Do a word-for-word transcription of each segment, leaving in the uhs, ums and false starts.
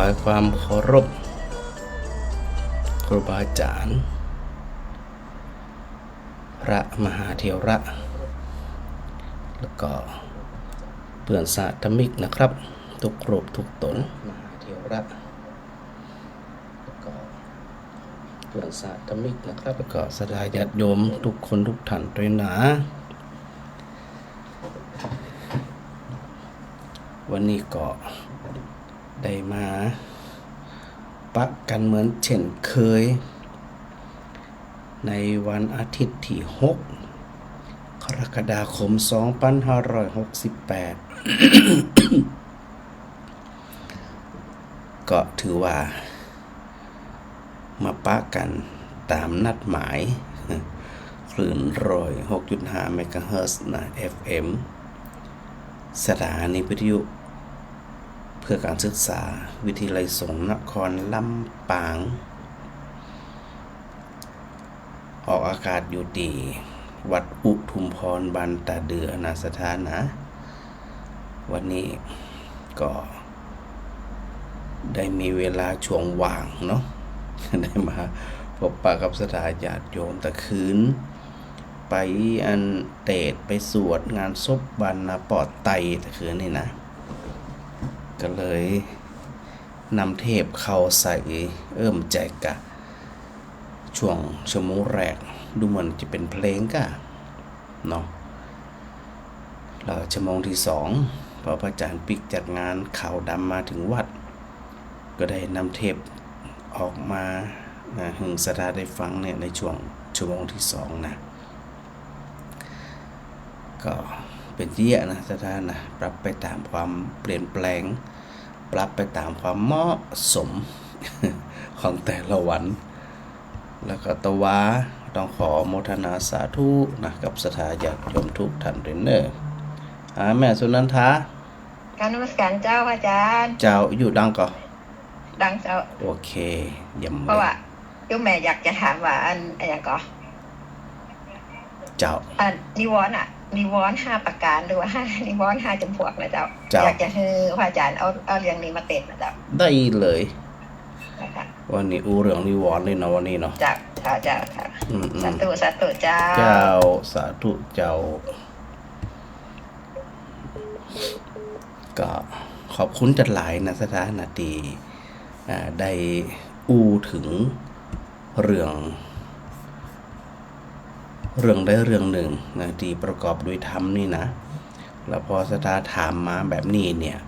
ด้วยความเคารพ ครูบาอาจ๋ารย์ พระมหาเถระ แล้วก็เปื้อนสหธรรมิกนะครับ ทุกรูปทุกต๋น มหาเถระ แล้วก็เปื้อนสหธรรมิกนะครับ แล้วก็ศรัทธาญาติโยมทุกคนทุกท่านตวยนา วันนี้ก็ได้มาปะกั๋นเหมือนเช่นเคย ในวันอาทิตย์ตี้หก กรกฎาคม สองปันห้าร้อยหกสิบแปด ก็ถือว่ามาปะกั๋นต๋ามนัดหมาย คลื่นร้อยหกจุดห้าเมกะเฮิรตซ์นะ เอฟเอ็ม สถานีวิทยุเพื่อการศึกษา วิทยาลัยสงฆ์นครลำปาง ออกอากาศอยู่ตี้วัดอุทุมพร บ้านต๋าเดือนะศรัทธานะ วันนี้ก็ได้มีเวลาช่วงว่างเนาะ ได้มาพบปะกับศรัทธาญาติโยม ตะคืนไปอันเตศน์ไปสวดงานศพบ้านนาปอดไตตะคืนนี่นะ ก็เลยนำเทปเข้าใส่เอื้อมใจ๋กะ ช่วงชั่วโมงแรก ดูเหมือนจะเป๋นเพลงก่าเนาะ แล้วชั่วโมงตี้สอง พอพระอาจ๋ารย์ปิ๊กจากงานขาวดำมาเถิงวัด ก็ได้นำเทปออกมา นะ หื้อศรัทธาได้ฟังเนี่ย ในช่วงชั่วโมงตี้สองนะ ก็เป๋นเยียะนะศรัทธานะ ปรับไปต๋ามความเปลี่ยนแปลง ปรับไปต๋ามความเหมาะสม ของแต่ละวัน แล้วก็ตะวาต้องขอโมทนาสาธุนะ กับศรัทธาญาติโยมทุกท่านตวยเน่อ อ่า แม่สุนันทา กราบนมัสก๋ารเจ้า พระอาจ๋ารย์ เจ้า อยู่ดังก่อ ดังเจ้า โอเค เยี่ยมเลย เพราะว่าโยมแม่อยากจะถามว่าอัน อะหยังก่อ เจ้า อันนิวรณ์อะ นิวรณ์ห้าประก๋าน หรือว่าห้า นิวรณ์ห้าจ๋ำพวกนะเจ้า เจ้า อยากจะหื้อพระอาจ๋ารย์เอา เอาเรื่องนี้มาเตศน์นะเจ้า ได้เลย นะคะ วันนี้อู้เรื่องนิวรณ์เลยเนาะ วันนี้เนาะ เจ้า เจ้า เจ้า ค่ะ อืม อืม สาธุ สาธุเจ้า เจ้า สาธุเจ้า ก็ขอบคุณจัดหลายนะศรัทธานะ ตี้ อ่า ได้อู้เถิงเรื่อง เรื่องใดเรื่องนึ่งนะ ตี้ประกอบด้วยธรรมนี่นะ แล้วพอศรัทธาถามมาแบบนี้เนี่ย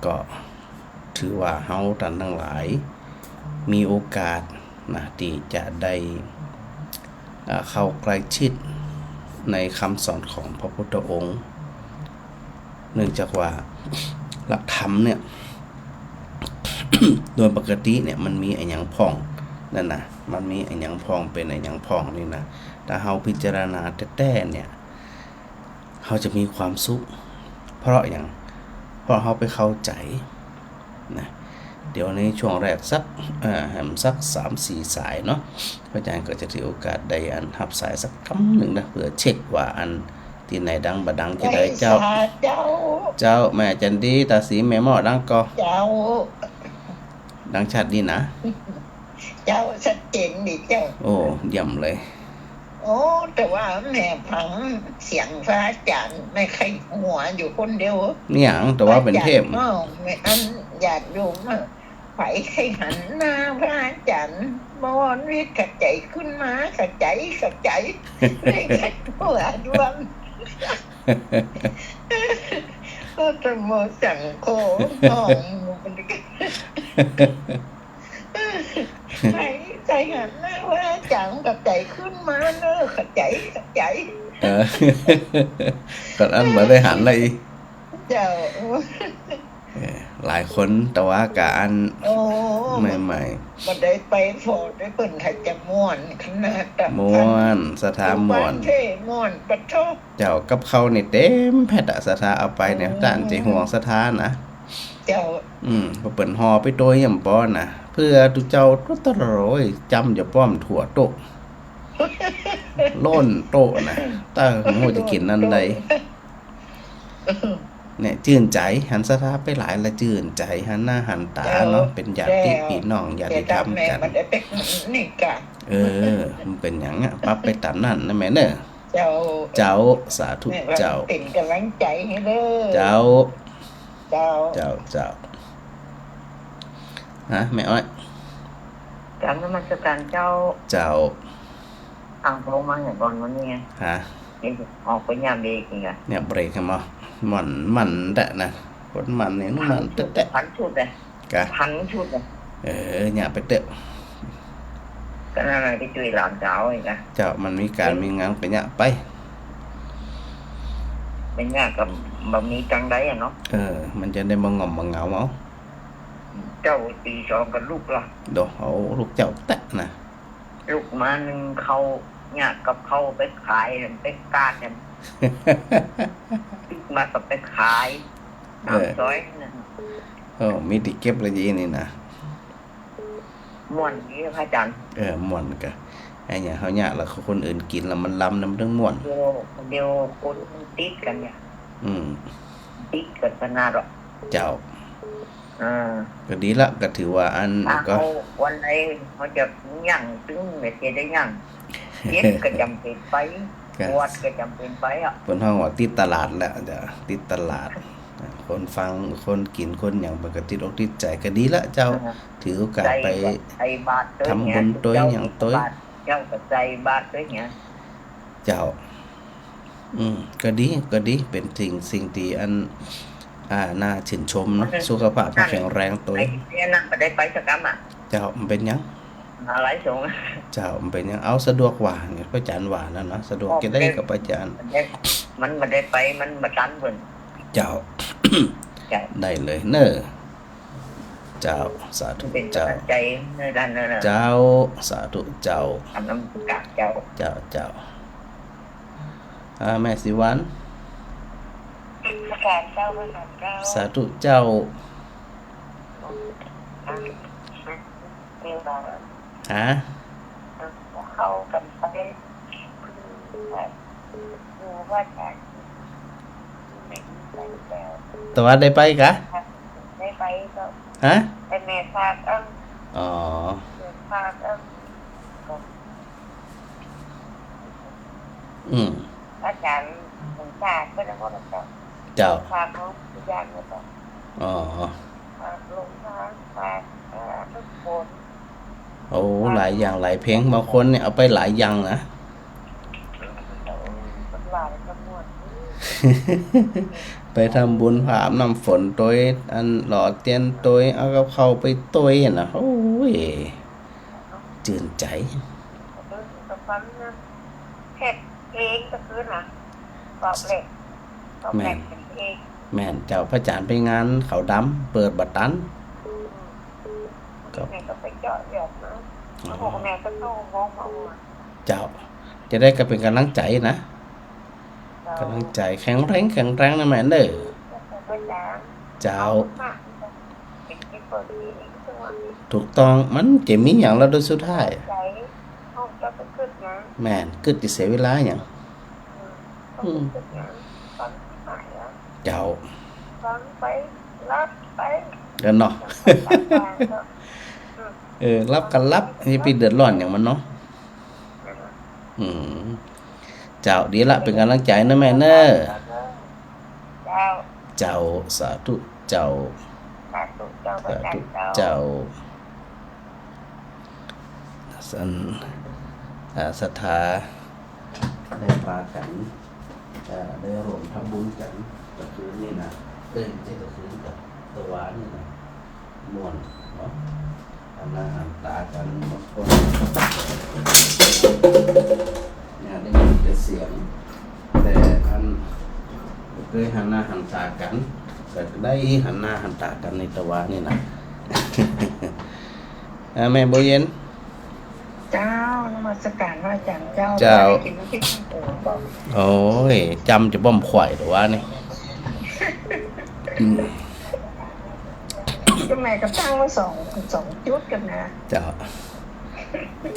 ก็ถือว่าเฮาต้านตังหลายมีโอกาสนะ ตี้จะได้ อ่า เข้าใกล้ชิดในกำสอนของพระพุทธองค์ เนื่องจากว่าหลักธรรมเนี่ย โดยปกติเนี่ยมันมีอะหยังพ่องนั่นนะ มันมีอะหยังพ่อง เป๋นอะหยังพ่องนี่นะ ถ้าเฮาพิจารณาแต๊ๆ เนี่ย เฮาจะมีความสุข เพราะหยัง เพราะเฮาไปเข้าใจ๋ นะ เดี๋ยวในช่วงแรกสัก เอ่อ แหมสักสามสี่สายเนาะ พระอาจ๋ารย์ก็จะถือโอกาสได้อันฮับสายสักกำนึ่งนะ เปื้อเช็คว่าอันตี้ไหนดังบ่ดังจะได้เจ้า เจ้า เจ้า แม่จันดี ต๋าศรี แม่หม้อ ดังก่อ เจ้า ดังชัดดีนะ เจ้า ชัดเจนดีเจ้า โอ้ เยี่ยมเลย โอ้ แต่ว่าแม่ฟังเสียงพระอาจ๋ารย์แม่ใค่หัวอยู่คนเดียว เนี่ย แต่ว่าเป๋นเทป พระอาจ๋ารย์เนาะ แม่อันญาติโยมอะ ใผใค่หันหน้าพระอาจ๋ารย์ มรวิทย์ ขะใจ๋ขึ้นมา ขะใจ๋ ขะใจ๋ แม่ใค่หัวดวง ก็จะโมสังโฆ น้อง ใผ ใผหันหน้าพระอาจ๋ารย์ ขะใจ๋ขึ้นมาเนอะ ขะใจ๋ ขะใจ๋ เออ ก็อันบ่ได้หันเลย เจ้า เออ หลายคน แต่ว่าก็อัน โอ้ ใหม่ๆ บ่ได้ไปฟอได้เปิ้น ถ้าจะม่วนขนาดนั้น ม่วน ศรัทธาม่วน เท่ม่วน ปะโธ่ เจ้า กับข้าวนี่เต็มแผดอะ ศรัทธาเอาไปเนี่ย โอ้ ต้านจะห่วงศรัทธานะ เจ้า อืม พอเปิ้นห่อไปโตยเยี่ยมปอนะ เปื้อตุ๊เจ้าตุ๊ตะโรย จำจะป้อมถั่วโต๊ะ ล้นโต๊ะนะ แต่บ่ฮู้จะกิ๋นอันใด โต๊ะ เนี่ย จื้นใจ๋ หันศรัทธาไปหลายละจื้นใจ๋ หันหน้าหันต๋าเนาะ เจ้า เป๋นญาติ เจ้า ปี้น้อง ญาติธรรมกั๋น เจ้า มันได้เป๋นนี่ก่ะ เออ มันเป๋นหยังอะ ปรับไปต๋ามนั้นนะแม่เนาะ เจ้า เจ้า สาธุ แม่ว่า เจ้า เป๋นก๋ำลังใจ๋หื้อเน่อ เจ้า เจ้า เจ้า เจ้า ฮะ แม่อ้อย กราบนมัสก๋ารเจ้า เจ้า ฟังเพลงมาเนี่ยก่อนวันนี้ไง ฮะ เดี๋ยวออกไปเยียบเบรกอีกอะ เยียบเบรกครับหมอ ม่วน มันแต๊นะ คนมันเนี่ย มันแต๊ๆ พันชุดเลย กะ พันชุดเลย เออ เยียบไปเต๊อะ ก็นั่นแหละ ไปจ้วยหลานสาวอีกอะ เจ้า มันมีก๋าน เออ มีงานก็เยียบไป ไปเยียบก็บ่มีตังค์ใดอะเนาะ เออ มันจะได้บ่ง่อมบ่เหงาเอา เจ้าตีสองกับลูกละ โด เอาลูกเจ้าแต๊นะ ลูกมานึ่งข้าว เยียบกับข้าวไปขาย ไปกาด ปิ๊กมาก็ไปขาย เออ ต๋ามซอยนะ โอ้ มีตี้เก็บละจีนี่นะ ม่วนดีพระอาจ๋ารย์ เออ ม่วนกะ ไอ้เนี่ย เฮาเยียบแล้วคนอื่นกิ๋นแล้วมันลำนะ มันตึงม่วน เดี๋ยว เดี๋ยวคนมันติดกั๋นเนี่ย อืม ติดกั๋นขนาดหรอก เจ้า อ่า ก็ดีละ ก็ถือว่าอัน อ่า ก็ เอาวันไหนเขาจะยั้งตึงเนี่ย จะได้ยั้ง เจ็บก็จ๋ำเป๋นไป ก็ ปวดก็จ๋ำเป๋นไปอะ เปิ้นฮ้องว่าติดตลาดแหละ เจ้า ติดตลาด คนฟัง คนกิ๋น คนหยัง เปิ้นก็ติดอกติดใจ๋ ก็ดีละเจ้า อ่า ถือโอกาสไป ใส่บาตร ใส่บาตรตวยเนี่ย ทำบุญตวยหยังตวย เจ้าก็ใส่บาตรตวยเนี่ย เจ้า อืม ก็ดี ก็ดี เป๋นสิ่ง สิ่งตี้อัน อ่า น่าจื้นชมเนาะ เออ สุขภาพ นั่น แข็งแรงตวย ไอ้เนี่ยนั่นบ่ได้ไปสักกำอะ เจ้า มันเป๋นหยัง มาหลายสงฆ์ เจ้า มันเป๋นหยัง เอาสะดวกว่าเนี่ย พระอาจ๋ารย์ว่านั่นนะ สะดวกจะได้กับพระอาจ๋ารย์ มันบ่ได้ มันบ่ได้ไป มันบ่ตันเปิ้น เจ้า เจ้า ได้เลยเน่อ เจ้า สาธุ เป๋นก๋ำลังใจ๋เน่อ เจ้า เน่อ เจ้า สาธุ เจ้า กราบนมัสก๋ารเจ้า เจ้า เจ้า อ่า แม่ศรีวรรณ นมัสก๋ารเจ้า นมัสก๋ารเจ้า สาธุเจ้า อ่า เดี๋ยวก่อน ฮะ เข้ากั๋นไป ดูว่าจะ ตะวันได้ไปกะ ได้ไปก็ ฮะ ไปแม่ฝากเอิ้ง อ๋อ แม่ฝากเอิ้ง อืม อาจ๋ารย์หลวงต๋าก็ได้ว่าเจ้า เจ้า ฝากของพิญญาณเจ้า อ๋อ ฝากหลวงต๋า ฝาก เอ่อ ทุกคน โอ้ หลายอย่างหลายเพลง บางคนเนี่ยเอาไปหลายอย่างนะ เออ มันหลายจำนวน ไปทำบุญ อาบน้ำฝนตวย อันหล่อเตียนตวย เอากับข้าวไปตวยนะ โอ้ย จื้นใจ๋ เออ ก็ฟังนะ เฮ็ดเองก็คือนะ ตอบแรก ตอบแรก แม่น เฮ็ดเอง แม่นเจ้า พระอาจ๋ารย์ไปงานขาวดำ เปิดบ่ตัน อืม ครับ แม่ก็ไปเจาะเลือดมา อ๋อ พ่อแม่ก็เข้าห้องหมอ เจ้า จะได้ก็เป๋นก๋ำลังใจ๋นะ เจ้า ก๋ำลังใจ๋ แข็งแรง แข็งแรงนะแม่เน่อ เจ้า เจ้า ถูกต้อง มันจะมีหยังแล้วโดยสุดท้าย แม่น กึ๊ดจะเสียเวลาหยัง อืม เจ้า เออเนาะ เออ หลับก็หลับ จะไปเดือดร้อนหยังมันเนาะ อืม เจ้า ดีละ เป๋นก๋ำลังใจ๋นะแม่เน่อ เจ้า เจ้า สาธุเจ้า สาธุเจ้า สาธุเจ้า อัน อ่า ศรัทธา ได้ปากั๋น อ่า ได้ร่วมทำบุญกั๋น ตะคืนนี่นะ เอ้ย บ่ใจ้ตะคืน ตะ ตะวานี่นะ ม่วนเนาะ หันหน้าหันต๋ากั๋น บางคน เนี่ย ได้ยินแต่เสียง แต่อัน บ่เกยหันหน้าหันต๋ากั๋น ก็ได้หันหน้าหันต๋ากั๋นในตะวานี่นะ อ่า แม่บัวเย็น เจ้า นมัสก๋ารพระอาจ๋ารย์เจ้า เจ้า ได้กิ๋นน้ำพริกเผาบ่ โอ้ย จำจะบ่มขวัญหรือว่านี่ อืม ก็แม่ก็ตั้งไว้สอง สองจุดกั๋นนะ เจ้า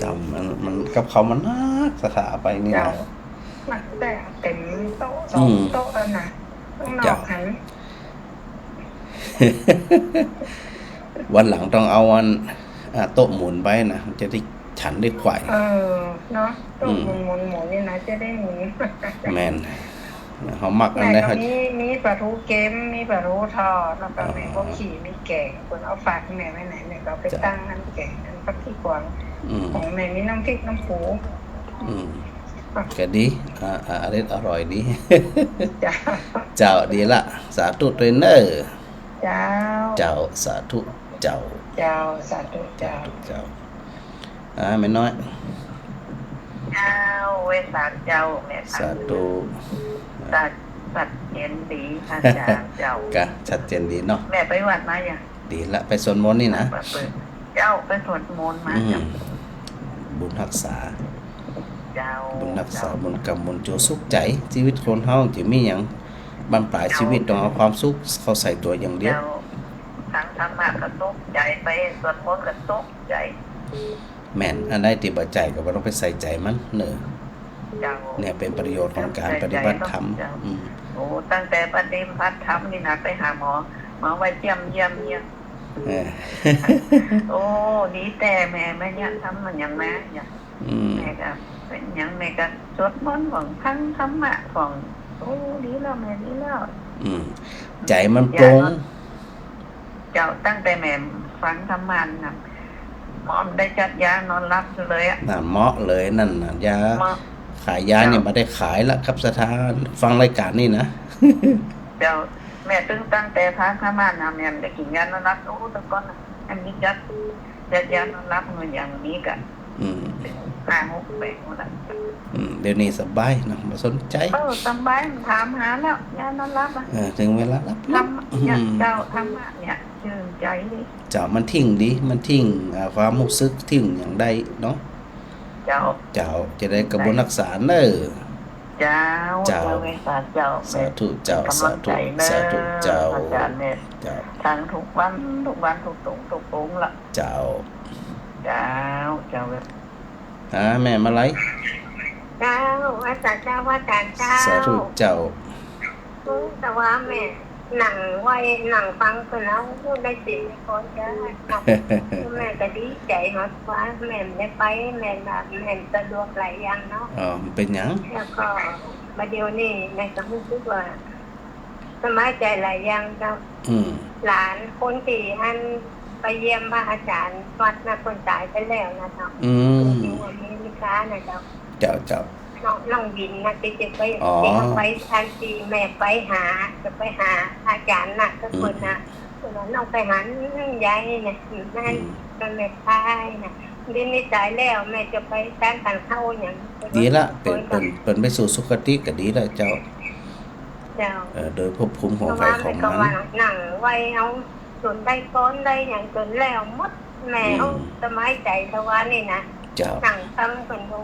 จำมัน มันกับเขาวมันนัก ศรัทธาไปนี่นะ เจ้า หนักแต่เต็มโต๊ะ สอง อืม โต๊ะแล้วนะ ข้างนอก เจ้า หัน วันหลังต้องเอาอัน อ่า โต๊ะหมุนไปนะ จะได้ฉันได้ไขว่ เออ เนาะ โต๊ะ อืม หมุนๆๆ นี่นะ จะได้หมุน แม่น เฮามักอันใด แม่ก็ เฮา มี มีป๋าทูเก็ม มีป๋าทูทอด แล้วก็ อ๋อ แม่ก็ขี มีแก๋ง เปิ้นเอาฝากแม่ไว้ไหน แม่ก็เอาไป จ้ะ ตั้งอันแก๋ง อันผักขี้ขวาง อืม ของแม่มีน้ำพริกน้ำปู อืม ก็ดี อ่า อ่า อร่อย อร่อยดี จ้ะ เจ้า ดีละ สาธุตวยเน่อ เจ้า เจ้า สาธุ เจ้า เจ้า สาธุ เจ้า สาธุ เจ้า อ่า แม่น้อย เจ้า ไหว้สาเจ้า แม่ สาธุ สัตย์ สัตย์เจ๋นดี อาจ๋ารย์เจ้า กะ ชัดเจนดีเนาะ แม่ไปวัดมายัง ดีละ ไปสวดมนต์นี่นะ เจ้า ไปสวดมนต์มา อืม เจ้า บุญฮักษา เจ้า บุญฮักษา เจ้า บุญกำ บุญโจสุขใจ๋ จีวิตคนเฮาจะมีหยัง บั้นปลาย เจ้า จีวิตต้องเอาความสุขเข้าใส่ตั๋วอย่างเดียว เจ้า ฟังธรรมะก็สุขใจ๋ ไปสวดมนต์ก็สุขใจ๋ แม่น อันใดตี้บ่ใจ๋ก็บ่ต้องไปใส่ใจ๋มันเน่อ เจ้า เนี่ยเป๋นประโยชน์ของก๋านปฏิบัติธรรม เจ้า อืม โอ้ ตั้งแต่ปฏิบัติธรรมนี่นะ ไปหาหมอ หมอว่าเยี่ยม เยี่ยม เยี่ยม เออ โอ้ ดีแต๊แม่ แม่เนี่ยทำมันยังมาเนี่ย อืม แม่ก็เป๋นหยังแม่ก็สวดมนต์พ่อง ฟังธรรมะพ่อง โอ้ ดีแล้วแม่ ดีแล้ว อืม ใจ๋มันโปร่ง เจ้า ตั้งแต่แม่ฟังธรรมะนะ หมอบ่ได้จัดยานอนหลับเลยอะ นั่นเหมาะเลยนั่นน่ะ ยา เหมาะ ขายยาเนี่ย เจ้า บ่ได้ขายละครับ ศรัทธาฟังรายก๋านนี่นะ เจ้า แม่ตึงตั้งแต่ฟังธรรมะนะ แม่บ่ได้กิ๋นยานอนหลับ โอ้ แต่ก่อนน่ะ อันนี้จัด จัดยานอนหลับมันยังมีกะ อืม ห้าหกแปดหมดละ อืม เดี๋ยวนี้สบายเนาะ บ่สนใจ๋ เออ สบาย ถามหาแล้ว ยานอนหลับอะ เออ เถิงเวลาหลับ ธรรมะ อืม เจ้า ธรรมะเนี่ย จื้นใจ๋ดี เจ้า มันทิ้งดี มันทิ้ง อ่า ความฮู้สึก ทิ้งหยังได้เนาะ เจ้า เจ้า จะได้กะบุญฮักษาเน่อ เจ้า เจ้า เจ้า เมตตาเจ้า สาธุเจ้า เป๋นก๋ำลังใจ๋เน่อ สาธุ สาธุเจ้า อาจ๋ารย์เนี่ย เจ้า ฟังทุกวัน ทุกวัน ทุกตรง ทุกองค์ละ เจ้า เจ้า เจ้า อ่า แม่มาลัย เจ้า ไหว้สาเจ้า พระอาจ๋ารย์เจ้า สาธุเจ้า อืม แต่ว่าแม่นั่งไหว้ นั่งฟังเปิ้นแล้วได้ศีลก่อนเจ้า แม่ก็ดีใจ๋เนาะ ว่าแม่บ่ได้ไป แม่น่ะ แม่สะดวกหลายอย่างเนาะ อ๋อ มันเป๋นหยัง แล้วก็บ่าเดี่ยวนี้แม่ก็ฮู้สึกว่า สบายใจ๋หลายอย่างเจ้า อืม หลานคนตี้อันไปเยี่ยมพระอาจ๋ารย์วัดน่ะ เปิ้นต๋ายไปแล้วนะเจ้า อืม เปิ้นอยู่อเมริกานะเจ้า เจ้า เจ้า น้อง น้องวินนะ ตี้จะไป อ๋อ ตี้จะไป อันตี้แม่ไปหา จะไปหาอาจ๋ารย์นะ ก็เปิ้นนะ อืม เปิ้นว่าน้องไปหายายนี่นะ อยู่นั่น อืม ก็แม่ไปนะ เดี๋ยวนี้ต๋ายแล้ว แม่จะไปสานก๋านเข้าหยัง ดีละ เป๋น เป๋น เป๋นไปสู่สุคติก็ดีละเจ้า เจ้า เอ่อ โดยภพภูมิของใผของมัน ก็ว่านั่งไหว้เอา จ๋นได้กลอนได้หยังจ๋นแล้วหมด แม่ อืม เอาสบายใจ๋ แต่ว่านี่นะ เจ้า นั่งฟังเปิ้น โอ้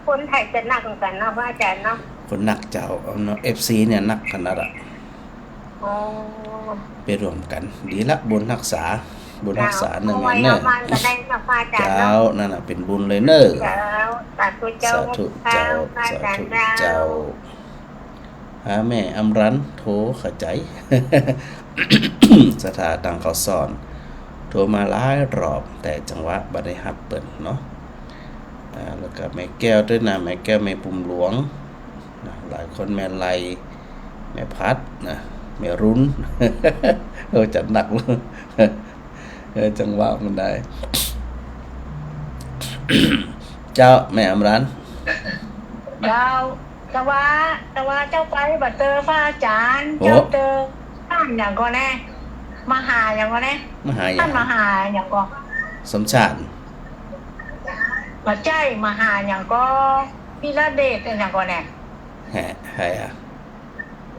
คนไทยจะนักเหมือนกั๋นเนาะ พระอาจ๋ารย์เนาะ คนนักเจ้า เอาเนาะ เอฟซี เนี่ยนักขนาดละ โอ้ ไปร่วมกั๋น ดีละ บุญฮักษา บุญฮักษา เจ้า เน่อ เอาไว้ แม่เน่อ เอามันก็ได้เนาะ พระอาจ๋ารย์เนาะ เจ้า นั่นน่ะ เป๋นบุญเลยเน่อ เจ้า สาธุเจ้า สาธุเจ้า พระอาจ๋ารย์ สาธุ เจ้า เจ้า หาแม่อำรันโทรเข้าใจ๋ ศรัทธาตังข้าวสาร โทรมาหลายรอบ แต่จังหวะบ่ได้ฮับเปิ้นเนาะ อ่า แล้วก็แม่แก้วตวยนะ แม่แก้ว แม่บุญหลวงนะ หลายคน แม่ไล แม่พัดนะ แม่รุ่น โอ้ จัดหนักเลย เออ จังหวะมันได้ เจ้า แม่อำรัน เจ้า แต่ว่า แต่ว่าเจ้าไปบ่เจอพระอาจ๋ารย์ โอ้ เจ้าเจอต้านหยังก่อแน่ มหาหยังก่อแน่ มหาหยัง ต้านมหาหยังก่อ สมชาติ บ่ใจ้ มหาหยังก่อ พีระเดชหยังก่อแน่ แฮะ ใผอะ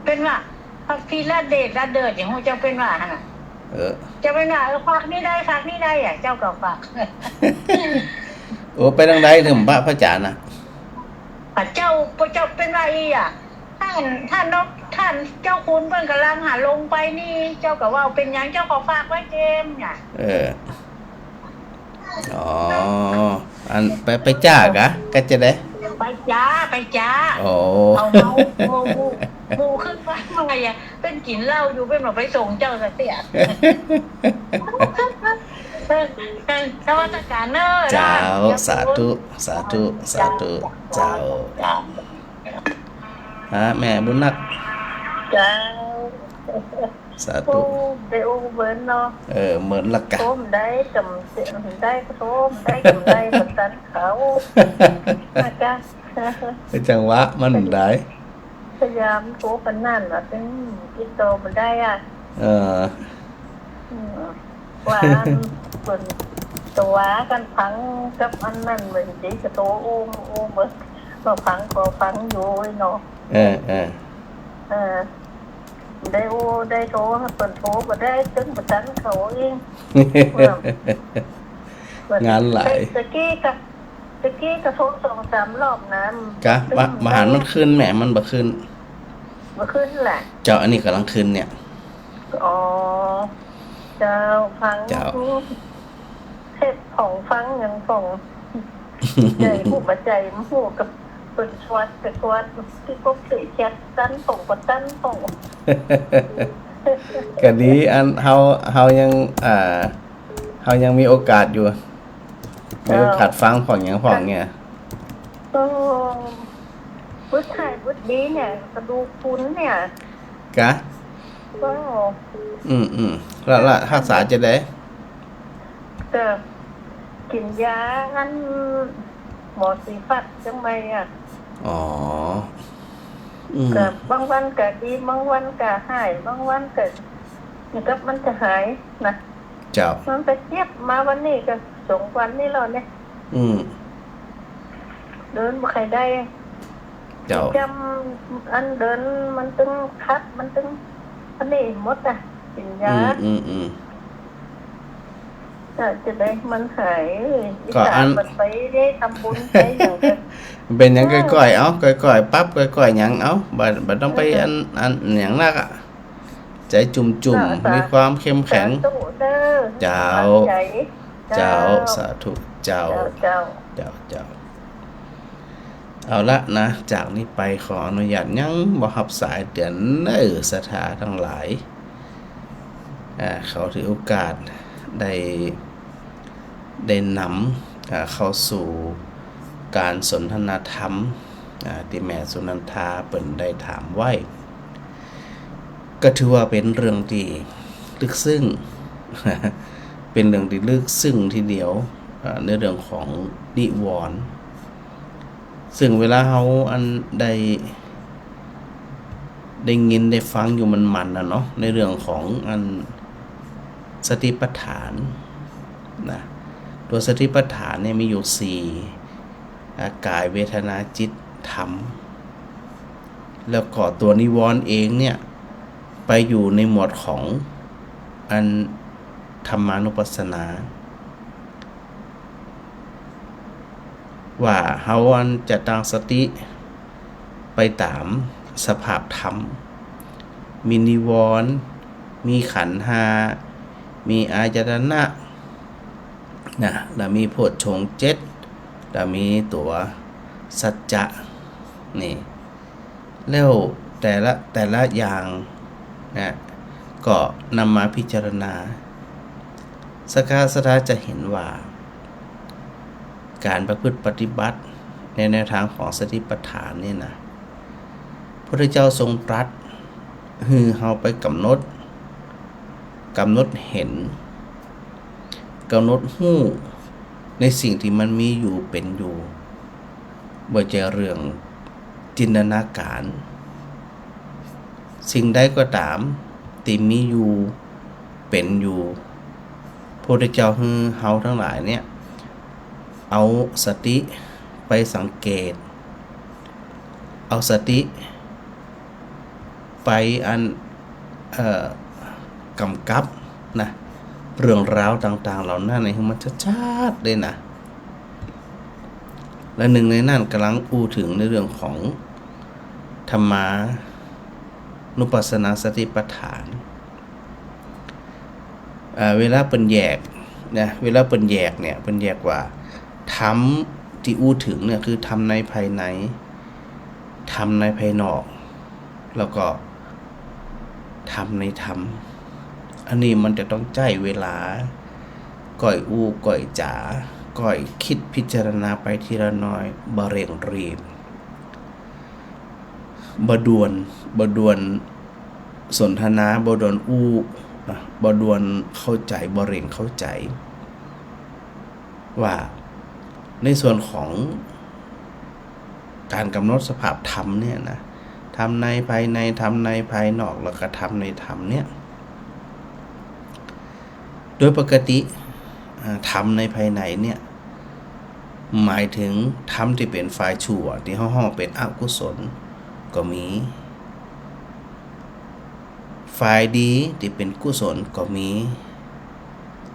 เปิ้นว่า พระพีระเดชระเดิด หยังฮู้เจ้าเปิ้นว่าหั่นน่ะ เออ เจ้าเปิ้นว่า เออ ฝากนี่ได้ ฝากนี่ได้อะ เจ้าก็ฝาก โอ้ ไปตางใดเถิงพระ พระอาจ๋ารย์น่ะ พระเจ้า พระเจ้าเปิ้นว่าอี้อะ ต้าน ต้านนก ต้านเจ้าคุณเปิ้นก่ำลังหาลงไปนี่ เจ้าก็ว่าเป๋นหยัง เจ้าก็ฝากไว้เจมส์เนี่ย เออ อ๋อ อันไป ไปจ้ากะ กะจะได้ ไปจ้า ไปจ้า อ๋อ เอาเมา หมู่ หมู่ หมู่ขึ้นไป ไงอะ เปิ้นกิ๋นเหล้าอยู่ เปิ้นบ่ไปส่งเจ้าสักเตื้อ เออ เออ นมัสการเน่อ เจ้า เจ้า สาธุ สาธุ สาธุ เจ้า เจ้า ฮะ แม่บุญนัก เจ้า สาธุ โอ้ ได้อู้เมินเนาะ เออ เมินละกะ โทรบ่ได้ จ๋ำได้ก็โทรบ่ได้ จ๋ำได้บ่ตันเขา นะจ๊ะ ไอ้จังหวะมันได้ พยายามโทรปานนั้นน่ะ แต่ติดต่อบ่ได้อะ เออ อืม ว่าเปิ้นตั๋วกั๋นพังกับอันนั้น เปิ้นสิจะโทรอู้ อู้เปิ้น ก็พัง ก็พังอยู่เนาะ เออ เออ เออ ได้อู้ ได้โทร เปิ้นโทรบ่ได้ ตึงบ่ตันเขาเอง งานหลาย ตะกี้ก็ ตะกี้ก็โทรสองสามรอบนะ กะ ตึง บ่ บ่หันมันขึ้นแหม มันบ่ขึ้น บ่ขึ้นแหละ เจ้า อันนี้ก่ำลังขึ้นเนี่ย อ๋อ เจ้า ฟัง เจ้า เทศน์ของฟังอย่างของ ใจ๋ผู้บ่ใจ๋ ฮู้กับเปิ้นชวดกับชวด ตี้กกตี้แคด ตันป่องบ่ตันป่อง ก็ดี อันเฮา เฮายัง อ่า เฮายังมีโอกาสอยู่ มีโอกาสฟังพ่องหยังพ่องเนี่ย เออ ก็บึดฮ้ายบึดดีเนี่ย กระดูกพรุนเนี่ย กะ ก็ อืม อืม แล้ว แล้วฮักษาจะได ก็กิ๋นยาอันหมอศรีพัฒน์เจียงใหม่อะ อ๋อ อืม ก็บางวันก็ดี บางวันก็ฮ้าย บางวันก็ นี่ก็มันจะหายนะ เจ้า มันก็เจ็บมาวันนี้ก็สองวันนี้แล้วเนี่ย อืม เดินบ่ค่อยได้ เจ้า จ๋ำอันเดินมันตึงขัด มันตึงอันนี้หมดอะ กิ๋นยา อืม อืม อืม ก็จะได้มันหาย ก็อัน อีสานมันไปได้ทำบุญไปอย่างเดียว เป๋นหยัง เออ ก้อยๆ เอา ก้อยๆ ปั๊บ ก้อยๆ หยัง เอา บ่ บ่ต้องไป เออ อัน อันหยังนักอะ ใจ๋จุ่มๆ เจ้า มีความเข้มแข็ง สาธุเด้อ เจ้า ตั้งใจ๋ เจ้า เจ้า สาธุ เจ้า เจ้า เจ้า เจ้า เจ้า เอาละนะ จากนี้ไปขออนุญาตยังบ่ฮับสายเตื้อเน่อศรัทธาตังหลาย อ่า ขอถือโอกาสได้ ได้นำ อ่า เข้าสู่การสนทนาธรรม อ่า ตี้แม่สุนันทาเปิ้นได้ถามไว้ ก็ถือว่าเป๋นเรื่องตี้ลึกซึ้ง เป๋นเรื่องตี้ลึกซึ้งทีเดียว อ่า ในเรื่องของนิวรณ์ ซึ่งเวลาเฮาอันได้ ได้ยินได้ฟังอยู่มันๆ น่ะเนาะ ในเรื่องของอันสติปัฏฐานนะ ตั๋วสติปัฏฐานเนี่ยมีอยู่สี่ อ่า กาย เวทนา จิต ธรรม แล้วก็ตั๋วนิวรณ์เองเนี่ย ไปอยู่ในหมวดของอันธรรมานุปัสสนา ว่าเฮาอันจะตั้งสติไปต๋ามสภาพธรรม มีนิวรณ์ มีขันธ์ห้า มีอายตนะ นะ แล้วมีโพชฌงค์เจ็ด แล้วมีตั๋วสัจจะ นี่ แล้วแต่ละ แต่ละอย่างนะ ก็นำมาพิจารณา ศรัทธาจะเห็นว่า การประพฤติปฏิบัติในแนวทางของสติปัฏฐานเนี่ยนะ พระพุทธเจ้าทรงตรัสหื้อเฮาไปกำหนด กำหนดเห็น กำหนดฮู้ในสิ่งตี้มันมีอยู่เป๋นอยู่ บ่ใจ้เรื่องจินตนาการ สิ่งใดก็ต๋ามตี้มีอยู่เป๋นอยู่ พระพุทธเจ้าหื้อเฮาตังหลายเนี่ย เอาสติไปสังเกต เอาสติไปอัน เอ่อ ก๋ำกับนะ เรื่องราวต่างๆ เหล่านั้นเนี่ยหื้อมันชัดๆ เลยนะ และนึ่งในนั้นก่ำลังอู้เถิงในเรื่องของธรรมานุปัสสนาสติปัฏฐาน อ่า เวลาเปิ้นแยกนะ เวลาเปิ้นแยกเนี่ย เปิ้นแยกว่า ธรรมตี้อู้เถิงเนี่ยคือธรรมในภายใน ธรรมในภายนอก แล้วก็ ธรรมในธรรม อันนี้มันจะต้องใจ๊เวลา ก้อยอู้ก้อยจ๋า ก้อยกึ๊ดพิจารณาไปทีละน้อย บ่เร่งรีบ บ่ด่วน บ่ด่วนสนทนา บ่ด่วนอู้นะ บ่ด่วนเข้าใจ๋ บ่เร่งเข้าใจ๋ ว่าในส่วนของก๋านก๋ำหนดสภาพธรรมเนี่ยนะ ธรรมในภายใน ธรรมในภายนอก แล้วก็ธรรมในธรรมเนี่ย โดยปกติ อ่า ธรรมในภายในเนี่ย หมายเถิงธรรมตี้เป๋นฝ่ายชั่ว ตี้เฮาฮ้องเป๋นอกุศลก็มี ฝ่ายดีตี้เป๋นกุศลก็มี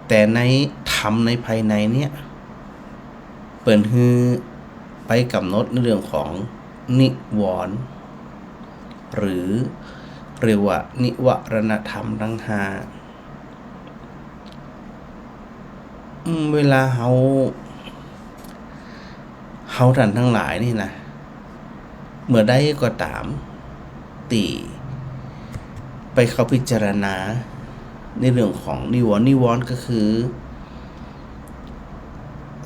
แต่ในธรรมในภายในเนี่ย เปิ้นหื้อไปก๋ำหนดในเรื่องของนิวรณ์ หรือเรียกว่านิวรณธรรมตังห้า อืม เวลาเฮา เฮาต้านตังหลายนี่นะ เมื่อใดก็ต๋ามตี้ไปเข้าพิจารณาในเรื่องของนิวรณ์ นิวรณ์ก็คือ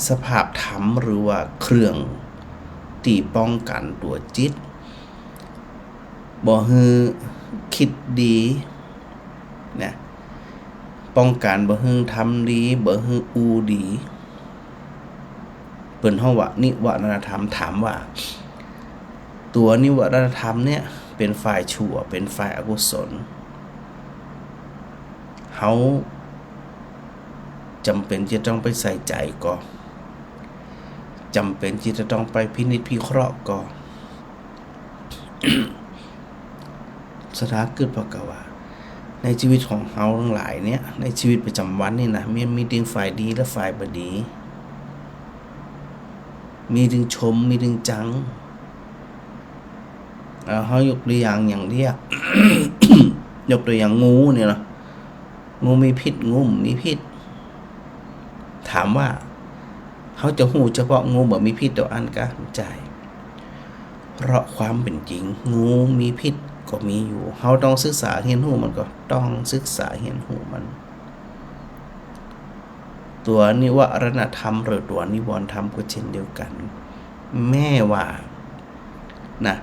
สภาพธรรมหรือว่าเครื่องตี้ป้องกั๋นตั๋วจิต บ่หื้อคิดดี นะ ป้องกั๋นบ่หื้อทำดี บ่หื้ออู้ดี เปิ้นฮ้องว่านิวรณธรรม ถามว่า ตั๋วนิวรณธรรมเนี่ยเป๋นฝ่ายชั่ว เป๋นฝ่ายอกุศล เฮาจ๋ำเป๋นตี้จะต้องไปใส่ใจ๋ก่อ จ๋ำเป๋นตี้จะต้องไปพินิจพิเคราะห์ก่อ ศรัทธากึ๊ดเปิ้นก็ว่า ในจีวิตของเฮาตังหลายเนี่ย ในจีวิตประจ๋ำวันนี่นะ มันมีตึงฝ่ายดีและฝ่ายบ่ดี มีตึงชม มีตึงจัง เอ่อ เฮายกตั๋วอย่าง อย่างเดียว ยกตั๋วอย่างงูเนี่ยเนาะ งูมีพิษ งูบ่มีพิษ ถามว่า เฮาจะฮู้เฉพาะงูบ่มีพิษตั๋วอั้นกา บ่ใจ้ เพราะความเป๋นจริง งูมีพิษก็มีอยู่ เฮาต้องศึกษาเฮียนฮู้มันก่อ ต้องศึกษาเฮียนฮู้มัน ตั๋วนิวรณธรรมหรือตั๋วนิวรณ์ธรรมก็เช่นเดียวกั๋น แม้ว่า นะ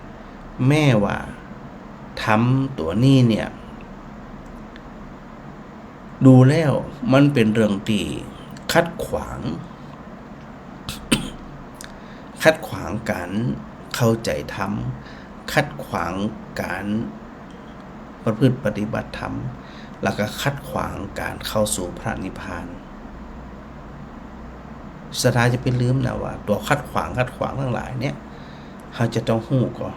แม้ว่าธรรมตั๋วนี้เนี่ย ดูแล้วมันเป๋นเรื่องตี้ขัดขวาง ขัดขวางก๋านเข้าใจ๋ธรรม ขัดขวางก๋านประพฤติปฏิบัติธรรม แล้วก็ขัดขวางก๋านเข้าสู่พระนิพพาน ศรัทธาจะไปลืมนะว่าตั๋วขัดขวาง ขัดขวางตังหลายเนี่ย เฮาจะต้องฮู้ก่อ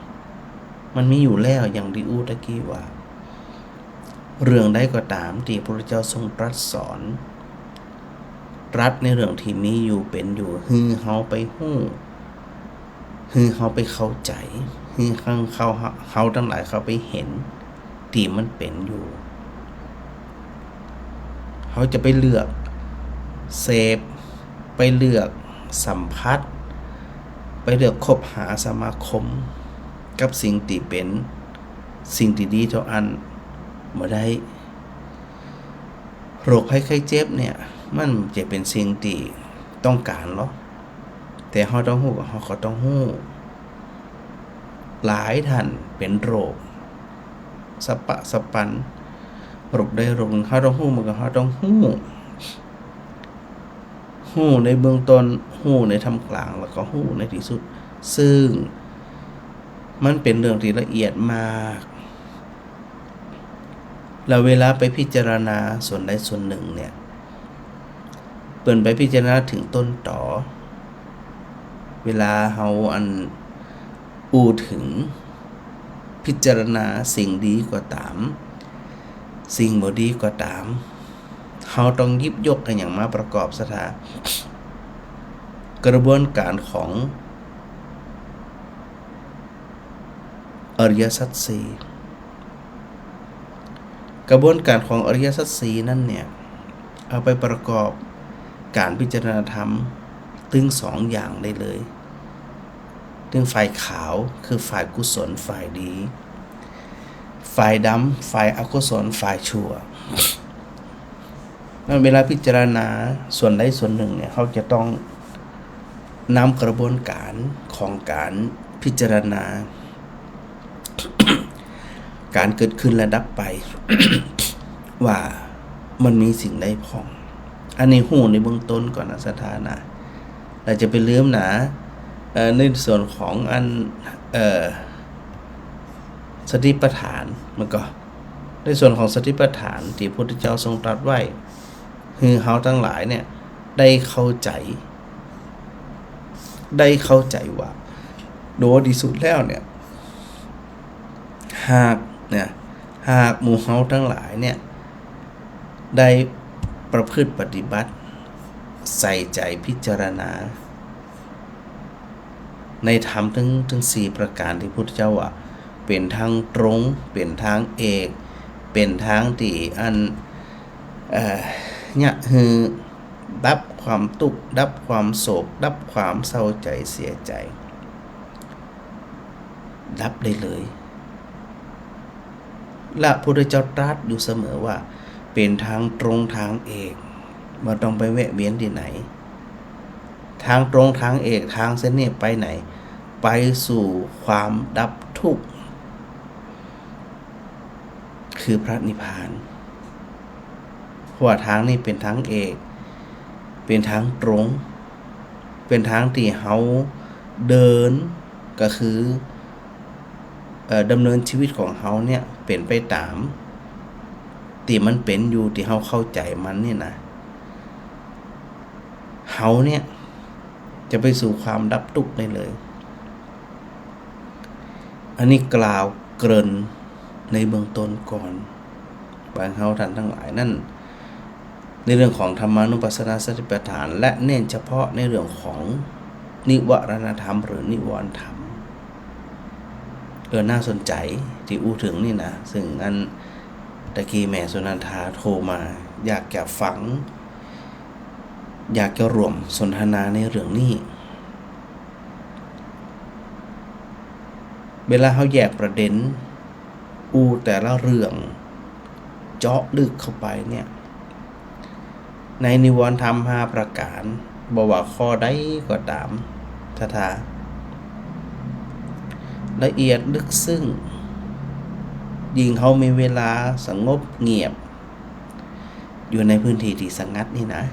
มันมีอยู่แล้ว อย่างตี้อู้ตะกี้ว่า เรื่องใดก็ต๋ามตี้พระพุทธเจ้าทรงตรัสสอน ตรัสในเรื่องตี้มีอยู่เป๋นอยู่ หื้อเฮาไปฮู้ หื้อเฮาไปเข้าใจ๋ หื้อเฮา เฮาตังหลายเข้าไปเห็นตี้มันเป๋นอยู่ เฮาจะไปเลือกเสพ ไปเลือกสัมผัส ไปเลือกคบหาสมาคมกับสิ่งตี้เป๋น สิ่งตี้ดีเต้าอั้นบ่ได้ โรคภัยไข้เจ็บเนี่ย มันจะเป๋นสิ่งตี้ต้องก๋านลอ แต่เฮาต้องฮู้ เฮาก็ต้องฮู้ หลายต้านเป๋นโรคสะปะสะปัน โรคใดโรคนึ่ง เฮาต้องฮู้ มันก็เฮาต้องฮู้ ฮู้ในเบื้องต้น ฮู้ในท่ามกลาง แล้วก็ฮู้ในตี้สุด ซึ่งมันเป๋นเรื่องตี้ละเอียดมาก แล้วเวลาไปพิจารณาส่วนใดส่วนนึ่งเนี่ย เปิ้นไปพิจารณาเถิงต้นตอ เวลาเฮาอันอู้เถิงพิจารณาสิ่งดีก็ต๋าม สิ่งบ่ดีก็ต๋าม เฮาต้องหยิบยกอะหยังมาประกอบ ศรัทธา กระบวนก๋านของอริยสัจสี่ กระบวนก๋านของอริยสัจสี่นั้นเนี่ย เอาไปประกอบก๋านพิจารณาธรรมตึงสองอย่างได้เลย ตึงฝ่ายขาวคือฝ่ายกุศลฝ่ายดี ฝ่ายดำ ฝ่ายอกุศล ฝ่ายชั่ว นั้นเวลาพิจารณาส่วนใดส่วนนึ่งเนี่ย เฮาจะต้องนำกระบวนก๋านของก๋านพิจารณา ก๋านเกิดขึ้นและดับไป ว่ามันมีสิ่งใดพ่อง อันนี้ฮู้ในเบื้องต้นก่อนนะ ศรัทธานะ แล้วจะไปลืมนะ เอ่อ ในส่วนของอัน เอ่อ สติปัฏฐาน มันก็ ในส่วนของสติปัฏฐานตี้พระพุทธเจ้าทรงตรัสไว้ หื้อเฮาตังหลายเนี่ย ได้เข้าใจ๋ ได้เข้าใจ๋ว่า โดยตี้สุดแล้วเนี่ย หากเนี่ย หากหมู่เฮาตังหลายเนี่ย ได้ประพฤติปฏิบัติ ใส่ใจ๋พิจารณา ในธรรมตึง ตึงสี่ประก๋านตี้พุทธเจ้าว่า เป๋นตางตรง เป๋นตางเอก เป๋นตางตี้อัน เอ่อ เยียะหื้อดับความตุ๊กข์ ดับความโศก ดับความเศร้าใจ๋เสียใจ๋ ดับได้เลย และพุทธเจ้าตรัสอยู่เสมอว่า เป๋นตางตรงตางเอก บ่ต้องไปแวะเวียนตี้ไหน ตางตรงตางเอก ตางเส้นนี้ไปไหน ไปสู่ความดับทุกข์ คือพระนิพพาน เพราะว่าตางนี้เป๋นตางเอก เป๋นตางตรง เป๋นตางตี้เฮาเดิน ก็คือ เอ่อ ดำเนินชีวิตของเฮาเนี่ย เป๋นไปต๋ามตี้มันเป๋นอยู่ ตี้เฮาเข้าใจ๋มันนี่นะ เฮาเนี่ย จะไปสู่ความดับตุ๊กข์ได้เลย อันนี้กล่าวเกริ่นในเบื้องต้นก่อน ว่าเฮาต้านตังหลายนั้น ในเรื่องของธรรมานุปัสสนาสติปัฏฐาน และเน้นเฉพาะในเรื่องของนิวรณธรรมหรือนิวรณ์ธรรม เออ น่าสนใจ๋ตี้อู้เถิงนี่นะ ซึ่งอันตะกี้แม่สุนันทาโทรมา อยากจะฟัง อยากจะร่วมสนทนาในเรื่องนี้ เวลาเฮาแยกประเด็น อู้แต่ละเรื่อง เจาะลึกเข้าไปเนี่ย ในนิวรณ์ธรรมห้าประก๋าน บ่ว่าข้อใดก็ต๋าม ศรัทธา ละเอียดลึกซึ้ง ยิ่งเฮามีเวลาสงบเงียบ อยู่ในพื้นที่ตี้สงัดนี่นะ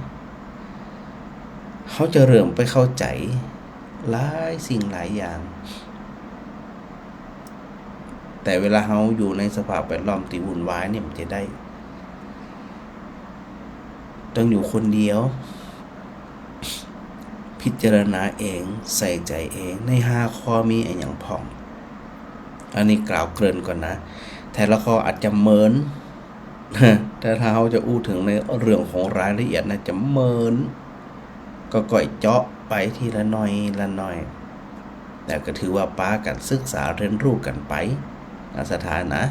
เฮาจะเริ่มไปเข้าใจ๋หลายสิ่งหลายอย่าง แต่เวลาเฮาอยู่ในสภาพแวดล้อมตี้วุ่นวายนี่มันจะได้ ต้องอยู่คนเดียว พิจารณาเอง ใส่ใจ๋เอง ในห้าข้อมีอะหยังพ่อง อันนี้กล่าวเกริ่นก่อนนะ แต่ละข้ออาจจะเมิน แต่ถ้าเฮาจะอู้เถิงในเรื่องของรายละเอียดนะ จะเมิน ก็ก้อยเจาะไปทีละหน่อยละหน่อย แต่ก็ถือว่าปากั๋นศึกษาเรียนรู้กั๋นไป นะ ศรัทธานะ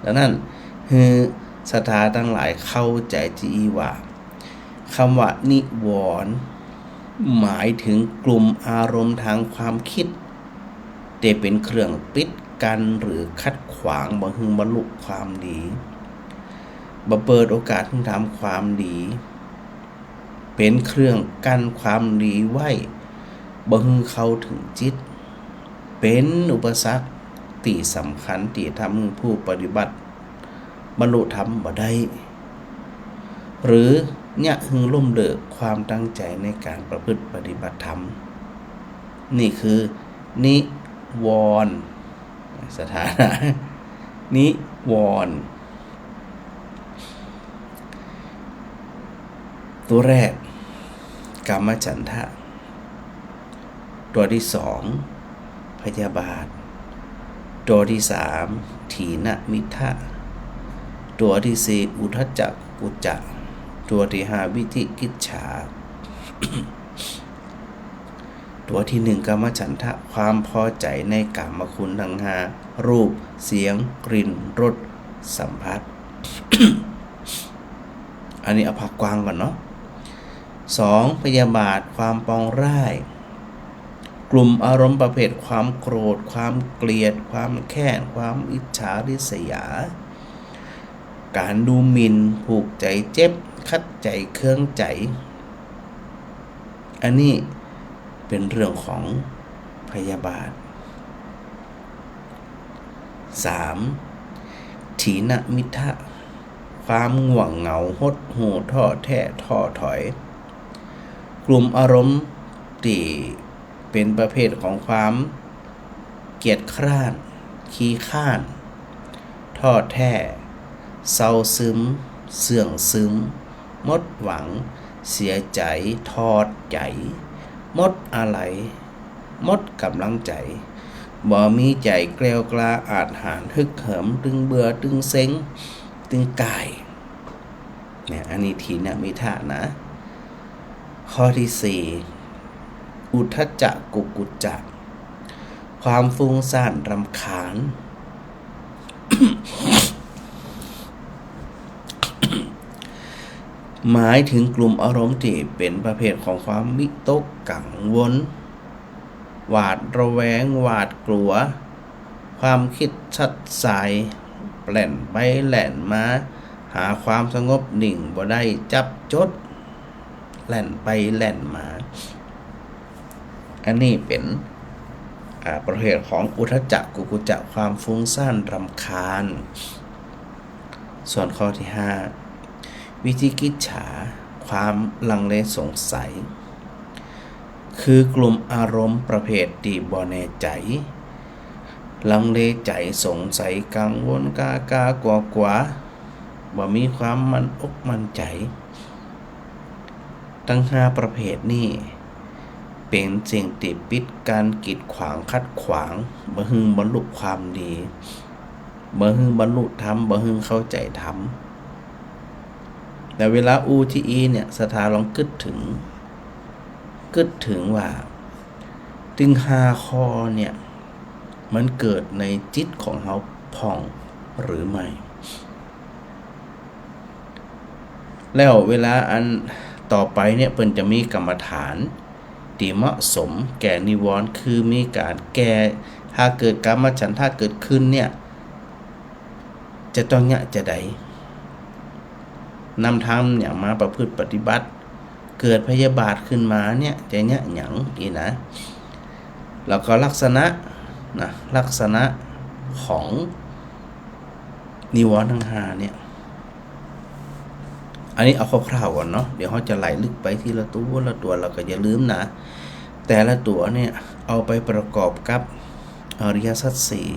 ดังนั้น หื้อศรัทธาตังหลายเข้าใจ๋จาอี้ว่า กำว่านิวรณ์ หมายเถิงกลุ่มอารมณ์ตางความกึ๊ด ตี้เป๋นเครื่องปิดกั้นหรือขัดขวางบ่หื้อบรรลุความดี บ่เปิดโอกาสหื้อทำความดี เป๋นเครื่องกั้นความดีไว้ บ่หื้อเข้าเถิงจิต เป๋นอุปสรรคตี้สำคัญตี้ทำหื้อผู้ปฏิบัติบรรลุธรรมบ่ได้ หรือเยียะหื้อล้มเลิกความตั้งใจ๋ในก๋านประพฤติปฏิบัติธรรม นี่คือนิวรณ์ ศรัทธานะ นิวรณ์ ตั๋วแรก กามฉันทะ ตั๋วตี้สอง พยาบาท ตั๋วตี้สาม ถีนมิทธะ ตั๋วตี้สี่ อุทธัจจะกุจจะ ตั๋วตี้ห้า วิจิกิจฉา ตั๋วตี้หนึ่ง กามฉันทะ ความพอใจ๋ในกามคุณตังห้า รูป เสียง กลิ่น รส สัมผัส อันนี้เอาภาคกว้างก่อนเนาะ สอง พยาบาท ความปองร้าย กลุ่มอารมณ์ประเภทความโกรธ ความเกลียด ความแค้น ความอิจฉาริษยา ก๋านดูหมิ่น ผูกใจ๋เจ็บ ขัดใจ๋ เคืองใจ๋ อันนี้เป๋นเรื่องของพยาบาท สาม ถีนมิทธะ ความง่วงเหงา หดหู่ ท้อแท้ ท้อถอย กลุ่มอารมณ์ตี้เป๋นประเภทของความเกียจคร้าน ขี้คร้าน ท้อแท้ เศร้าซึม เสื่องซึม หมดหวัง เสียใจ๋ ถอดใจ๋ หมดอาลัย หมดก๋ำลังใจ๋ บ่มีใจ๋แกล้วกล้าอาจหาญ ฮึกเหิม ตึงเบื่อ ตึงเซ็ง ตึงก่าย เนี่ย อันนี้ถีนมิทธะนะ ข้อตี้สี่ อุทธัจจะกุกกุจจะ ความฟุ้งซ่านรำคาญ หมายเถิงกลุ่มอารมณ์ตี้เป๋นประเภทของความวิตกกังวล หวาดระแวง หวาดกลัว ความกึ๊ดซัดสาย แล่นไปแล่นมา หาความสงบนิ่งบ่ได้ จับจด แล่นไปแล่นมา อันนี้เป๋น อ่า ประเภทของอุทธัจจะกุกกุจจะ ความฟุ้งซ่านรำคาญ ส่วนข้อตี้ห้า วิจิกิจฉา ความลังเลสงสัย คือกลุ่มอารมณ์ประเภทตี้บ่แน่ใจ๋ ลังเลใจ๋ สงสัย กังวล กล้ากลัวกลัว บ่มีความมั่นอกมั่นใจ๋ ตึงห้าประเภทนี้ เป๋นสิ่งตี้ปิดกั้น กีดขวาง ขัดขวาง บ่หื้อบรรลุความดี บ่หื้อบรรลุธรรม บ่หื้อเข้าใจ๋ธรรม แต่เวลาอู้ตี้อี้เนี่ย ศรัทธาลองกึ๊ดเถิง กึ๊ดเถิงว่า ตึงห้าข้อเนี่ย มันเกิดในจิตของเฮาพ่องหรือไม่ แล้วเวลาอันต่อไปเนี่ย เปิ้นจะมีกรรมฐานตี้เหมาะสมแก่นิวรณ์ คือมีก๋านแก้ ถ้าเกิดกามฉันทะเกิดขึ้นเนี่ย จะต้องเยียะจาใด นำธรรมหยังมาประพฤติปฏิบัติ เกิดพยาบาทขึ้นมาเนี่ย จะเยียะหยังอี้นะ แล้วก็ลักษณะนะ ลักษณะของนิวรณ์ตึงห้าเนี่ย อันนี้เอาคร่าวๆก่อนเนาะ เดี๋ยวเฮาจะไหลลึกไปทีละตั๋วละตั๋ว แล้วก็อย่าลืมนะ แต่ละตั๋วเนี่ยเอาไปประกอบกับอริยสัจสี่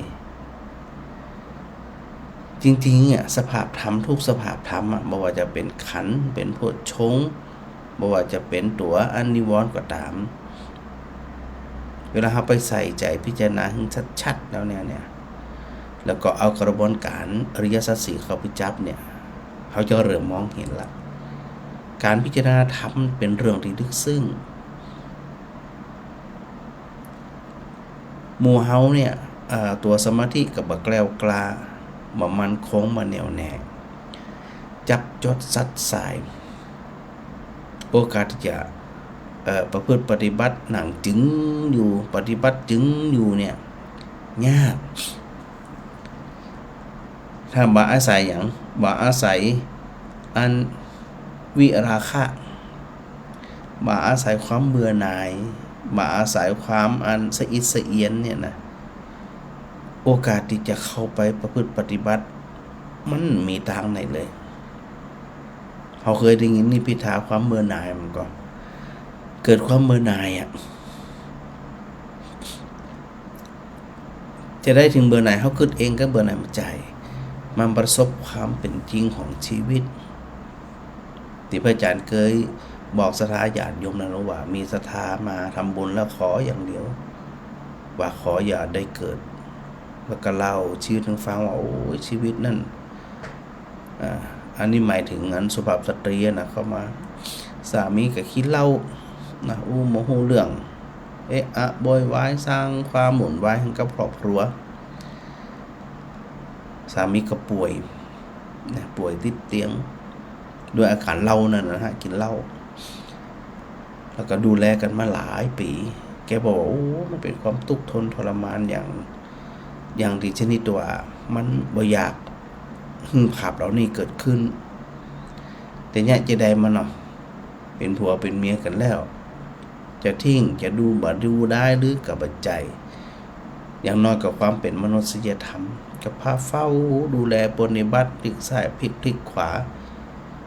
จริงๆ เนี่ย สภาพธรรมทุกสภาพธรรมอะ บ่ว่าจะเป๋นขันธ์ เป๋นโพชฌงค์ บ่ว่าจะเป๋นตั๋วอันนิวรณ์ก็ต๋าม เวลาเฮาไปใส่ใจ๋พิจารณาหื้อชัดๆ แล้วเนี่ย เนี่ย แล้วก็เอากระบวนก๋านอริยสัจสี่เข้าไปจับเนี่ย เฮาจะเริ่มมองเห็นละ ก๋านพิจารณาธรรมเป๋นเรื่องตี้ลึกซึ้ง หมู่เฮาเนี่ย เอ่อ ตั๋วสมาธิก็บ่แกล้วกล้า บ่มั่นคง บ่แน่วแน่ จับจดซัดสาย โอกาสตี้จะ เอ่อ ประพฤติปฏิบัติ นั่งจึงอยู่ ปฏิบัติจึงอยู่เนี่ย ยาก ถ้าบ่อาศัยหยัง บ่อาศัยอันวิราคะ บ่อาศัยความเบื่อหน่าย บ่อาศัยความอันสะอิดสะเอียนเนี่ยนะ โอกาสตี้จะเข้าไปประพฤติปฏิบัติ มันบ่มีตางไหนเลย เฮาเกยได้ยินนิพพิทาความเบื่อหน่าย มันก็เกิดความเบื่อหน่ายอะ จะได้เถิงเบื่อหน่าย เฮากึ๊ดเองก็เบื่อหน่ายบ่ใจ้ มาประสบความเป๋นจริงของชีวิต ตี้พระอาจ๋ารย์เกยบอกศรัทธาญาติโยมนะลูก ว่ามีศรัทธามาทำบุญแล้วขออย่างเดียว ว่าขออย่าได้เกิด แล้วก็เล่าชีวิตหื้อฟังว่า โอ้ย ชีวิตนั้น อ่า อันนี้หมายเถิงอันสุภาพสตรีนะ เข้ามา สามีก็ขี้เหล้านะ อู้บ่ฮู้เรื่อง เอะอะโวยวาย สร้างความวุ่นวายหื้อกับครอบครัว สามีก็ป่วยนะ ป่วยติดเตียง ด้วยอาก๋ารเหล้านั่นนะฮะ กิ๋นเหล้า แล้วก็ดูแลกั๋นมาหลายปี๋ กบอกว่า โอ้ มันเป๋นความตุ๊กทนทรมานอย่าง อย่างตี้ชนิดตี้ว่ามันบ่อยากหื้อภาพเหล่านี้เกิดขึ้น แต่เยียะจะใดมาเนาะ เป๋นผัวเป๋นเมียกั๋นแล้ว จะทิ้ง จะดูบ่ดูดายหรือก็บ่ใจ้ อย่างน้อยก็ความเป๋นมนุษยธรรม ก็พาเฝ้าดูแลปรนนิบัติ พลิกซ้ายพลิก พลิกขวา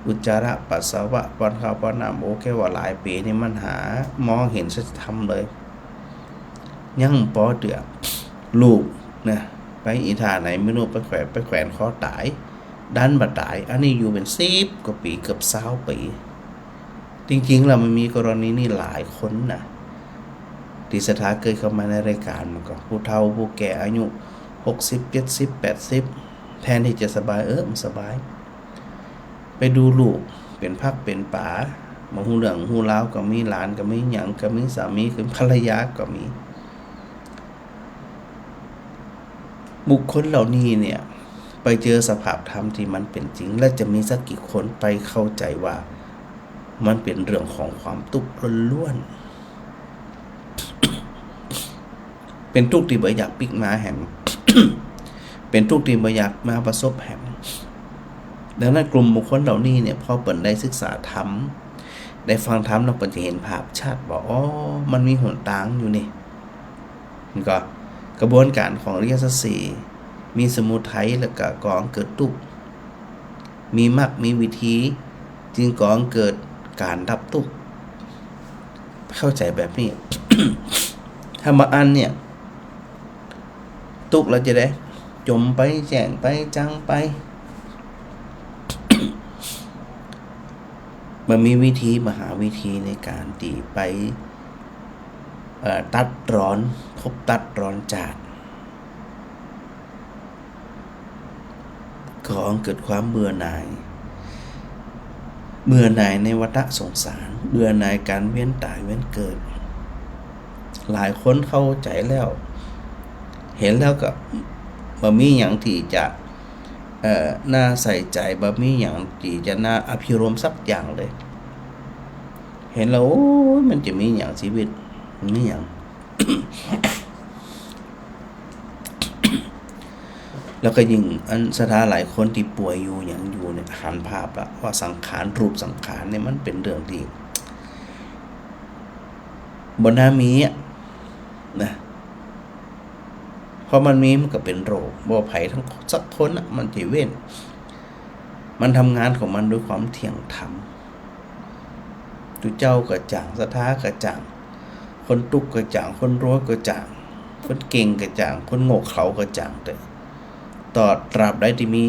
อุจจาระปัสสาวะ ป้อนข้าวป้อนน้ำ โอ้ แค่ว่าหลายปี๋นี่มันหามองเห็นสัจธรรมเลย ยังปอเตื้อ ลูกนะ ไปอีท่าไหนไม่ฮู้ ไปแขวน ไปแขวนคอต๋าย ดันบ่ต๋าย อันนี้อยู่เป๋นสิบกว่าปี๋ เกือบซาวปี๋ จริงๆ แล้วมันมีกรณีนี้หลายคนนะ ตี้ศรัทธาเกยเข้ามาในรายก๋าน มันก็ผู้เฒ่าผู้แก่อายุหกสิบ เจ็ดสิบ แปดสิบ แทนตี้จะสบาย เออ มันสบาย ไปดูลูก เป๋นผักเป๋นป๋า บ่ฮู้เรื่องฮู้ราวก็มี หลานก็มี หยังก็มี สามีก็มี ภรรยาก็มี บุคคลเหล่านี้เนี่ย ไปเจอสภาพธรรมตี้มันเป๋นจริง แล้วจะมีสักกี่คนไปเข้าใจ๋ว่ามันเป๋นเรื่องของความตุ๊กข์ล้วนๆ เป๋นตุ๊กข์ตี้บ่อยากปิ๊กมาแหม เป๋นตุ๊กข์ตี้บ่อยากมาประสบแหม ดังนั้นกลุ่มบุคคลเหล่านี้เนี่ย พอเปิ้นได้ศึกษาธรรม ได้ฟังธรรมแล้ว เปิ้นจะหันภาพชัดว่า อ๋อ มันมีหนตางอยู่นี่ มันก็กระบวนก๋านของอริยสัจสี่ มีสมุทัย แล้วก็ก่อเกิดตุ๊กข์ มีมรรค มีวิธี จึงก่อเกิดก๋านดับตุ๊กข์ เข้าใจ๋แบบนี้ ถ้าบ่อั้นเนี่ย ตุ๊กข์แล้วจะใด จมไป แจ้งไป จังไป บ่มีวิธี บ่หาวิธีในก๋านตี้ไป เอ่อ ตัดรอนภพ ตัดรอนจาติ ก่อเกิดความเบื่อหน่าย เบื่อหน่ายในวัฏสงสาร เบื่อหน่ายก๋านเวียนต๋ายเวียนเกิด หลายคนเข้าใจ๋แล้ว หันแล้วก็บ่มีหยังตี้จะ เอ่อ น่าใส่ใจ๋ บ่มีหยังตี้จะน่าอภิรมย์สักอย่างเลย หันแล้ว โอ้ย มันจะมีหยัง ชีวิตมันมีหยัง แล้วก็ยิ่งอันศรัทธาหลายคนตี้ป่วยอยู่หยังอยู่เนี่ย หันภาพละว่าสังขาร รูปสังขารเนี่ยมันเป๋นเรื่องตี้บ่น่ามีอะนะ เพราะมันมีมันก็เป๋นโรค บ่ใผสักคนอะ มันจะเว้น มันทำงานของมันด้วยความเที่ยงธรรม ตุ๊เจ้าก็จ่าง ศรัทธาก็จ่าง คนตุ๊กข์ก็จ่าง คนรวยก็จ่าง คนเก่งก็จ่าง คนโง่เขลาก็จ่าง แต่ตราบใดตี้มี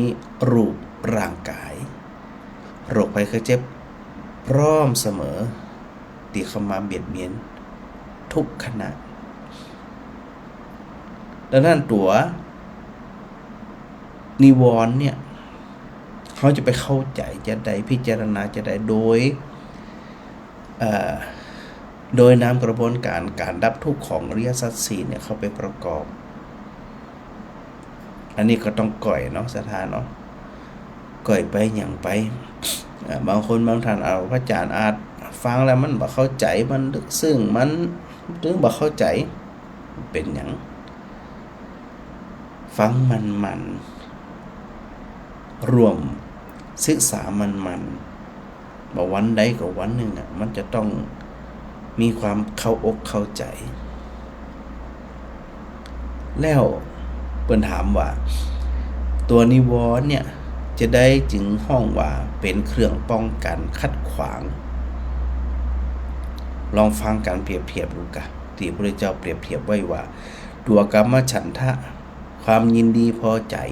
รูปร่างก๋าย โรคภัยไข้เจ็บพร้อมเสมอ ตี้เข้ามาเบียดเบียนทุกขณะ ดังนั้นตั๋วนิวรณ์เนี่ย เฮาจะไปเข้าใจ๋จะใด พิจารณาจะใด โดย เอ่อ โดยนำกระบวนก๋านก๋านดับตุ๊กข์ของอริยสัจสี่เนี่ยเข้าไปประกอบ อันนี้ก็ต้องก่อยเนาะ ศรัทธาเนาะ ก่อยไปหยังไป เอ่อ บางคนบางท่าน เอา พระอาจ๋ารย์อาจฟังแล้วมันบ่เข้าใจ๋ มันลึกซึ้ง มัน ถึงบ่เข้าใจ๋ เป๋นหยัง ฟังมันๆ ร่วมศึกษามันๆ บ่าวันใดก็วันนึ่งอะ มันจะต้องมีความเข้าอกเข้าใจ๋ แล้วเปิ้นถามว่า ตั๋วนิวรณ์เนี่ย จะใดจึงฮ้องว่าเป๋นเครื่องป้องกั๋นขัดขวาง ลองฟังกั๋นเปรียบเทียบดูก่ะ ตี้พระพุทธเจ้าเปรียบเทียบไว้ว่า ตั๋วกามฉันทะ ความยินดีพอใจ๋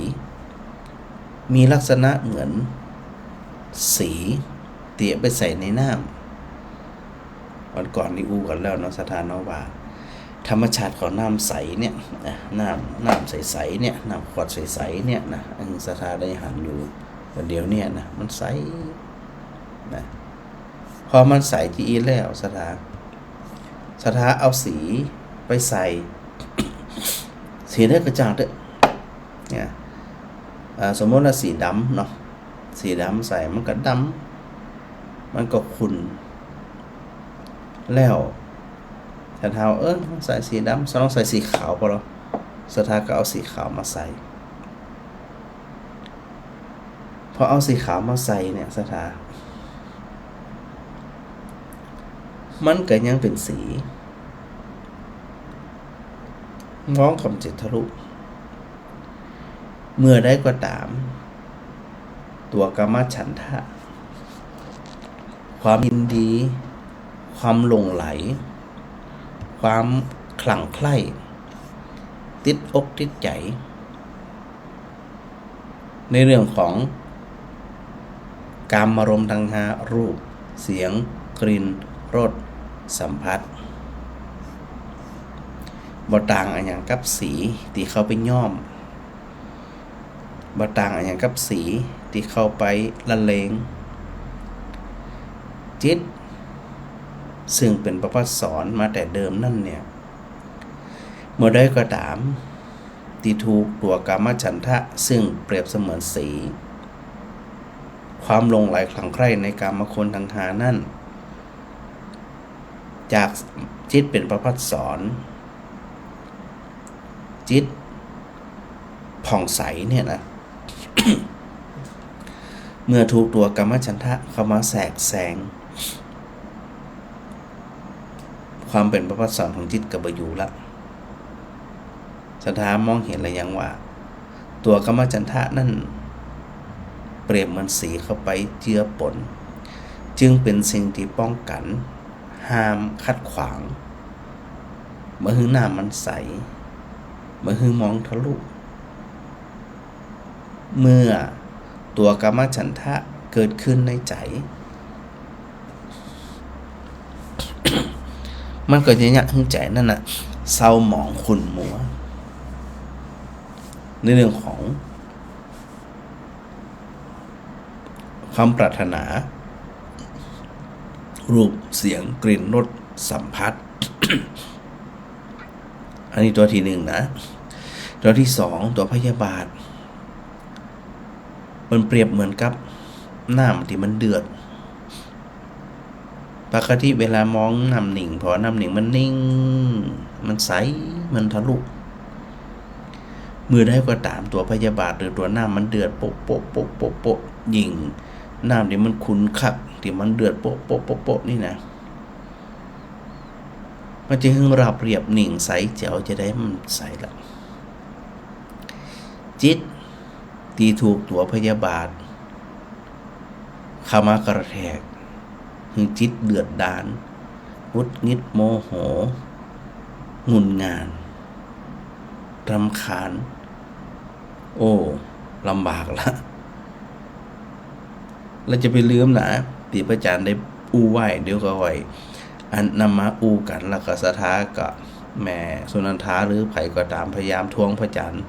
มีลักษณะเหมือนสีตี้เอาไปใส่ในน้ำ วันก่อนนี้อู้กั๋นแล้วเนาะ ศรัทธาเนาะ ว่าธรรมชาติของน้ำใสเนี่ยนะ น้ำ น้ำใสๆ เนี่ย น้ำขวดใสๆ เนี่ยนะ เออ ศรัทธาได้หันอยู่ เดี๋ยวเนี่ยนะ มันใสนะ พอมันใสจริงอี้แล้ว ศรัทธา ศรัทธาเอาสีไปใส่ สีใดก็จ่างเต๊อะ เนี่ย อ่า สมมุติว่าสีดำเนาะ สีดำใส่มันก็ดำ มันก็ขุ่น แล้ว ศรัทธา เออ ใส่สีดำ ซะลองใส่สีขาวปะลอ ศรัทธาก็เอาสีขาวมาใส่ พอเอาสีขาวมาใส่เนี่ย ศรัทธา มันก็ยังเป๋นสี มองก็บ่เจ็ดทะลุ เมื่อใดก็ต๋าม ตั๋วกามฉันทะ ความยินดี ความหลงใหล ความคลั่งใคร่ ติดอกติดใจ๋ ในเรื่องของกามารมณ์ตังห้า รูป เสียง กลิ่น รส สัมผัส บ่ต่างอะหยังกับสีตี้เข้าไปย้อม บ่ต่างอะหยังกับสีตี้เข้าไปละเลง จิต ซึ่งเป๋นประภัสสรมาแต่เดิมนั้นเนี่ย เมื่อใดก็ต๋าม ตี้ถูกตั๋วกามฉันทะ ซึ่งเปรียบเสมือนสี ความหลงใหลคลั่งใคร่ในกามคุณตังห้านั้น จากจิตเป๋นประภัสสร จิตผ่องใสเนี่ยนะ เมื่อถูกตั๋วกามฉันทะเข้ามาแทรกแซง ความเป๋นประภัสสรของจิตก็บ่อยู่ละ ศรัทธามองเห็นแล้วยังว่า ตั๋วกามฉันทะนั้น เปรียบเหมือนสีเข้าไปเจือปน จึงเป๋นสิ่งตี้ป้องกั๋น ห้ามขัดขวาง บ่หื้อน้ำมันใส บ่หื้อมองทะลุ เมื่อตั๋วกามฉันทะเกิดขึ้นในใจ๋ มันก็จะเยียะหื้อใจ๋นั้นน่ะ เศร้าหมองขุ่นมัว ในเรื่องของความปรารถนา รูป เสียง กลิ่น รส สัมผัส อันนี้ตั๋วตี้นึ่งนะ ตั๋วตี้สอง ตั๋วพยาบาท มันเปรียบเหมือนกับน้ำตี้มันเดือด ปกติเวลามองน้ำนิ่ง ผ่อน้ำนิ่งมันนิ่ง มันใส มันทะลุ เมื่อใดก็ต๋ามตั๋วพยาบาทหรือตั๋วน้ำมันเดือดโป๊ะโป๊ะโป๊ะโป๊ะโป๊ะ ยิ่งน้ำตี้มันขุ่นคัก ตี้มันเดือดโป๊ะโป๊ะโป๊ะโป๊ะนี่นะ มันจะหื้อราบเรียบนิ่งใสแจ๋ว จะได้มันใสละ จิตตี้ถูกตั๋วพยาบาทเข้ามากระแทก หื้อจิตเดือดดาล หงุดหงิด โมโห งุนง่าน รำคาญ โอ้ ลำบากละ แล้วจะไปลืมนะ ตี้พระอาจารย์ได้อู้ไว้ เดี๋ยวก็ค่อยอันนำมาอู้กั๋น แล้วก็ศรัทธาก็ แม่สุนันทาหรือใผก็ต๋าม พยายามทวงพระอาจารย์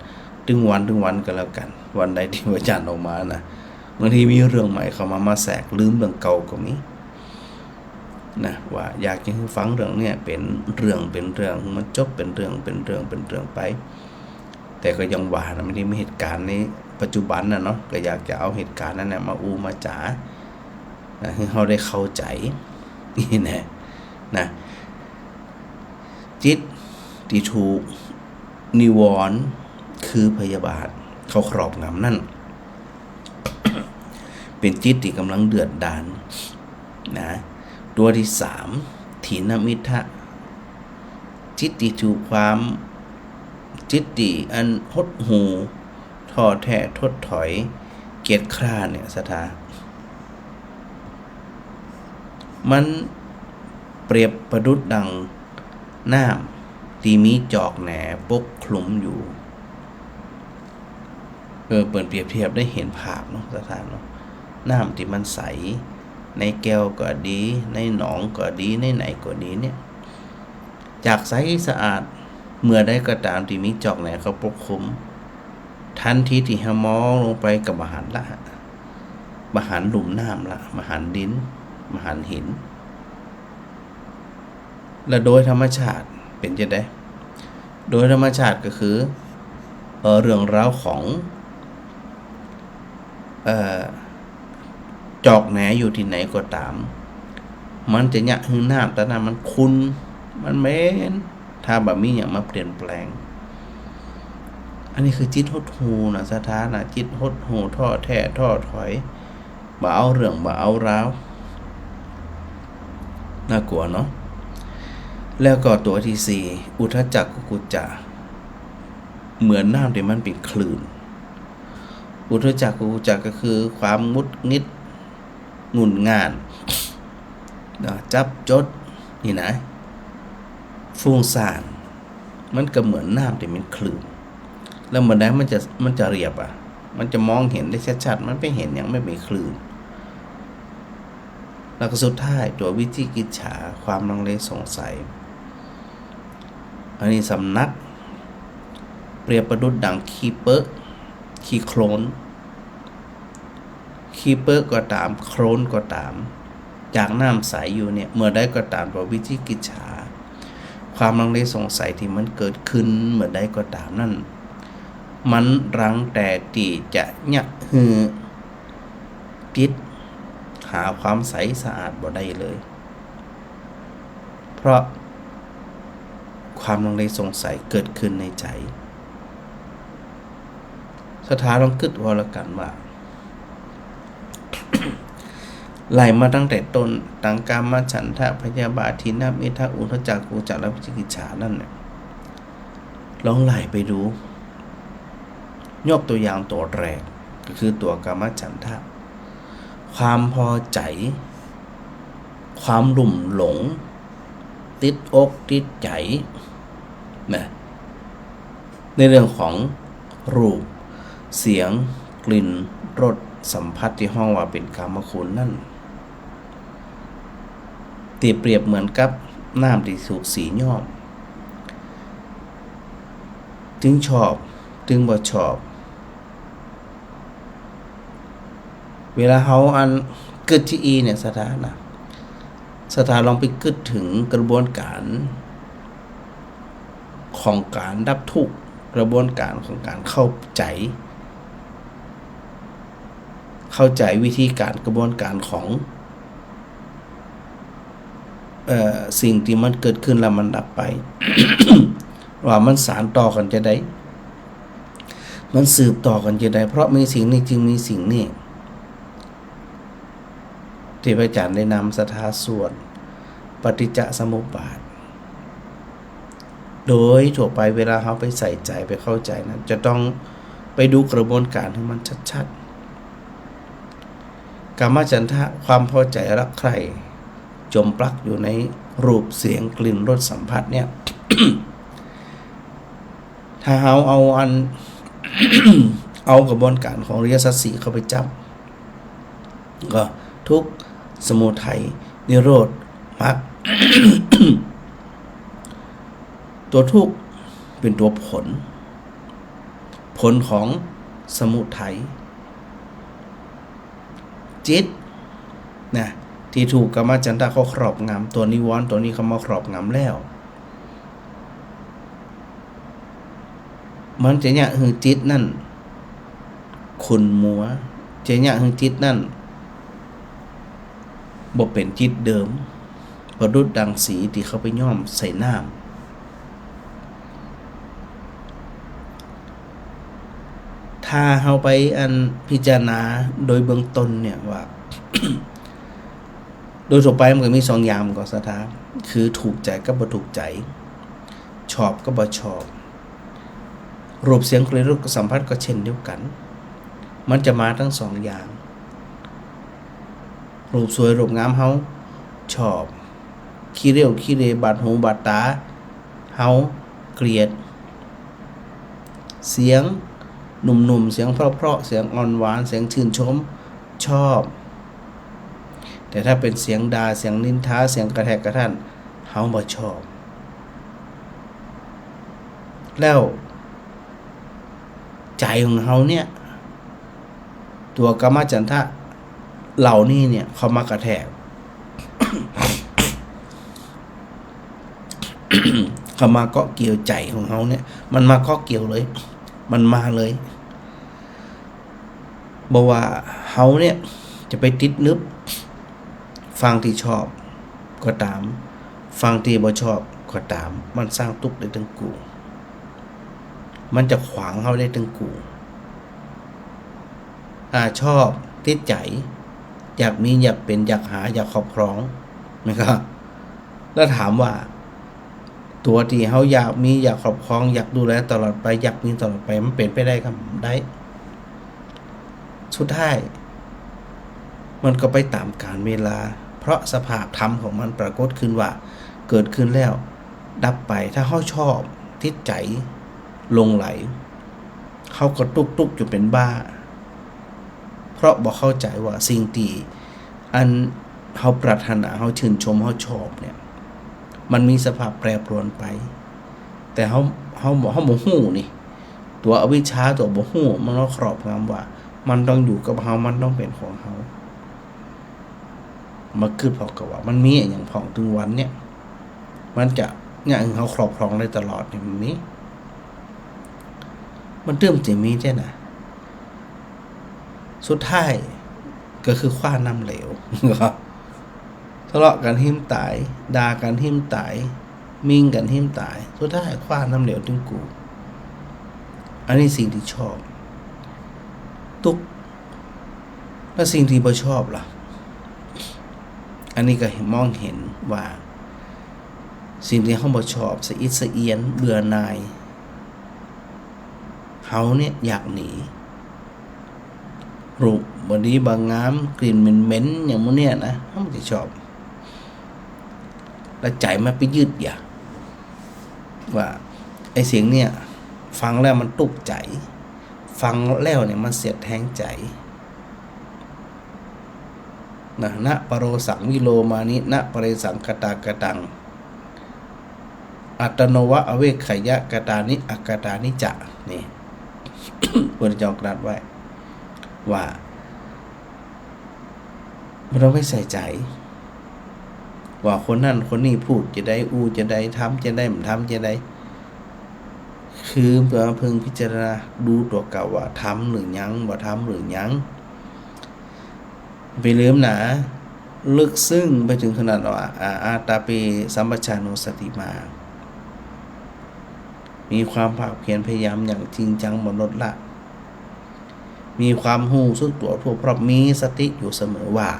ตึงวันตึงวันก็แล้วกั๋น วันใดตี้พระอาจารย์ออกมานะ บางทีมีเรื่องใหม่เข้ามา มาแทรก ลืมเรื่องเก่าก็มีนะ ว่าอยากจะหื้อฟังเรื่องเนี่ย เป๋นเรื่องเป๋นเรื่อง มันจบเป๋นเรื่องเป๋นเรื่องเป๋นเรื่องไป แต่ก็ยังว่านะ มันได้มีเหตุการณ์ในปัจจุบันน่ะเนาะ ก็อยากจะเอาเหตุการณ์นั้นน่ะมาอู้มาจ๋านะ หื้อเฮาได้เข้าใจ๋ นี่นะ นะ จิตตี้ถูกนิวรณ์คือพยาบาทเข้าครอบงำนั้น เป๋นจิตตี้ก่ำลังเดือดดาลนะ ตั๋วตี้สาม ถีนมิทธะ จิตตี้ถูกความ จิตตี้อันหดหู่ ท้อแท้ ถดถอย เกียจคร้านเนี่ย ศรัทธา มันเปรียบประดุจดังน้ำตี้มีจอกแหนปกคลุมอยู่ เออ เปิ้นเปรียบเทียบได้เห็นภาพเนาะ ศรัทธาเนาะ น้ำตี้มันใส ในแก้วก็ดี ในหนองก็ดี ในไหนก็ดีเนี่ย จากใสสะอาด เมื่อใดก็ต๋ามตี้มีจอกแหนเข้าปกคลุม ทันทีตี้เฮามองลงไปก็บ่หันละ บ่หันลุ่มน้ำละ บ่หันดิน บ่หันหิน และโดยธรรมชาติเป๋นจะใด โดยธรรมชาติก็คือ เอ่อ เรื่องราวของ เอ่อ จอกแหนอยู่ตี้ไหนก็ต๋าม มันจะเยียะหื้อน้ำต๋อนนั้นมันขุ่น มันเหม็น ถ้าบ่มีหยังมาเปลี่ยนแปลง อันนี้คือจิตหดหู่นะ ศรัทธานะ จิตหดหู่ ท้อแท้ ท้อถอย บ่เอาเรื่อง บ่เอาราว น่ากลัวเนาะ แล้วก็ตัวที่สี่ อุทธัจจะ กุกกุจจะ เหมือนน้ำตี้มันเป๋นคลื่น อุทธัจจะ กุกกุจจะ ก็คือความหงุดหงิด หงุ่นง่าน เนาะ จับจด นี่นะ ฟุ้งซ่าน มันก็เหมือนน้ำตี้เป๋นคลื่น แล้วเมื่อใดมันจะ มันจะเรียบอะ มันจะมองเห็นได้ชัดๆ มันไปเห็นหยัง มันเป๋นคลื่น แล้วก็สุดท้ายตัววิจิกิจฉา ความลังเลสงสัย อันนี้สำนัก เปรียบประดุจดังขี้เปอะ ขี้โคลน ขี้เปอะก็ต๋าม โคลนก็ต๋าม จากน้ำใสอยู่เนี่ย เมื่อใดก็ต๋าม ตัววิจิกิจฉา ความลังเลสงสัยตี้มันเกิดขึ้นเมื่อใดก็ต๋ามนั้น มันรังแต่ตี้จะเยียะหื้อจิตหาความใสสะอาดบ่ได้เลย เพราะความลังเลสงสัยเกิดขึ้นในใจ๋ ศรัทธาลองกึ๊ดเอาละกั๋นว่า ไล่มาตั้งแต่ต้น ตัง กามฉันทะ พยาบาท ถีนมิทธะ อุทธัจจะ กุจจะ และวิจิกิจฉานั่นเนี่ย ลองไล่ไปดู ยกตัวอย่างตัวแรก ก็คือตัวกามฉันทะ ความพอใจ๋ ความลุ่มหลง ติดอกติดใจ๋ นะ ในเรื่องของรูป เสียง กลิ่น รส สัมผัส ตี้ฮ้องว่าเป๋นกามคุณนั่น ตี้เปรียบเหมือนกับน้ำตี้ถูกสีย้อม ตึงชอบ ตึงบ่ชอบ เวลาเฮาอันกึ๊ดจะอี้เนี่ย ศรัทธานะ ศรัทธาลองไปกึ๊ดเถิงกระบวนก๋านของก๋านดับทุกข์ กระบวนก๋านของก๋านเข้าใจ๋ เข้าใจ๋วิธีก๋านกระบวนก๋านของ เอ่อ สิ่งตี้มันเกิดขึ้นแล้วมันดับไป ว่ามันสานต่อกั๋นจาใด มันสืบต่อกั๋นจาใด เพราะมีสิ่งนี้จึงมีสิ่งนี้ ตี้พระอาจ๋ารย์ได้นำศรัทธาสวดปฏิจจสมุปบาท โดยทั่วไปเวลาเฮาไปใส่ใจ๋ ไปเข้าใจ๋นะ จะต้องไปดูกระบวนก๋านหื้อมันชัดๆ กามฉันทะ ความพอใจ๋รักใคร่ จ๋มปลักอยู่ในรูป เสียง กลิ่น รส สัมผัสเนี่ย ถ้าเฮาเอาอัน เอากระบวนก๋านของอริยสัจสี่เข้าไปจับ ก็ทุกข์ สมุทัย นิโรธ มรรค ตัวทุกข์เป๋นตัวผล ผลของสมุทัย จิตนะ ตี้ถูกกามฉันทะเขาครอบงำ ตัวนิวรณ์ตัวนี้เข้ามาครอบงำแล้ว มันจะเยียะหื้อจิตนั่นขุ่นมัว จะเยียะหื้อจิตนั่นบ่เป๋นจิตเดิม ประดุจดังสีตี้เขาไปย้อมใส่น้ำ ถ้าเฮาไปอันพิจารณาโดยเบื้องต้นเนี่ยว่า โดยทั่วไปมันก็มีสองอย่าง มันก็ศรัทธา คือถูกใจ๋กับบ่ถูกใจ๋ ชอบกับบ่ชอบ รูปเสียงกลิ่นรสสัมผัสก็เช่นเดียวกั๋น มันจะมาตึงสองอย่าง รูปสวยรูปงามเฮาชอบ ขี้เร็วขี้เรบาดหูบาดต๋าเฮาเกลียด เสียงนุ่มๆ เสียงเพราะๆ เสียงอ่อนหวาน เสียงชื่นชม ชอบ แต่ถ้าเป๋นเสียงด่า เสียงนินทา เสียงกระแทกกระทั่น เฮาบ่ชอบ แล้วใจ๋ของเฮาเนี่ย ตัวกามฉันทะเหล่านี้เนี่ย เข้ามากระแทก เข้ามาเกาะเกี่ยวใจ๋ของเฮาเนี่ย มันมาเกาะเกี่ยวเลย มันมาเลย บ่ว่าเฮาเนี่ยจะไปติดนึก ฝั่งตี้ชอบก็ต๋าม ฝั่งตี้บ่ชอบ ก็ต๋าม มันสร้างตุ๊กข์ได้ตึงกู้ มันจะขวางเฮาได้ตึงกู้ อ่า ชอบ ติดใจ๋ อยากมี อยากเป๋น อยากหา อยากครอบครอง มันก็ แล้วถามว่า ตั๋วตี้เฮาอยากมี อยากครอบครอง อยากดูแลตลอดไป อยากมีตลอดไป มันเป๋นไปได้กำ ได้ สุดท้าย มันก็ไปต๋ามกาลเวลา เพราะสภาพธรรมของมันปรากฏขึ้นว่า เกิดขึ้นแล้ว ดับไป ถ้าเฮาชอบ ติดใจ๋ หลงใหล เฮาก็ตุ๊กๆ อยู่เป๋นบ้า เพราะบ่เข้าใจ๋ว่าสิ่งตี้อันเฮาปรารถนา เฮาชื่นชม เฮาชอบเนี่ย มันมีสภาพแปรปรวนไป แต่เฮา เฮาบ่ เฮาบ่ฮู้นี่ ตั๋วอวิชชา ตั๋วบ่ฮู้ มันมาครอบงำว่า มันต้องอยู่กับเฮา มันต้องเป๋นของเฮา มากึ๊ดผ่องกับว่า มันมีอะหยังผ่องตึงวันเนี่ย มันจะเนี่ย เฮาครอบครองได้ตลอดเนี่ย มันมี มันตึงจะมีแต๊นะ สุดท้ายก็คือคว้าน้ำเหลว ทะเลาะกั๋นหิ้นต๋าย ด่ากั๋นหิ้นต๋าย มิ่งกั๋นหิ้นต๋าย สุดท้ายคว้าน้ำเหลวตึงกู้ อันนี้สิ่งตี้ชอบ ตุ๊กข์ แล้วสิ่งตี้บ่ชอบล่ะ อันนี้ก็มองหันว่า สิ่งตี้เฮาบ่ชอบ สะอิดสะเอียน เบื่อหน่าย เฮาเนี่ยอยากหนี รูปบ่ดีบ่งาม กลิ่นเหม็นๆ อย่างหมู่เนี่ยนะ เฮาบ่ได้ชอบ แล้วใจ๋มันไปยึดอย่า ว่าไอ้สิ่งเนี่ย ฟังแล้วมันตุ๊กข์ใจ๋ ฟังแล้วเนี่ยมันเสียดแทงใจ๋ นะ นะปะโรสังวิโรมานิ นะปะเรสังคตากตัง อัตโนวะอเวกขยะกตานิ อกตานิจะ นี่ พระพุทธเจ้าตรัสไว้ ว่า บ่ต้องไปใส่ใจ๋ ว่าคนนั้นคนนี้พูดจะใด อู้จะใด ทำจะใด บ่ทำจะใด คือเพื่อเพิ่งพิจารณาดูตั๋วเก่าว่าทำหรือยัง บ่ทำหรือยัง บ่าลืมนะ ลึกซึ้งไปเถิงขนาดว่า อา อาตาเป สัมปชานุสติมา มีความภาคเพียรพยายามอย่างจริงจังบ่ลดละ มีความฮู้สึกตั๋วทั่วพร้อม มีสติอยู่เสมอว่า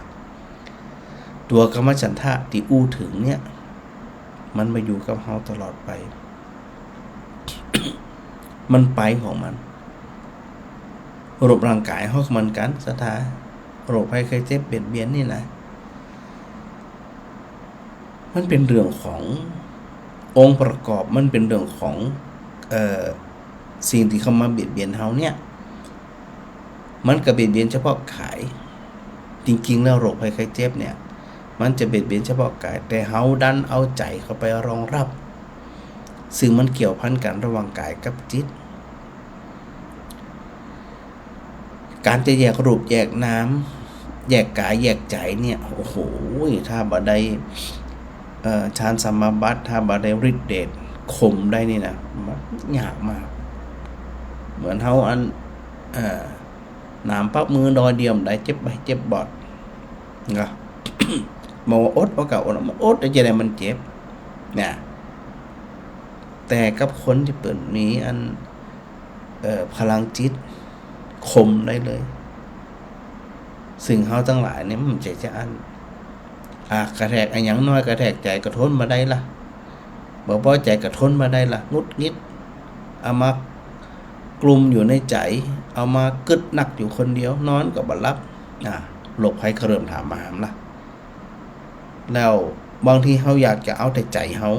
ตั๋วกามฉันทะตี้อู้เถิงเนี่ย มันมาอยู่กับเฮาตลอดไป มันไปของมัน โรคร่างก๋ายเฮาก็เหมือนกั๋น ศรัทธา โรคภัยไข้เจ็บเบียดเบียนนี่นะ มันเป๋นเรื่องขององค์ประกอบ มันเป๋นเรื่องของ เอ่อ สิ่งตี้เข้ามาเบียดเบียนเฮาเนี่ย มันก็เบียดเบียนเฉพาะก๋าย จริงๆ แล้วโรคภัยไข้เจ็บเนี่ย มันจะเบียดเบียนเฉพาะก๋าย แต่เฮาดันเอาใจ๋เข้าไปรองรับ ซึ่งมันเกี่ยวพันกั๋นระหว่างก๋ายกับจิต ก๋านจะแยกรูปแยกนาม แยกก๋ายแยกใจ๋เนี่ย โอ้โห ถ้าบ่ได้ เอ่อ ฌานสมาบัติ ถ้าบ่ได้ฤทธิ์เดชข่มได้นี่นะ มันยากมาก เหมือนเฮาอัน เอ่อ หนามปักมือดอยเดียวบ่ได้ เจ็บไปเจ็บบ่อน นะ บ่ว่าอด บ่กล้าอด มันอดจะใดมันเจ็บ นะ แต่กับคนตี้เปิ้นมีอัน เอ่อ พลังจิตข่มได้เลย ซึ่งเฮาตังหลายเนี่ยมันใจ๋จะอั้น อ่ะ กระแทกอะหยังน้อย กระแทกใจ๋ก็ทนบ่ได้ละ บ่ปอใจ๋ก็ทนบ่ได้ละ หงุดหงิด เอามากลุ่มอยู่ในใจ๋ เอามากึ๊ดนักอยู่คนเดียว นอนก็บ่หลับ อ่ะ โรคภัยก็เริ่มถามมาหาละ แล้วบางทีเฮาอยากจะเอาแต่ใจ๋เฮา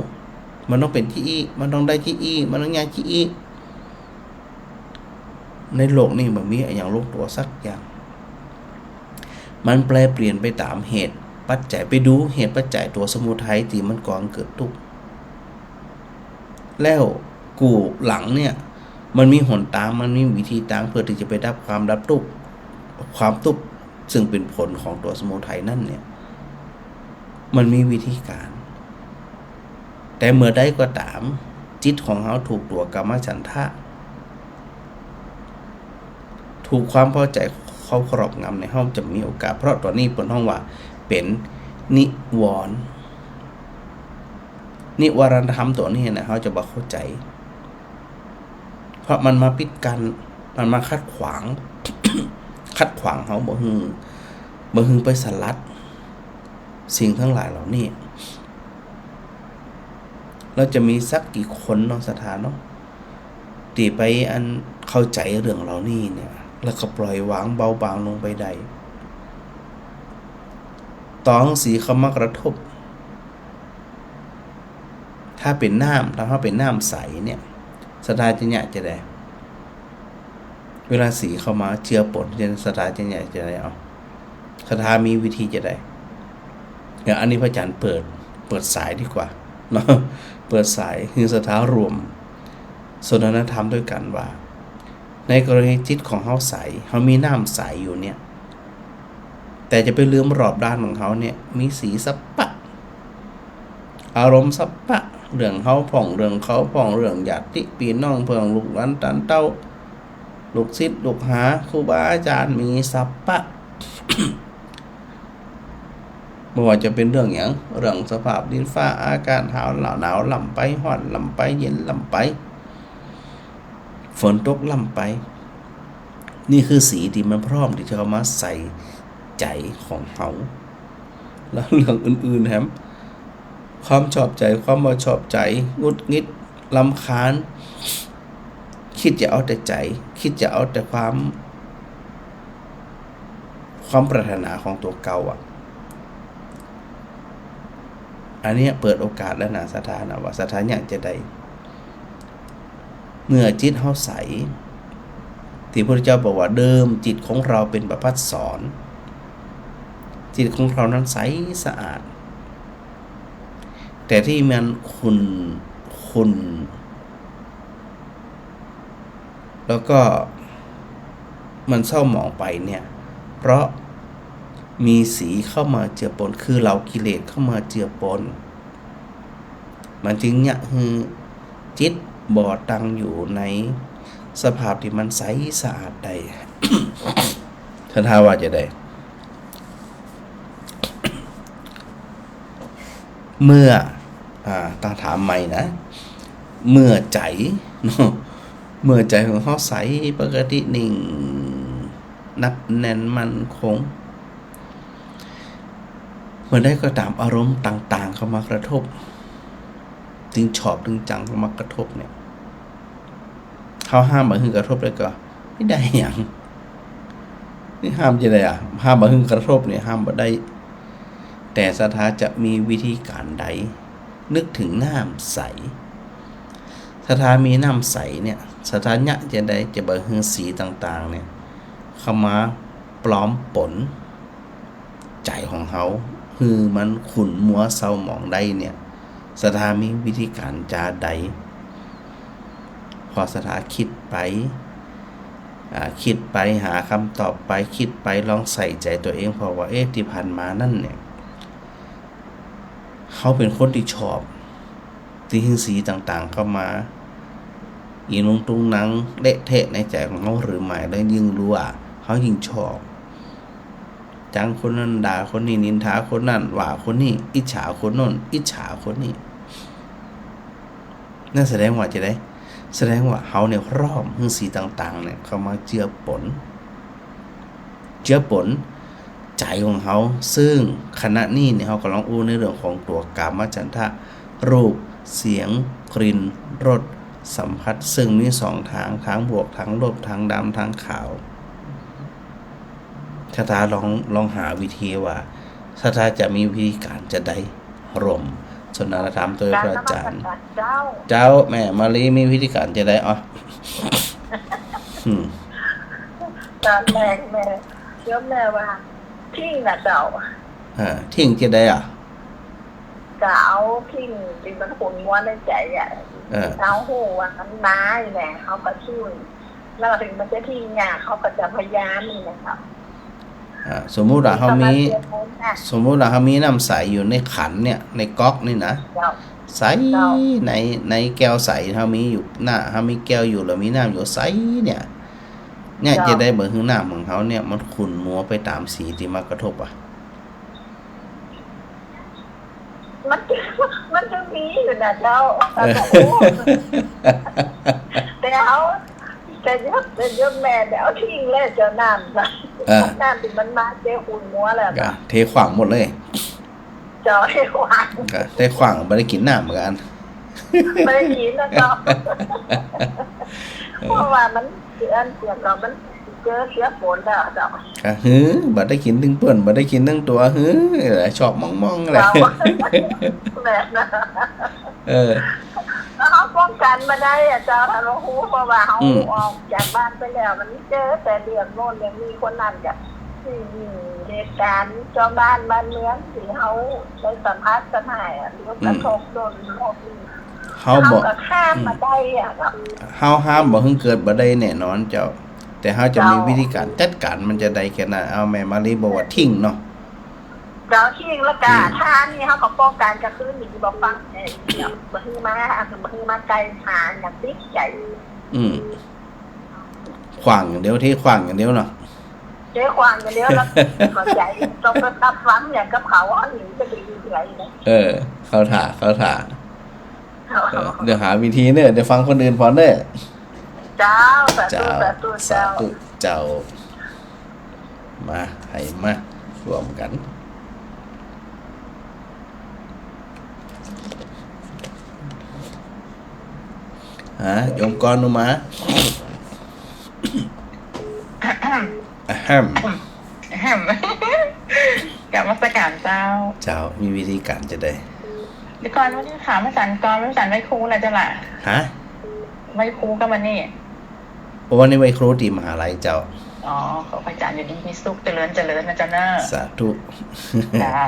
มันต้องเป๋นจะอี้ มันต้องได้จะอี้ มันต้องอย่างจะอี้ ในโลกนี้บ่มีอะหยังลงตั๋วสักอย่าง มันแปรเปลี่ยนไปต๋ามเหตุปัจจัย ไปดูเหตุปัจจัยตั๋วสมุทัยตี้มันก่อเกิดตุ๊กข์ แล้วกู้หลังเนี่ย มันมีหนตาง มันมีวิธีตางเพื่อตี้จะไปดับความดับตุ๊กข์ ความตุ๊กข์ซึ่งเป๋นผลของตั๋วสมุทัยนั้นเนี่ย มันมีวิธีก๋าน แต่เมื่อใดก็ต๋าม จิตของเฮาถูกตั๋วกามฉันทะ ถูกความพอใจ๋เข้าครอบงำเนี่ย เฮาจะมีโอกาส เพราะตั๋วนี้เปิ้นฮ้องว่าเป๋นนิวรณ์ นิวรณธรรมตั๋วนี้นะ เฮาจะบ่เข้าใจ๋ เพราะมันมาปิดกั้น มันมาขัดขวาง ขัดขวางเฮาบ่หื้อ บ่หื้อไปสลัดสิ่งตังหลายเหล่านี้ แล้วจะมีสักกี่คนเนาะ ศรัทธาเนาะ ตี้ไปอันเข้าใจ๋เรื่องเหล่านี้เนี่ย แล้วก็ปล่อยวางเบาบางลงไปได้ ต๋อนสีเข้ามากระทบ ถ้าเป๋นน้ำ ถ้าเฮาเป๋นน้ำใสเนี่ย ศรัทธาจะเยียะจาใด เวลาสีเข้ามาเจือปน ศรัทธาจะเยียะจาใด เอา ศรัทธามีวิธีจาใด เดี๋ยวอันนี้พระอาจารย์เปิด เปิดสายดีกว่าเนาะ เปิดสายหื้อศรัทธาร่วมสนทนาธรรมด้วยกั๋นว่า ในกรณีจิตของเฮาใส เฮามีน้ำใสอยู่เนี่ย แต่จะไปลืมรอบด้านของเฮาเนี่ย มีสีสะปะ อารมณ์สะปะ เรื่องเฮาพ่อง เรื่องเขาพ่อง เรื่องญาติปี้น้องพ่อง ลูกหลานต้านเต้า ลูกศิษย์ลูกหา ครูบาอาจารย์ มีสะปะ บ่ว่าจะเป๋นเรื่องหยัง เรื่องสภาพดินฟ้าอากาศ หนาว หนาวล้ำไป ฮ้อนล้ำไป เย็นล้ำไป ฝนตกล้ำไป นี่คือสีตี้มันพร้อมตี้จะเข้ามาใส่ใจ๋ของเฮา แล้วเรื่องอื่นๆ แหม ความชอบใจ๋ ความบ่ชอบใจ๋ หงุดหงิด รำคาญ กึ๊ดจะเอาแต่ใจ๋ กึ๊ดจะเอาแต่ความ ความปรารถนาของตั๋วเก่าอะ อันเนี้ยเปิดโอกาสแล้วนะ ศรัทธานะ ว่าศรัทธาเยียะจาใด เมื่อจิตเฮาใส ตี้พระพุทธเจ้าบอกว่า เดิมจิตของเราเป๋นประภัสสร จิตของเรานั้นใสสะอาด แต่ตี้มันขุ่น ขุ่น แล้วก็มันเศร้าหมองไปเนี่ย เพราะมีสีเข้ามาเจือปน คือเหล่ากิเลสเข้ามาเจือปน มันจึงเยียะหื้อจิตบ่ตั้งอยู่ในสภาพตี้มันใสสะอาดได้ ศรัทธาว่าจาใด เมื่อ อ่า ต้องถามใหม่นะ เมื่อใจ๋เนาะ เมื่อใจ๋ของเฮาใส ปกติ นิ่ง หนักแน่น มั่นคง เมื่อใดก็ต๋ามอารมณ์ต่างๆ เข้ามากระทบ ตึงชอบตึงจังเข้ามากระทบเนี่ย เฮาห้ามบ่หื้อกระทบได้ก่อ บ่ได้หยัง นี่ห้ามจาใดอะ ห้ามบ่หื้อกระทบเนี่ยห้ามบ่ได้ แต่ศรัทธาจะมีวิธีก๋านใด นึกเถิงน้ำใส ศรัทธามีน้ำใสเนี่ย ศรัทธาเยียะจาใดจะบ่หื้อสีต่างๆ เนี่ย เข้ามาปลอมป๋น ใจ๋ของเฮา หื้อมันขุ่นมัวเศร้าหมองได้เนี่ย ศรัทธามีวิธีก๋านจาใด พอศรัทธากึ๊ดไป อ่า กึ๊ดไปหากำตอบไป กึ๊ดไปลองใส่ใจ๋ตั๋วเอง เพราะว่า เอ๊ะ ตี้ผ่านมานั้นเนี่ย เฮาเป๋นคนตี้ชอบ ตี้หื้อสีต่างๆ เข้ามา อี่นุงตุงหนังเละเทะในใจ๋ของเฮาหรือไม่ แล้วยิ่งรู้ว่าเฮายิ่งชอบ จังคนนั้นด่าคนนี้ นินทาคนนั้น ว่าคนนี้ อิจฉาคนโน้น อิจฉาคนนี้ นั่นแสดงว่าจาใด แสดงว่าเฮาเนี่ยพร้อมหื้อสีต่างๆ เนี่ยเข้ามาเจือปน เจือปนใจ๋ของเฮา ซึ่งขณะนี้เนี่ยเฮากำลังอู้ในเรื่องของตั๋วกามฉันทะ รูป เสียง กลิ่น รส สัมผัส ซึ่งมีสองตาง ตางบวก ตางลบ ตางดำ ตางขาว ศรัทธาลอง ลองหาวิธีว่า ศรัทธาจะมีวิธีก๋านจาใด ร่วมสนทนาธรรมตวยพระอาจ๋ารย์ กราบนมัสการเจ้า เจ้า แม่มาลีมีวิธีก๋านจาใด อ๋อ อืม ต๋อนแรกแม่ โยมแม่ว่า ทิ้งน่ะเจ้า อ่า ทิ้งจาใดอะ ก็เอาทิ้งตี้มันขุ่นมัวในใจ๋อะ เออ เฮาฮู้ว่ามันมาแหละ เฮาก็ทิ้ง แล้วเถิงมันจะทิ้งยาก เฮาก็จะพยายามนี่แหละเจ้า อ่า สมมุติว่าเฮามี สมมุติว่าเฮามีน้ำใสอยู่ในขันเนี่ย ในก๊อกนี่นะ เจ้า ใส เจ้า ใน ในแก้วใสเฮามีอยู่ น่ะ เฮามีแก้วอยู่ แล้วมีน้ำอยู่ใสเนี่ย เนี่ย เจ้า จาใดบ่หื้อน้ำของเฮาเนี่ย มันขุ่นมัวไปต๋ามสีตี้มากระทบอะ มัน มันจะมีอยู่ใน เจ้า เออ โอ้โห แต่เอา แต่ยก แต่ยกแม่ แต่เอาทิ้งแล้วเจ้า น้ำน่ะ เออ น้ำตี้มันมาเจ๊ขุ่นมัวแล้ว ก็เทขว้างหมดเลย เจ้า เทขว้าง ก็เทขว้าง บ่ได้กิ๋นน้ำเหมือนกั๋น บ่ได้กิ๋นแล้วเจ้า เออ เพราะว่ามันเสีย อันเสียก็มันเจอเสียฝนแล้วเจ้า ก็หื้อ บ่ได้กิ๋นตึงเปิ้น บ่ได้กิ๋นตึงตั๋ว หื้อ ชอบมองๆ แหละ เจ้า แบบนั้น เออ แล้วเฮาป้องกั๋นบ่ได้อะเจ้า ถ้าเฮาฮู้ เพราะว่าเฮา อืม ออกจากบ้านไปแล้ว มันเจอแต่เรื่องโน่นเรื่องนี้ คนนั้นก็ อืม เหตุก๋ารณ์ชาวบ้านบ้านเมืองตี้เฮาได้สัมผัสกั๋นมาอะ เรื่องกระทบโน่นโน่นนี่ เฮาบ่ เฮาก็ห้ามบ่ได้อะเนาะ เฮาห้ามบ่หื้อเกิดบ่ได้แน่นอนเจ้า แต่เฮาจะมี เจ้า วิธีก๋านจัดก๋านมันจะใดแค่นั้น เอาแม่มาลีบอกว่าทิ้งเนาะ เจ้า ทิ้งแล้วก็ อืม ถ้านี่เฮาก็ป้องกั๋น ก็คือหนีบ่ฟัง เอ่อ เนี่ย บ่หื้อมา บ่หื้อมาใก้ หาอย่างติดใจ๋ อืม ขว้างอย่างเดียว เทขว้างอย่างเดียวเนาะ เทขว้างอย่างเดียว แล้วเข้าใจ๋ ต้องไปรับฟังอย่างกับเขา เอาหนีไปดีๆ เลยนะ เออ เข้าท่า เข้าท่า เออ เดี๋ยวหาวิธีเน่อ เดี๋ยวฟังคนอื่นผ่อนเน่อ เจ้า สาธุ เจ้า สาธุ สาธุ เจ้า เจ้า มา ใผมาร่วมกั๋น ฮะ โยมกรณ์หนูมา อะแฮม อะแฮม กราบนมัสก๋านเจ้า เจ้า มีวิธีก๋านจะใด เดี๋ยวก่อน วันนี้ถามพระอาจ๋ารย์ก่อน พระอาจ๋ารย์ไหว้ครูแล้วเจ้าล่ะ ฮะ ไหว้ครูก็วันนี้ โอ้ วันนี้ไหว้ครูตี้มหาลัยเจ้า อ๋อ ขอพระอาจ๋ารย์อยู่ดีมีสุข เจริญเจริญนะเจ้าเนอะ สาธุ เจ้า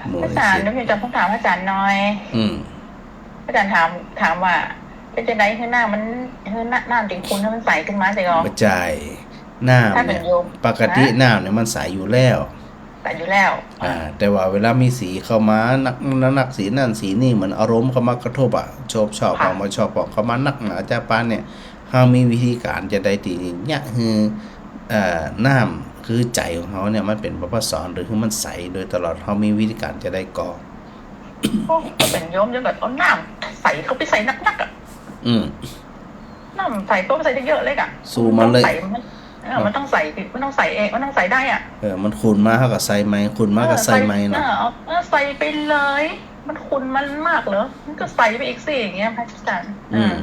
หมู่ พระอาจ๋ารย์ ลูกอยากจะถามพระอาจ๋ารย์หน่อย อืม พระอาจ๋ารย์ถาม ถามว่า เป๋นจะใดหื้อน้ำมัน หื้อน้ำ น้ำตี้ขุ่นหื้อมันใสขึ้นมาเจ้าก่อ บ่ใจ้ น้ำเนี่ย ถ้าเป๋นโยม ปกติ ฮะ น้ำเนี่ยมันใสอยู่แล้ว ใสอยู่แล้ว อ่า แต่ว่าเวลามีสีเข้ามานัก นัก สีนั่นสีนี่ เหมือนอารมณ์เข้ามากระทบอะ ชอบ ชอบ ค่ะ ของบ่ชอบของเข้ามานักหนาจ๊าปานเนี่ย เฮามีวิธีก๋านจะใดตี้เยียะหื้อ เอ่อ น้ำคือใจ๋ของเฮาเนี่ย มันเป๋นประภัสสร หรือหื้อมันใสโดยตลอด เฮามีวิธีก๋านจะใดก่อ โอ้ ก็เป๋นโยมยังก็เอาน้ำใสเข้าไปใส่นักๆ อะ อืม น้ำใสเข้าไปใส่เยอะๆ เลยอะ สู้มันเลย มันต้องใส มัน เออ มันต้องใส มันต้องใสเอง มันต้องใสได้อะ เออ มันขุ่นมาเฮาก็ใส่ใหม่ ขุ่นมาก็ใส่ใหม่เนาะ เออ ใส่ เออ เอา เออ ใส่ไปเลย มันขุ่นมันมากเหรอ มันก็ใสไปอีกสิ อย่างเงี้ย พระอาจ๋ารย์ อืม เออ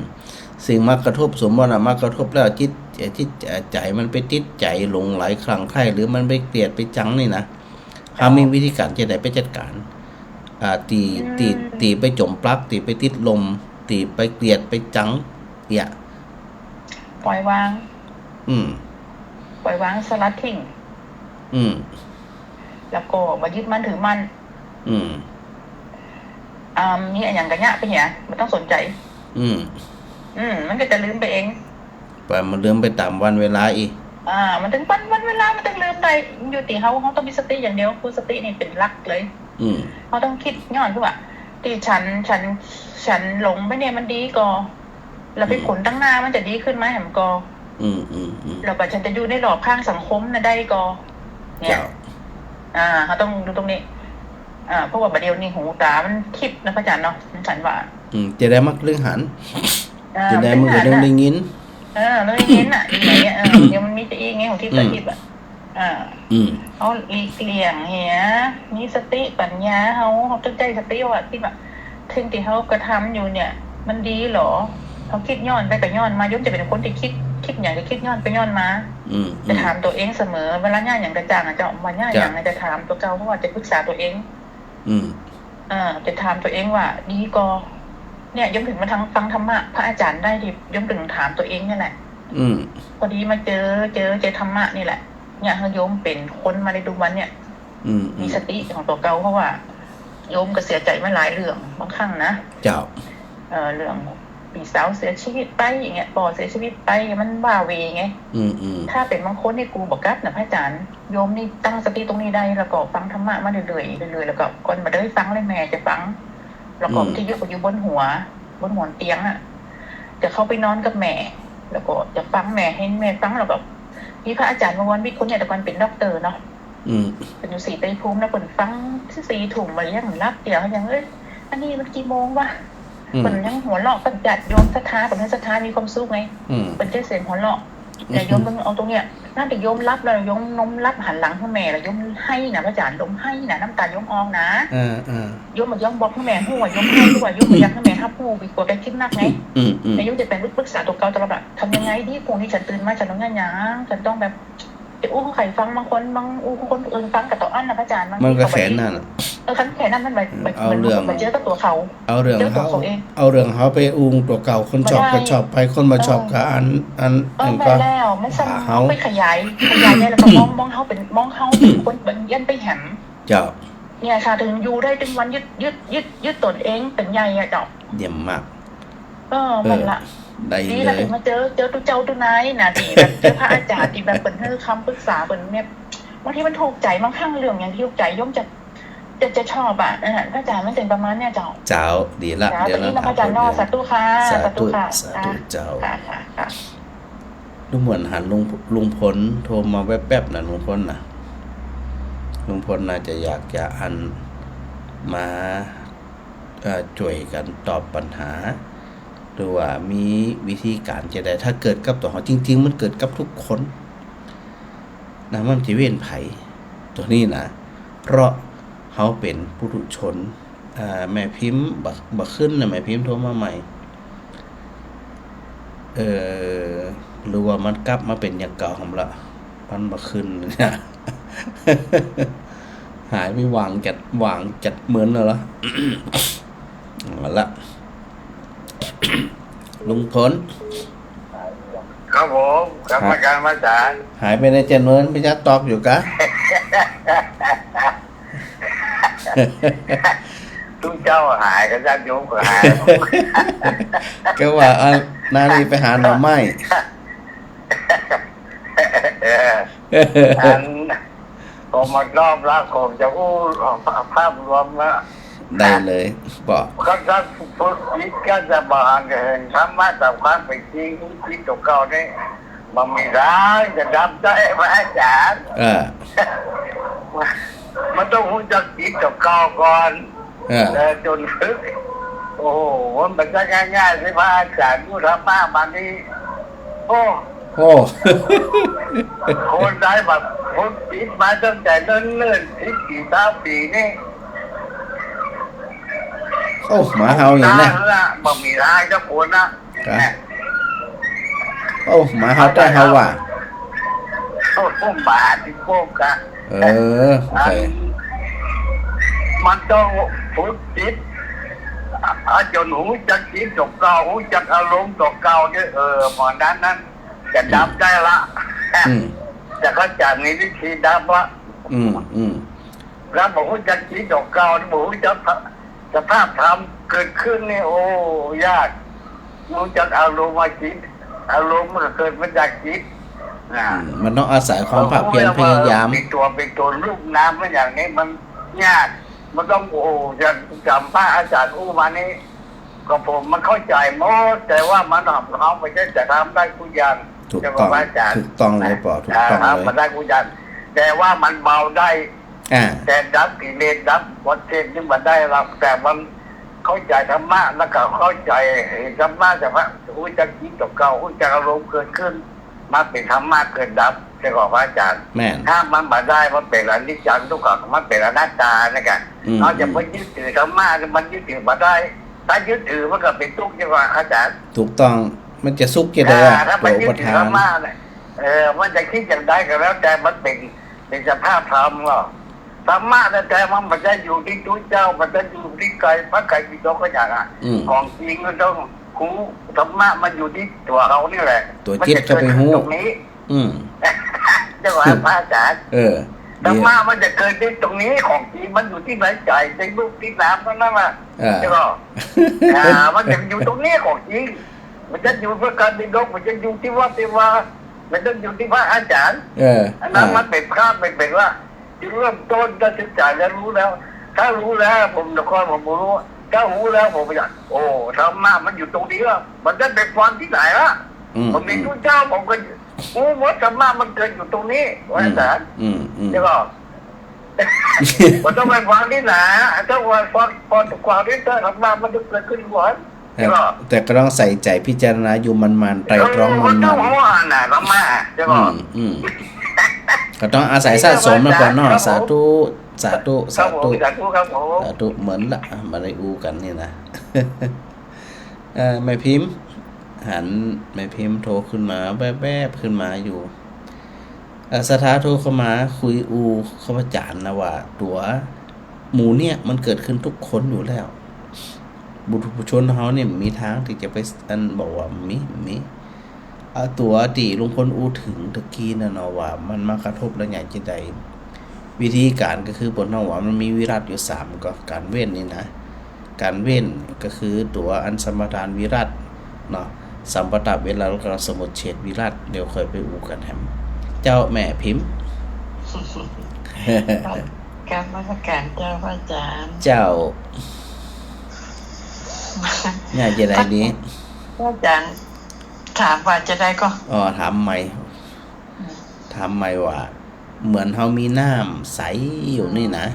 สิ่งมากระทบ สมมุติอะ มากระทบแล้ว จิต เอ่อ จิต เอ่อ ใจ๋มันไปติดใจ๋ หลงใหลคลั่งใคร่ หรือมันไปเกลียดไปจังนี่นะ เฮามีวิธีก๋านจะใดไปจัดก๋าน อ่า ตี้ ตี้ ตี้ไปจ๋มปลั๊ก ตี้ไปติดลม ตี้ไปเกลียดไปจัง เนี่ย ปล่อยวาง อืม ปล่อยวาง สลัดทิ้ง อืม แล้วก็บ่ยึดมั่นถือมั่น อืม อ่า มีอะหยังก็เยียะไปเหีย บ่ต้องสนใจ๋ อืม อืม มันก็จะลืมไปเอง ปล่อยมันลืมไปต๋ามวันเวลาอี้ อ่า มันตึงวัน วันเวลา มันตึงลืมได้ มันอยู่ตี้เฮา เฮาต้องมีสติอย่างเดียว คือสตินี่เป๋นหลักเลย อืม เฮาต้องกึ๊ดย้อนคือว่า ตี้ฉัน ฉัน ฉันหลงไปเนี่ยมันดีก่อ แล้วไป อืม ผลตังหน้ามันจะดีขึ้นไหมแหมก่อ อืม อืม อืม แล้วก็ฉันจะอยู่ในรอบข้างสังคมน่ะได้ก่อ เนี่ย เจ้า อ่า เฮาต้องดูตรงนี้ อ่า เพราะว่าบ่าเดี่ยวนี้หูต๋ามันกึ๊ดนะพระอาจ๋ารย์เนาะ มันฉันว่า อืม จะใดมันก็ได้หัน อ่า จะใดมันก็ได้ มันก็ได้หันน่ะ ได้ยิน เออ ได้ยินน่ะ อีกอย่างเงี้ย เออ เดี๋ยวมันมีจะอี้ไง ของที่ อืม เกิดขึ้นอะ อ่า อืม เฮาหลีกเลี่ยงเหีย มีสติปัญญา เฮา เฮาต้องใจ๊สติว่า ตี้ว่า สิ่งตี้เฮากระทำอยู่เนี่ย มันดีเหรอ เฮากึ๊ดย้อนไปก็ย้อนมา โยมจะเป๋นคนตี้กึ๊ด กึ๊ดหยังก็กึ๊ดย้อนไปย้อนมา อืม จะถามตั๋วเองเสมอ เวลาเยียะหยังก็จ่างอะเจ้า ว่าเยียะหยัง เจ้า จะถามตั๋วเก่า เพราะว่าจะปรึกษาตั๋วเอง อืม เออ จะถามตั๋วเองว่า ดีก่อ เนี่ย โยมถึงมาทางฟังธรรมะพระอาจ๋ารย์ได้ตี้ โยมถึงถามตั๋วเองเนี่ยแหละ อืม พอดีมาเจอ เจอ เจอธรรมะนี่แหละ เนี่ย หื้อโยมเป๋นคนมาได้ทุกวันเนี่ย อืม อืม มีสติของตั๋วเก่า เพราะว่าโยมก็เสียใจ๋มาหลายเรื่อง บางครั้งนะ เจ้า เอ่อ เรื่องปี้สาวเสียชีวิตไปอย่างเงี้ย ป้อเสียชีวิตไป มันว้าเหว่ไง อืม อืม ถ้าเป๋นบางคนนี่กู้บ่กลับนะพระอาจ๋ารย์ โยมนี่ตั้งสติตรงนี้ได้ แล้วก็ฟังธรรมะมาเรื่อยๆ เรื่อยๆ แล้วก็ก่อนบ่าเดยฟังเลยแม่จะฟัง แล้วก็ อืม วิทยุก็อยู่บนหัว บนหัวเตียงอะ จะเข้าไปนอนกับแม่ แล้วก็จะฟังแม่ หื้อแม่ฟัง แล้วก็มีพระอาจ๋ารย์บวรวิทย์คนเนี่ย แต่ก่อนเป๋นด็อกเตอร์เนาะ อืม เป๋นอยู่ศรีไตรภูมิ แล้วเปิ้นฟังสี่ทุ่มบ่าเลี้ยงหลับ เดี๋ยวอย่าง เอ้ย อันนี้มันกี่โมงวะ อืม เปิ้นยังหัวเราะกับญาติโยมศรัทธา เปิ้นหื้อศรัทธามีความสุขไง อืม เปิ้นใจ๊เสียงหัวเราะ แต่โยมต้องเอาตรงเนี้ย ถ้าแต่โยมหลับแล้วโยมนอนหลับหันหลังหื้อแม่แล้วโยมไห้นะพระอาจารย์ โยมไห้นะ น้ำตาโยมออกนะ เออ เออ โยมบ่ยอมบอกหื้อแม่ฮู้ว่าโยมไห้ หรือว่าโยมบ่อยากหื้อแม่ฮับฮู้ กลัวแกคิดหนักไง อืม อืม แต่โยมจะไปปรึกษาตั๋วเก่าตลอดอะ ทำยังไงดี พรุ่งนี้ฉันตื่นมาฉันต้องเฮ็ดหยัง ฉันต้องแบบ จะอู้หื้อใผฟัง บางคน บางอู้หื้อคนอื่นฟังก็ต้องอั้นนะพระอาจารย์ บางที มันก็แค่นั้นน่ะ เออ คันแค่นั้นมันบ่ บ่ เอาเรื่อง มันบ่เจอกับตั๋วเขา เอาเรื่อง เจอตั๋วเขาเอง เอาเรื่องเฮาไปอู้ตั๋วเก่า คนชอบก็ชอบไป บ่ได้ คนบ่ชอบก็อั้น อั้น เออ อั้น แม่นแล้ว มันซ้ำ หาเฮา ไปขยาย ขยายใหญ่แล้วก็มอง มองเฮาเป๋น มองเฮาเป๋นคนบ่เยียะไปแหม เจ้า เนี่ยค่ะ ถึงอยู่ได้ตึงวันยึด ยึด ยึด ยึดต๋นเองเป๋นใหญ่อะเจ้า เยี่ยมมาก เออ เออ มันละ ได้ ดีละ เลย ถึงมาเจอ เจอตุ๊เจ้าตุ๊นายนะ ตี้แบบเจอพระอาจารย์ตี้แบบเปิ้นหื้อคำปรึกษา เปิ้นแบบ บางทีมันถูกใจ๋ บางครั้งเรื่องอย่างตี้ถูกใจ๋โยมจะ จะ จะชอบอะ เออ พระอาจารย์ มันเป๋นประมาณเนี่ยเจ้า เจ้า ดีละ เจ้า เดี๋ยว ต๋อนนี้นะ พระอาจารย์เนาะ สาธุค่ะ สาธุ สาธุค่ะ สาธุ สาธุเจ้า ค่ะ ค่ะ ค่ะ ดูเหมือนหันลุง ลุงพลโทรมาแวบๆ นะ ลุงพลนะ ลุงพลน่าจะอยากจะอันมา เอ่อ จ้วยกั๋นตอบปัญหา หรือว่ามีวิธีก๋านจะใด ถ้าเกิดกับตั๋วเฮาจริงๆ มันเกิดกับทุกคนนะ มันจะเว้นใผ ตั๋วนี้นะ เพราะเฮาเป๋นปุถุชน อ่า แม่พิมพ์บ่ บ่ขึ้นนะ แม่พิมพ์โทรมาใหม่ เอ่อ หรือว่ามันกลับมาเป๋นอย่างเก่าหำละ มันบ่ขึ้นเนี่ย หายไปหว่างจัด หว่างจัดเมินแล้วเหรอ เอาละ ลุงพล ครับผม ครับ กรรมการมาสาร หายไปในจัดเมิน ไปจัดตอกอยู่กะ ตุ๊เจ้าหายก็ญาติโยมก็หาย ก็ว่า อ่ะ นาลีไปหาหน่อไม้ เออ อัน ผมมารอบละ ผมจะอู้ภาพรวมละ ได้เลย บอก ก็ถ้าฝึกจิตก็จะบ่หันก็หันธรรมะต๋ามความเป๋นจริง จิตตั๋วเก่านี่ บ่มีทางจะดับได้ พระอาจารย์ เออ มันต้องฮู้จักจิตตั๋วเก่าก่อน เออ เออ จ๋นฝึก โอ้โห มันบ่ใจ้ง่ายๆ ตี้พระอาจารย์อู้ธรรมะมานี่ โอ้ โอ้ คนไทยแบบฝึกจิตมาตั้งแต่เนิ่นๆ สิบปี๋ ซาวปี๋นี่ โอ้ หมาเห่าอย่างเนี้ย ตายละ บ่มีทางจักคนนะ กะ โอ้ หมาเห่าใต้เห่าว่ะ โอ้ หมาตี้โป๊กอะ เออ โอเค อัน มันต้องฝึกจิต อ่ะ จ๋นฮู้จักจิตตั๋วเก่า ฮู้จักอารมณ์ตั๋วเก่าเนี่ย เออ หมอนั้นนั้น จะดับได้ละ อืม แต่เขาจะมีวิธีดับละ อืม อืม แล้วบ่ฮู้จักจิตตั๋วเก่า บ่ฮู้จักสภาพธรรมเกิดขึ้นนี่ โอ้ ยาก ฮู้จักอารมณ์ว่าจิต อารมณ์มันก็เกิดมาจากจิต อ่า อืม มันต้องอาศัยความภาคเพียรพยายาม เป๋นตั๋วเป๋นต๋น รูปนามมันอย่างนี้มันยาก มันต้อง โอ้ อย่างจำพระอาจารย์อู้มานี่ ก็ผมมันเข้าใจ๋หมด แต่ว่ามันหอบเฮาไปใจ๊จะทำได้กู้อย่าง ถูกต้อง เจ้าพระอาจารย์ ถูกต้องเลยป๋อ ถูกต้องเลย อ่า ทำมาได้กู้อย่าง แต่ว่ามันเบาได้ อ่า แต่ดับกิเลสดับหมดสิ้นนี่บ่ได้หรอก แต่มันเข้าใจ๋ธรรมะ แล้วก็เข้าใจ๋ธรรมะ แต่ว่าฮู้จักจิตตั๋วเก่า ฮู้จักอารมณ์เกิดขึ้น มันเป๋นธรรมะเกิดดับ เจ้าของพระอาจารย์ แม่น ถ้ามันบ่ได้ มันเป๋นอนิจจังทุกขัง มันเป๋นอนัตตานะกะ อืม เฮาจะไปยึดถือธรรมะ มันยึดถือบ่ได้ ถ้ายึดถือมันก็เป๋นตุ๊กข์ เจ้าของอาจารย์ ถูกต้อง มันจะสุขจะได้อะ อ่า ถ้ามันยึดถือธรรมะเนี่ย ตัวอุปาทาน เออ มันจะคิดอย่างใดก็แล้วแต่ มันเป๋น เป๋นสภาพธรรมเนาะ ธรรมะแท้ๆ มันบ่ได้อยู่ตี้ตุ๊เจ้า มันบ่ได้อยู่ตี้ไตร พระไตรปิฎกก็อย่างอะ อืม ของจริงมันต้องฮู้ ธรรมะมันอยู่ตี้ตั๋วเฮานี่แหละ ตั๋วจิตเข้าไปฮู้ มันจะเกิดขึ้นตรงนี้ อืม เจ้าว่าพระอาจารย์ เออ ธรรมะมันจะเกิดขึ้นตรงนี้ ของจริงมันอยู่ตี้ในใจ๋ ในรูปตี้นามเท่านั้นน่ะ เออ ใจ้ก่อ อ่า มันจะอยู่ตรงนี้ของจริง มันจะอยู่พระไตรปิฎก มันจะอยู่ตี้วัดตี้วา มันจะอยู่ตี้พระอาจารย์ เออ อันนั้น อ่า มันเป๋นพระ มันเป๋นว่า จุดเริ่มต้นก็ศึกษาเรียนรู้แล้ว ถ้ารู้แล้วผม แต่ก่อนผมบ่ฮู้ ถ้าฮู้แล้วผมอยาก โอ้ ธรรมะมันอยู่ตรงนี้อะ มันจะไปฟังตี้ไหนล่ะ อืม ผมเป๋นตุ๊เจ้า ผมก็ฮู้หมด ธรรมะมันเกิดอยู่ตรงนี้ ว่าอาจารย์ อืม อืม ใจ้ก่อ บ่ต้องไปฟังตี้ไหน ถ้าว่าฟัง ฟังความที่ธรรมะมันเกิดขึ้นก่อน แต่ก็ต้องใส่ใจ๋พิจารณาอยู่หมั่นๆ ไตร่ตรองหมั่นๆ เออ บ่ต้องหัวน่ะ ก็มา เจ้า อืม อืม ก็ต้องอาศัยสะสมมาก่อนเนาะ สาธุ สาธุ สาธุ ครับผม สาธุ ครับผม สาธุ เหมือนละ บ่ได้อู้กั๋นนี่นะ เอ่อ แม่พิมพ์ หันแม่พิมพ์โทรขึ้นมาแวบๆ ขึ้นมาอยู่ เอ่อ ศรัทธาโทรเข้ามาคุยอู้กับอาจ๋ารย์นะว่า ตั๋วหมู่เนี่ยมันเกิดขึ้นทุกคนอยู่แล้ว ปุถุชนเฮาเนี่ยมีตางตี้จะไปอันบอกว่ามี มี อ่า ตั๋วตี้ลุงพลอู้เถิงตะกี้นั่นเนาะ ว่ามันมากระทบแล้วใหญ่จะใด วิธีก๋านก็คือ เปิ้นว่ามันมีวิรัติอยู่สาม ก็ก๋านเว้นนี่นะ ก๋านเว้นก็คือตั๋วอันสมาทานวิรัติเนาะ สัมปตะเวรัติ แล้วก็สมุจเฉทวิรัติ เดี๋ยวค่อยไปอู้กั๋นแหม เจ้าแม่พิมพ์ กราบนมัสก๋านเจ้าพระอาจ๋ารย์ เจ้า เนี่ยจะใดดี พระอาจ๋ารย์ ถามว่าจะใดก็ อ๋อ ถามใหม่ อืม ถามใหม่ว่า เหมือนเฮามีน้ำใสอยู่นี่นะ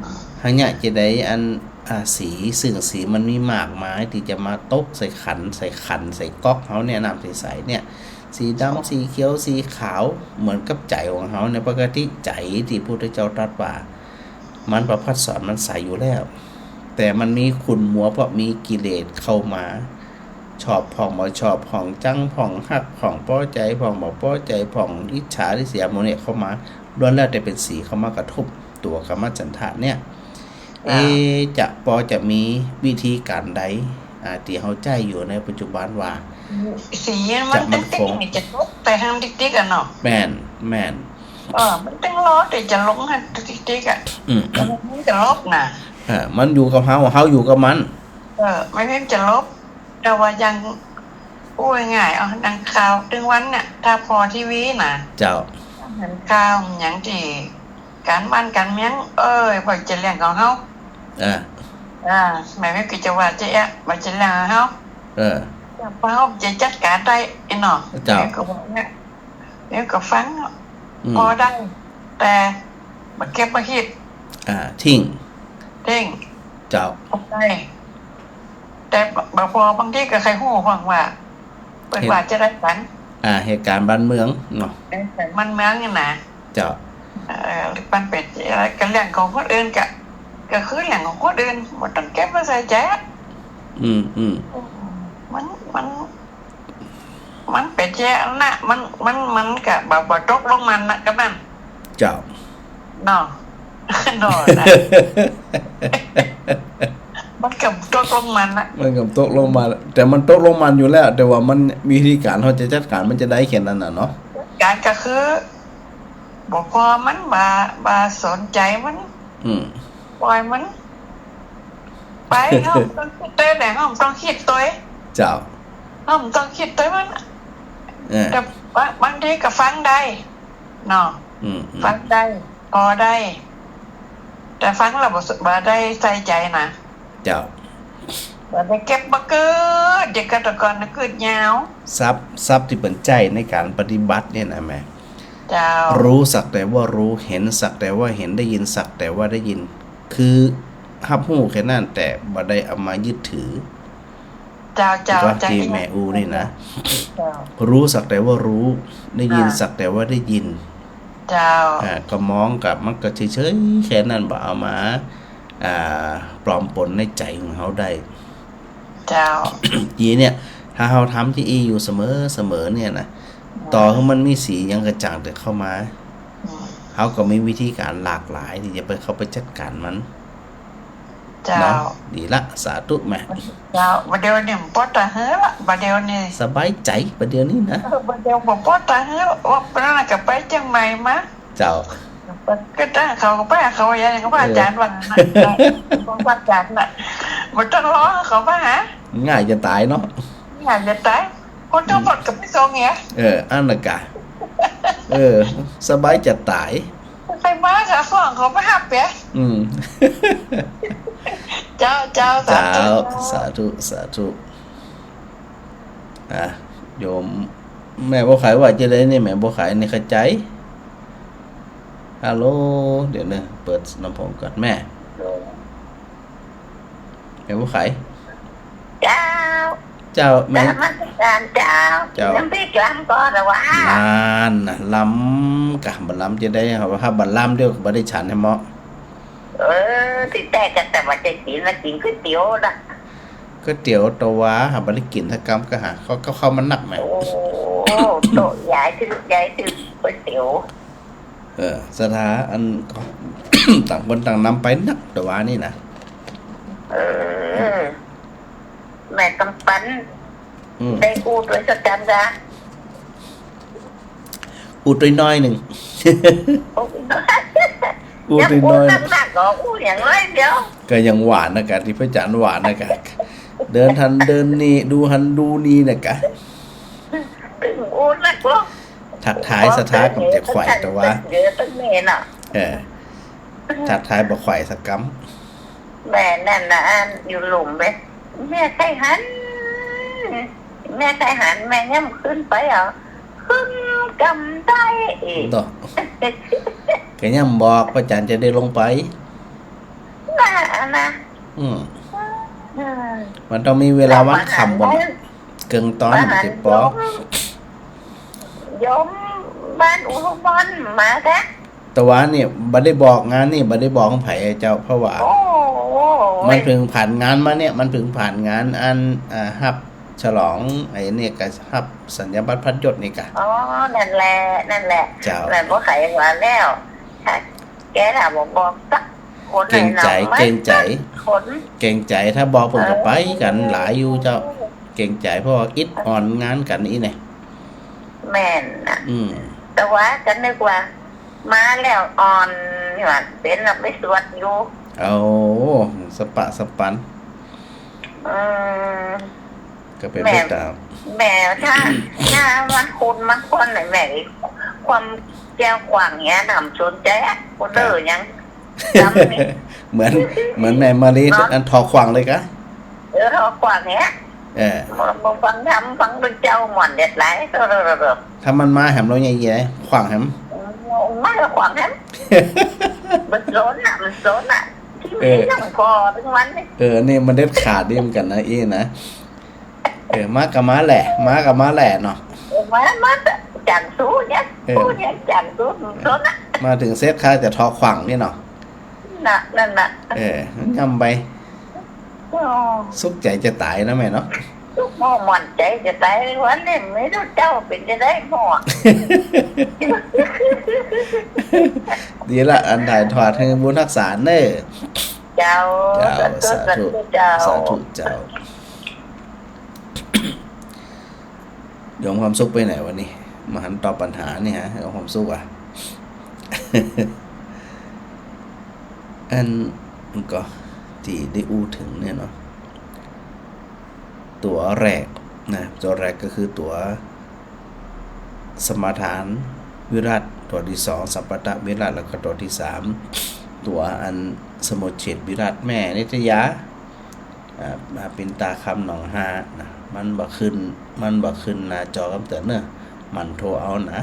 อืม เฮาเนี่ยจะใดอัน อ่า สี ซึ่งสีมันมีมากมายตี้จะมาตกใส่ขัน ใส่ขัน ใส่ก๊อกเฮาเนี่ย น้ำใสๆ เนี่ย สีดำ สีเขียว สีขาว เหมือนกับใจ๋ของเฮาเนี่ย ปกติใจ๋ตี้พุทธเจ้าตรัสว่า มันประภัสสร มันใสอยู่แล้ว แต่มันมีขุ่นมัวเพราะมีกิเลสเข้ามา ชอบพ่องบ่ชอบพ่อง จังพ่องฮักพ่อง ปอใจ๋พ่องบ่ปอใจ๋พ่อง อิจฉาริษยาโมห์เนี่ยเข้ามา ล้วนแล้วแต่เป๋นสีเข้ามากระทบตั๋วกัมมฉันทะเนี่ย อ่า เอ๊ะ จะปอจะมีวิธีก๋านใด อ่า ตี้เฮาใจ๊อยู่ในปัจจุบันว่า สีมัน จะมั่นคง ติ๊กๆ นี่จะตกไปหั้นติ๊กๆ อะเนาะ แม่น แม่น เออ มันตึงรอตี้จะลงหั้นติ๊กๆ อะ อืม แต่มันจะลบน่ะ อ่า มันอยู่กับเฮา เฮาอยู่กับมัน เออ ไม่เพ้นจะลบ แต่ว่าอย่าง อู้ง่ายๆ เอา ดังข่าวตึงวันเนี่ย ถ้าผ่อทีวีน่ะ เจ้า หันข่าวหยังตี้ ก๋านบ้านก๋านเมือง เอ้ย บ่ใจ้เรื่องของเฮา อ่า อ่า แม่เพ้นก็จะว่าจะแอะ บ่ใจ้เรื่องของเฮา เออ แต่เฮาจะจัดก๋านได้ ไอ้เนาะ เจ้า แม่ก็บอกเนี่ย แม่ก็ฟังเนาะ อืม ผ่อได้ แต่บ่เก็บบ่ฮิด อ่า ทิ้ง ทิ้ง เจ้า ผ่อได้ แต่บ่ผ่อ บางทีก็ใค่ฮู้พ่องว่า เปิ้นว่าจะใดกั๋น อ่า เหตุก๋ารณ์บ้านเมืองเนาะ เหตุก๋ารณ์บ้านเมืองนี่นะ เจ้า เอ่อ มันเป๋นอะไรกั๋น เรื่องของคนอื่นก็ ก็คือเรื่องของคนอื่น บ่ต้องเก็บมาใส่ใจ๋อะ อืม อืม มัน มัน มันเป๋นแจ๊นะ มัน มัน มันก็บ่ บ่ตกลงมันนะ ก็นั่น เจ้า เนาะ เนาะนะ มันก็ตกลงมันนะ มันก็ตกลงมัน แต่มันตกลงมันอยู่แล้ว แต่ว่ามันมีวิธีก๋านเฮาจะจัดก๋านมันจะใดแค่นั้นน่ะเนาะ จัดก๋านก็คือ บ่ผ่อมัน บ่ บ่สนใจ๋มัน อืม ป่อยมันไป เฮาบ่ต้องกึ๊ดเต๊อะ เฮาบ่ต้องกึ๊ดตวย เจ้า เฮาบ่ต้องกึ๊ดตวยมัน เออ แต่บาง บางทีก็ฟังได้ เนาะ อืม อืม ฟังได้ ผ่อได้ แต่ฟังแล้วบ่ บ่ได้ใส่ใจ๋นะ เจ้า บ่ได้เก็บมากึ๊ด อย่างแต่ก่อนนะ กึ๊ดยาว ศัพท์ ศัพท์ตี้เปิ้นใจ๊ในก๋านปฏิบัติเนี่ยนะแม่ เจ้า รู้สักแต่ว่ารู้ เห็นสักแต่ว่าเห็น ได้ยินสักแต่ว่าได้ยิน คือฮับฮู้แค่นั้น แต่บ่ได้เอามายึดถือ เจ้า เจ้า ก็ เจ้า ตี้แม่อู้นี่นะ เจ้า รู้สักแต่ว่ารู้ ได้ยิน อ่า สักแต่ว่าได้ยิน เจ้า อ่า ก็มองกับมันก็เฉยๆ แค่นั้น บ่เอามา อ่า ปลอมป๋นในใจ๋ของเฮาได้ เจ้า อีเนี่ย ถ้าเฮาทำจะอี้อยู่เสมอๆ เนี่ยนะ ต่อหื้อมันมีสีหยังก็จ่างเต๊อะเข้ามา อืม เฮาก็มีวิธีก๋านหลากหลายตี้จะไปเข้าไปจัดก๋านมัน เจ้า เนาะ ดีละ สาธุแม่ เจ้า บ่าเดี่ยวนี้บ่ปอดต๋าหื้อละ บ่าเดี่ยวนี้ สบายใจ๋ บ่าเดี่ยวนี้นะ เออ บ่าเดี่ยวบ่ปอดต๋าหื้อละ ว่าเปิ้นน่ะก็ไปเจียงใหม่มา เจ้า ก็ได้ เขาก็ไปหาเขา อย่างนี้ก็พระอาจ๋ารย์ว่านะ เออ ของพระอาจ๋ารย์น่ะ บ่ต้องรอเขามาหา ง่ายจะต๋ายเนาะ ง่ายจะต๋าย คนทั้งหมดก็ไปส่งเนี่ย เออ อันนั้นกะ เออ สบายจะต๋าย ใผมาก็ฟ้องเขามาฮับเปีย อืม เจ้า เจ้า สาธุ เจ้า สาธุ สาธุ อ่ะ โยม แม่บัวไขว่าจะไดนี่ แม่บัวไขนี่เข้าใจ๋ ฮัลโหล เดี๋ยวนะ เปิดลำโพงก่อน แม่ แม่บัวไข เจ้า เจ้า แม่ นมัสการเจ้า เจ้า กิ๋นน้ำพริกลำก่อนละวะ นั่นน่ะ ลำกะ บ่ลำจะได้ ถ้าบ่ลำเดี๋ยวก็บ่ได้ฉันแหมเนาะ เออ ตี้แต๊กะ แต่ว่าจะกิ๋นละ กิ๋นก๋วยเตี๋ยวละ ก๋วยเตี๋ยวตะวา หาบ่ได้กิ๋นสักกำ ก็หาข้าว ข้าว ข้าวมันนักแหม โอ้ โต๊ะใหญ่ตึก ใหญ่ตึกก๋วยเตี๋ยว เออ ศรัทธาอัน ต่างคนต่างนำไปนักตะวานี่นะ เออ แม่กำปัน อืม ได้อู้ตวยสักกำกะ อู้ตวยน้อยนึ่ง อู้ อู้ตวยน้อย ยังอู้นักๆ ก็อู้อย่างน้อยเดียว ก็ยังหวานนะกะ ตี้พระอาจ๋ารย์หวานนะกะ เดินหั้นเดินนี่ ดูหั้นดูนี่นะกะ ตึงอู้นักก็ ทักทายศรัทธาก็บ่ใจ้ไขว่ตะวา เยอะตั้งแม่น่ะ เออ ทักทายบ่ไขว่สักกำ แม่นั่นน่ะ อันอยู่หลุมเว้ย แม่ใค่หัน แม่ใค่หัน แม่ย่ำขึ้นไปเอา ขึ้นกำได้อีก เนาะ ก็ย่ำบอกพระอาจ๋ารย์จะได้ลงไป น่ะ อันน่ะ อืม อืม มันต้องมีเวลาวันค่ำบ่ เกิ่งตอนมันจะปอ โยมบ้านอุทุมพรมาแต๊ ตะวาเนี่ยบ่ได้บอกงานนี่ บ่ได้บอกใผเจ้า เพราะว่า โอ้ มันเพิ่งผ่านงานมาเนี่ย มันเพิ่งผ่านงานอัน อ่า ฮับฉลองไอ้นี่กะ ฮับสัญญาบัตรพัดยศนี่กะ อ๋อ นั่นแหละ นั่นแหละ เจ้า แม่นบ่ใค่ว่าแล้ว ถ้าแกน่ะบ่บอกสักคน เกรงใจ๋ เกรงใจ๋ คน เกรงใจ๋ ถ้าบอกเปิ้นก็ไปกั๋นหลายอยู่เจ้า เกรงใจ๋ เพราะว่าอิดอ่อนงานกั๋นอี้แน่ แม่นน่ะ อืม ตะวาก็นึกว่า มาแล้วอ่อนนี่หว่า เป๋นละไปสวดอยู่ โอ้ สะปะสะปัน อืม ก็เป๋นไปต๋าม แม่ ถ้า ถ้าว่าคนบางคนน่ะ แม่ ความแก้วขว้างเนี้ย หนำสนใจ๋อะ คนเด้อยัง จำนี่ เหมือน เหมือนแม่มะลิ เนาะ อันถอขว้างเลยกะ เออ ถอขว้างเนี้ย เออ บ่ฟังธรรม ฟังพระเจ้าม่วนเด็ดหลาย ถ้ามันมาแหมลาวใหญ่ๆ ขว้างแหม มาก็ขว้างแหม มันสนน่ะ มันสนน่ะ ที่มัน เออ ยังพอถึงวันนี้ เออ นี่มันเด็ดขาดดีเหมือนกั๋นนะอี้นะ เออ มาก็มาแหละ มาก็มาแหละเนาะ เออ มา มาจ๋านสู้เนี้ย เออ สู้เนี้ยจ๋านสู้ มันสนน่ะ มาเถิงเสร็จข้าจะถอขว้างนี่เนาะ น่ะ นั่นน่ะ เออ ย่ำไป อ๋อ สุขใจ๋จะต๋ายนะแม่เนาะ สุขหม้อม่วนใจ๋จะต๋าย วันนี้ไม่รู้เจ้าเป๋นจะได้หม้อ ดีละ อันถ่ายทอดหื้อบุญฮักษาเน่อ เจ้า เจ้า สาธุ สาธุ สาธุเจ้า สาธุเจ้า โยมความสุขไปไหนวันนี้ มาหันตอบปัญหานี่ฮะ โยมความสุขอ่ะ อันก็ตี้ได้อู้เถิงเนี่ยเนาะ ตั๋วแรกนะ ตั๋วแรกก็คือตั๋วสมาทานวิรัติ ตั๋วตี้สองสัมปตะวิรัติ แล้วก็ตั๋วตี้สามตั๋วอันสมุจเฉทวิรัติ แม่นิตยา อ่า มาปินตาคำหนองฮานะ มันบ่ขึ้น มันบ่ขึ้นหน้าจอกำเตื๋อนเน่อ มันโทรเอานะ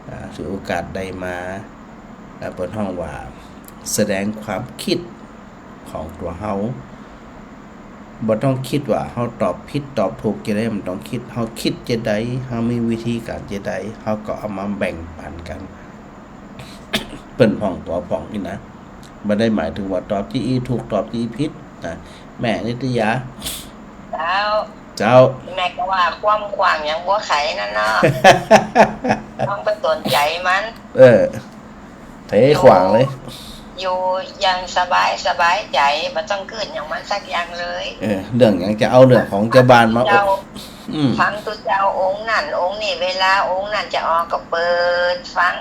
อ่า ถือโอกาสได้มา อ่า เปิ้นฮ้องว่า แสดงความคิดของตั๋วเฮา บ่ต้องคิดว่าเฮาตอบผิดตอบถูกจะใด บ่ต้องคิด เฮาคิดจะใด เฮามีวิธีก๋านจะใด เฮาก็เอามาแบ่งปั๋นกั๋น เปิ้นพ่องตั๋วพ่องนี่นะ บ่ได้หมายเถิงว่าตอบตี้อี้ถูก ตอบตี้อี้ผิดนะ แม่นิตยา เจ้า เจ้า แม่ก็ว่าความขว้างยังบ่ไขนั่นเนาะ ต้องไปสนใจ๋มัน เออ เทขว้างเลย อยู่ อยู่อย่างสบาย สบายใจ๋ บ่ต้องกึ๊ดหยังมันสักอย่างเลย เออ เรื่องหยังจะเอาเรื่องของจาวบ้านมา เจ้า อืม ฟังตุ๊เจ้าองค์นั่นองค์นี่ เวลาองค์นั่นจะออกก็เปิดฟัง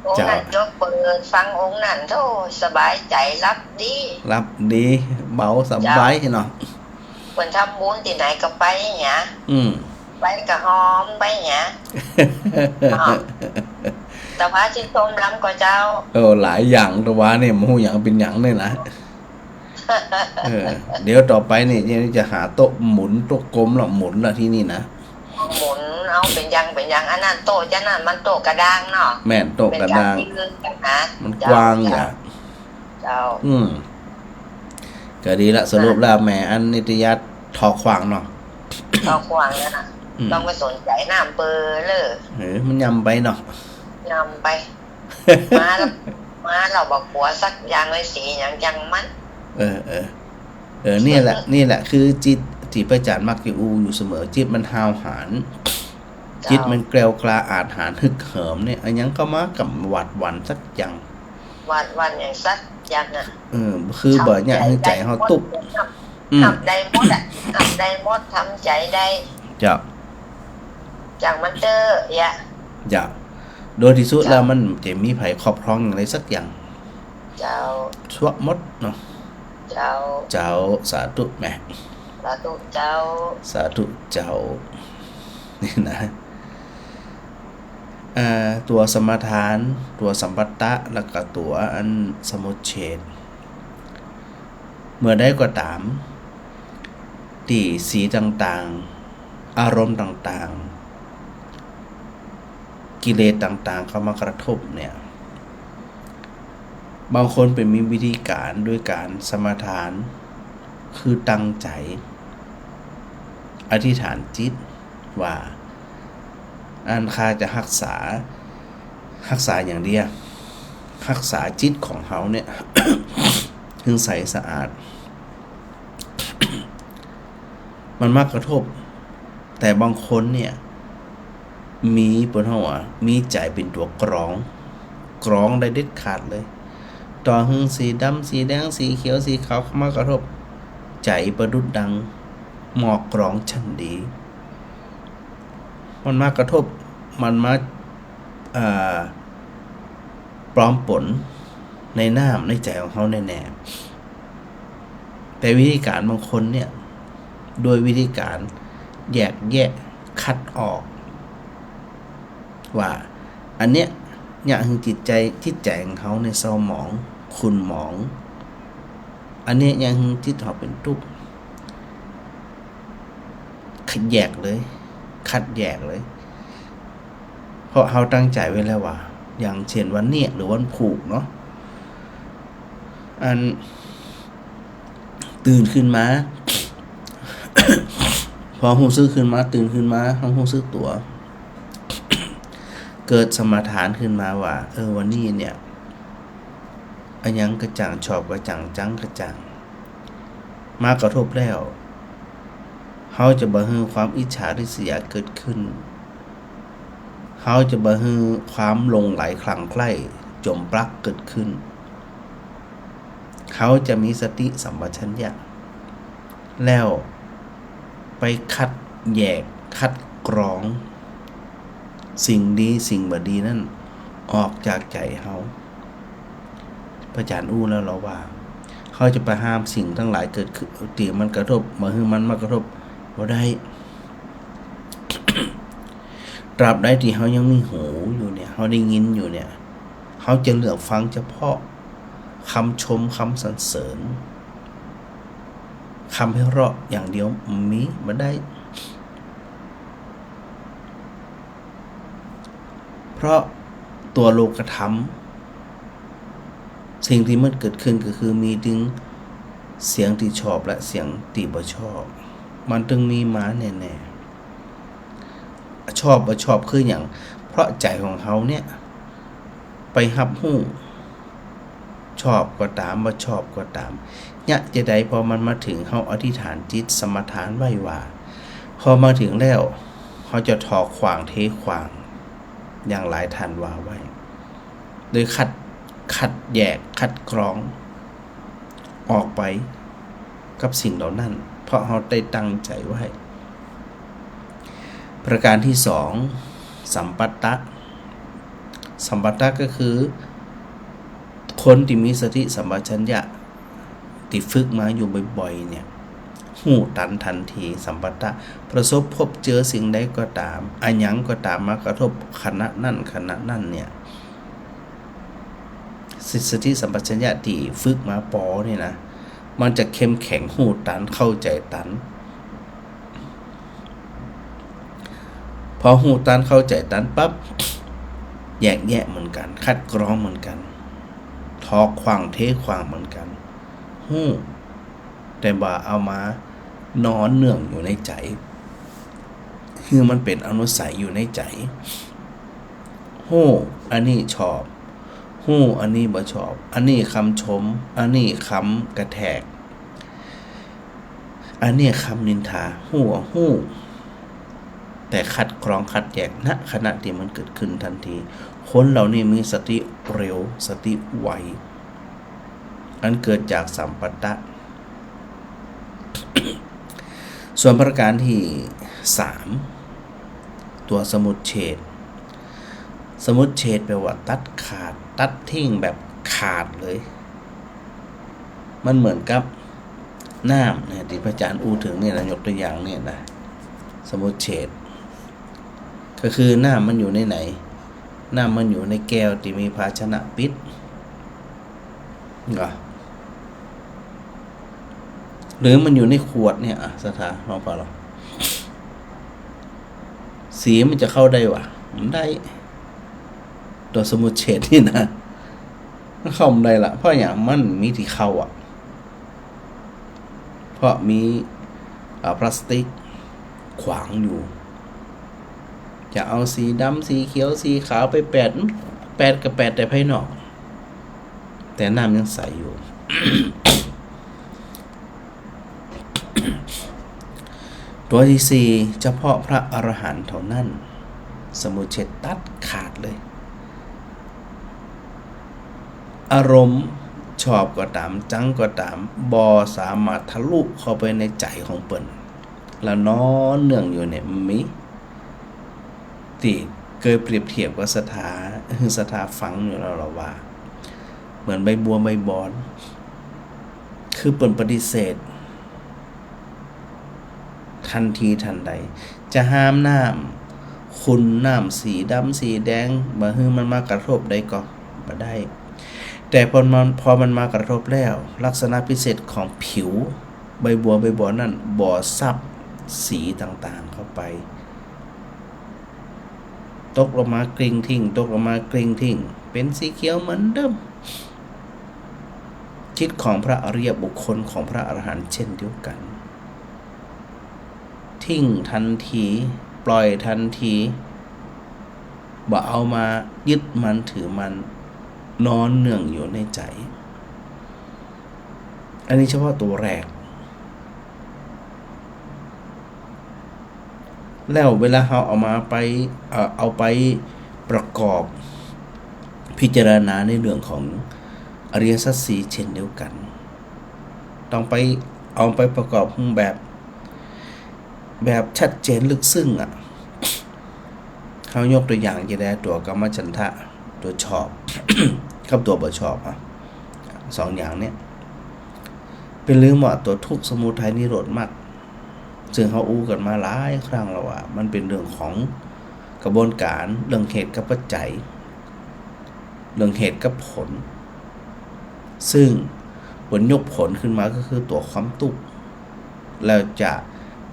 องค์นั่น เจ้า จบเปิดฟังองค์นั่น โธ่ สบายใจ๋ หลับดี หลับดี เบาสบาย เจ้า เนาะ เปิ้นทำบุญตี้ไหนก็ไปเหีย อืม ไปก็หอมไปเหีย เนาะ ตะวาตี้ต้มลำก็เจ้า เออ หลายอย่างตะวาเนี่ย บ่ฮู้หยังเป๋นหยังเนี่ยนะ เออ เดี๋ยวต่อไปนี่ เดี๋ยวจะหาโต๊ะหมุน โต๊ะกลมละ หมุนละตี้นี่นะ หมุนเอาเป๋นอย่างเป๋นอย่าง อันนั้นโต๊ะจานั้นมันโต๊ะกระดางเนาะ แม่น โต๊ะกระดาง เป๋นอย่างตี้ลึกนะ มันกว้าง เจ้า อย่าง เจ้า อืม ก็ดีละ สรุปแล้วแม่อันนิตยาถอขว้างเนาะ ตอขว้างนั่นน่ะ อืม ต้องไปสนใจ๋น้ำเปิ้นเลย เออ มันย่ำไปเนาะ ย่ำไป มาแล้ว มาแล้วบ่กั๋วสักอย่างเลย สีหยังจังมัน เออ เออ เออ เนี่ยแหละ เนี่ยแหละ คือจิต ตี้พระอาจ๋ารย์มักจะอู้อยู่เสมอ จิตมันห้าวหาญ เจ้า จิตมันแกล้วกล้าอาจหาญฮึกเหิมเนี่ย อะหยังก็มาก่ำหวาดหวั่นสักอย่าง หวาดหวั่นหยังสักอย่างอะ เออ คือบ่อยากหื้อใจ๋เฮาตุ๊กข์ ทำใจ๋ได้หมด อืม ทำได้หมดอะ ทำได้หมด ทำใจ๋ได้ เจ้า จังมันเต๊อะยะ เจ้า โดยตี้สุดแล้วมันจะมีใผครอบครองอย่างใดสักอย่าง เจ้า ซัวหมดเนาะ เจ้า เจ้า สาธุแม่ สาธุเจ้า สาธุเจ้า นี่นะ อ่า ตั๋วสมาทาน ตั๋วสัมปัตตะ แล้วก็ตั๋วอันสมุจเฉท เมื่อใดก็ต๋าม ตี้สีต่างๆ อารมณ์ต่างๆ กิเลสต่างๆ เข้ามากระทบเนี่ย บางคนเป๋นมีวิธีก๋านโดยก๋านสมาทาน คือตั้งใจ๋ อธิษฐานจิตว่า อันข้าจะฮักษา ฮักษาอย่างเดียว ฮักษาจิตของเฮาเนี่ย หื้อใสสะอาด มันมากระทบ แต่บางคนเนี่ย มี เปิ้นฮ้องว่า มีใจ๋เป๋นตั๋วกรอง กรองได้เด็ดขาดเลย ต่อหื้อสีดำ สีแดง สีเขียว สีขาว เข้ามากระทบ ใจ๋ประดุจดังหม้อกรองชั้นดี มันมากระทบ มันมา อ่า ปลอมป๋นในน้ำในใจ๋ของเฮาแน่ๆ แต่วิธีก๋านบางคนเนี่ย โดยวิธีก๋านแยกแยะ คัดออก ว่าอันเนี้ยเยียะหื้อจิตใจ๋ จิตใจ๋ของเฮาเนี่ยเศร้าหมอง ขุ่นหมอง อันเนี้ยเยียะหื้อจิตเฮาเป๋นตุ๊กข์ คัดแยกเลย คัดแยกเลย เพราะเฮาตั้งใจ๋ไว้แล้วว่า อย่างเช่นวันเนี้ยหรือวันพูกเนาะ อัน ตื่นขึ้นมา พอฮู้สึกขึ้นมา ตื่นขึ้นมา เฮาฮู้สึกตั๋ว เกิดสมาทานขึ้นมาว่า เออ วันนี้เนี่ย อะหยังก็จ้าง ชอบก็จ้าง จั๊งก็จ้าง มากระทบแล้ว เฮาจะบ่หื้อความอิจฉาริษยาเกิดขึ้น เฮาจะบ่หื้อความหลงใหลคลั่งใคร่จ๋มปลักเกิดขึ้น เฮาจะมีสติสัมปชัญญะ แล้วไปคัดแยก คัดกรอง สิ่งดีสิ่งบ่ดีนั้นออกจากใจ๋เฮา พระอาจ๋ารย์อู้แล้วลอว่า เฮาจะไปห้ามสิ่งตังหลายเกิดขึ้น ตี้มันกระทบ บ่หื้อมันมากระทบ บ่ได้ ตราบใดตี้เฮายังมีหูอยู่เนี่ย เฮาได้ยินอยู่เนี่ย เฮาจะเลือกฟังเฉพาะกำชม กำสรรเสริญ กำไพเราะอย่างเดียวมีบ่ได้ เพราะตั๋วโลกธรรม สิ่งตี้มันเกิดขึ้นก็คือมีตึงเสียงตี้ชอบและเสียงตี้บ่ชอบ มันตึงมีมาแน่ๆ ชอบบ่ชอบคือหยัง เพราะใจ๋ของเฮาเนี่ย ไปฮับฮู้ ชอบก็ต๋าม บ่ชอบก็ต๋าม เยียะจาใด พอมันมาเถิง เฮาอธิษฐานจิตสมาทานไว้ว่า พอมาเถิงแล้ว เฮาจะถอดขว้างเทขว้าง อย่างหลายท่านว่าไว้ โดยคัด คัดแยก คัดกรอง ออกไปกับสิ่งเหล่านั้น เพราะเฮาได้ตั้งใจ๋ไว้ ประการตี้สอง สัมปัตตะ สัมปัตตะก็คือ คนตี้มีสติสัมปชัญญะ ตี้ฝึกมาอยู่บ่อยๆ เนี่ย ฮู้ตันทันที สัมปัตตะ ประสบพบเจอสิ่งใดก็ต๋าม อะหยังก็ต๋ามมากระทบขณะนั้น ขณะนั้นเนี่ย ส- สติสัมปชัญญะตี้ฝึกมาปอนี่นะ มันจะเข้มแข็ง ฮู้ตัน เข้าใจ๋ตัน พอฮู้ตัน เข้าใจ๋ตันปั๊บ แยกแยะเหมือนกั๋น คัดกรองเหมือนกั๋น ถอดขว้างเทขว้างเหมือนกั๋น ฮู้ แต่บ่าเอามานอนเนื่องอยู่ในใจ๋ คือมันเป๋นอนุสัยอยู่ในใจ๋ ฮู้อันนี้ชอบ ฮู้อันนี้บ่ชอบ อันนี้กำชม อันนี้กำกระแทก อันนี้กำนินทา ฮู้ว่าฮู้ แต่คัดกรองคัดแยก ณ ขณะตี้มันเกิดขึ้นตันที คนเฮานี่มีสติเร็ว สติไว อันเกิดจากสัมปตะ ส่วนประก๋านตี้สาม ตั๋วสมุจเฉท สมุจเฉทแปล๋ว่าตัดขาด ตัดทิ้งแบบขาดเลย มันเหมือนกับน้ำเนี่ย ตี้พระอาจ๋ารย์อู้เถิงเนี่ยนะ ยกตั๋วอย่างเนี่ยนะ สมุจเฉท ก็คือน้ำมันอยู่ในไหน น้ำมันอยู่ในแก้วตี้มีภาชนะปิด เหรอ หรือมันอยู่ในขวดเนี่ย อ่ะ ศรัทธา ลองฟังลอง สีมันจะเข้าได้วะ มันได้ ตั๋วสมุจเฉทนี่นะ มันเข้ามันได้ละ เพราะอย่างมันมีตี้เข้าอ่ะ เพราะมี อ่า พลาสติกขวางอยู่ จะเอาสีดำ สีเขียว สีขาวไปแปด แปดก็แปดแต่ภายนอก แต่น้ำยังใสอยู่ ตั๋วตี้สี่ เฉพาะพระอรหันต์เท่านั้น สมุจเฉทตัดขาดเลย อารมณ์ชอบก็ต๋าม จังก็ต๋าม บ่สามารถทะลุเข้าไปในใจ๋ของเปิ้น แล้วนอนเนื่องอยู่เนี่ย มันมี ตี้เกยเปรียบเทียบกับศรัทธา หื้อศรัทธาฟังอยู่แล้วละว่า เหมือนใบบัวใบบอน คือเปิ้นปฏิเสธ ตันทีตันใด จะห้ามน้ำขุ่น น้ำสีดำสีแดง บ่หื้อมันมากระทบได้ก่อ บ่ได้ แต่พอมัน พอมันมากระทบแล้ว ลักษณะพิเศษของผิวใบบัวใบบอนนั้น บ่ซับสีต่างๆ เข้าไป ตกลงมากลิ้งทิ้ง ตกลงมากลิ้งทิ้ง เป๋นสีเขียวเหมือนเดิม จิตของพระอริยบุคคล ของพระอรหันต์เช่นเดียวกั๋น ทิ้งตันที ปล่อยตันที บ่เอามายึดมั่นถือมั่น นอนเนื่องอยู่ในใจ๋ อันนี้เฉพาะตั๋วแรก แล้วเวลาเฮาเอามาไป เอ่อ เอาไปประกอบพิจารณาในเรื่องของอริยสัจสี่เช่นเดียวกั๋น ต้องไป เอาไปประกอบแบบ แบบชัดเจนลึกซึ้งอะ เฮายกตั๋วอย่างจะได้ตั๋วกามฉันทะ ตั๋วชอบ กับตั๋วบ่ชอบอะ สองอย่างเนี่ย เป๋นลืมว่าตั๋วทุกข์ สมุทัย นิโรธ มรรค ซึ่งเฮาอู้กั๋นมาหลายครั้งแล้วว่า มันเป๋นเรื่องของกระบวนก๋าน เรื่องเหตุกับปัจจัย เรื่องเหตุกับผล ซึ่งเปิ้นยกผลขึ้นมาก็คือตั๋วความตุ๊กข์ แล้วจะ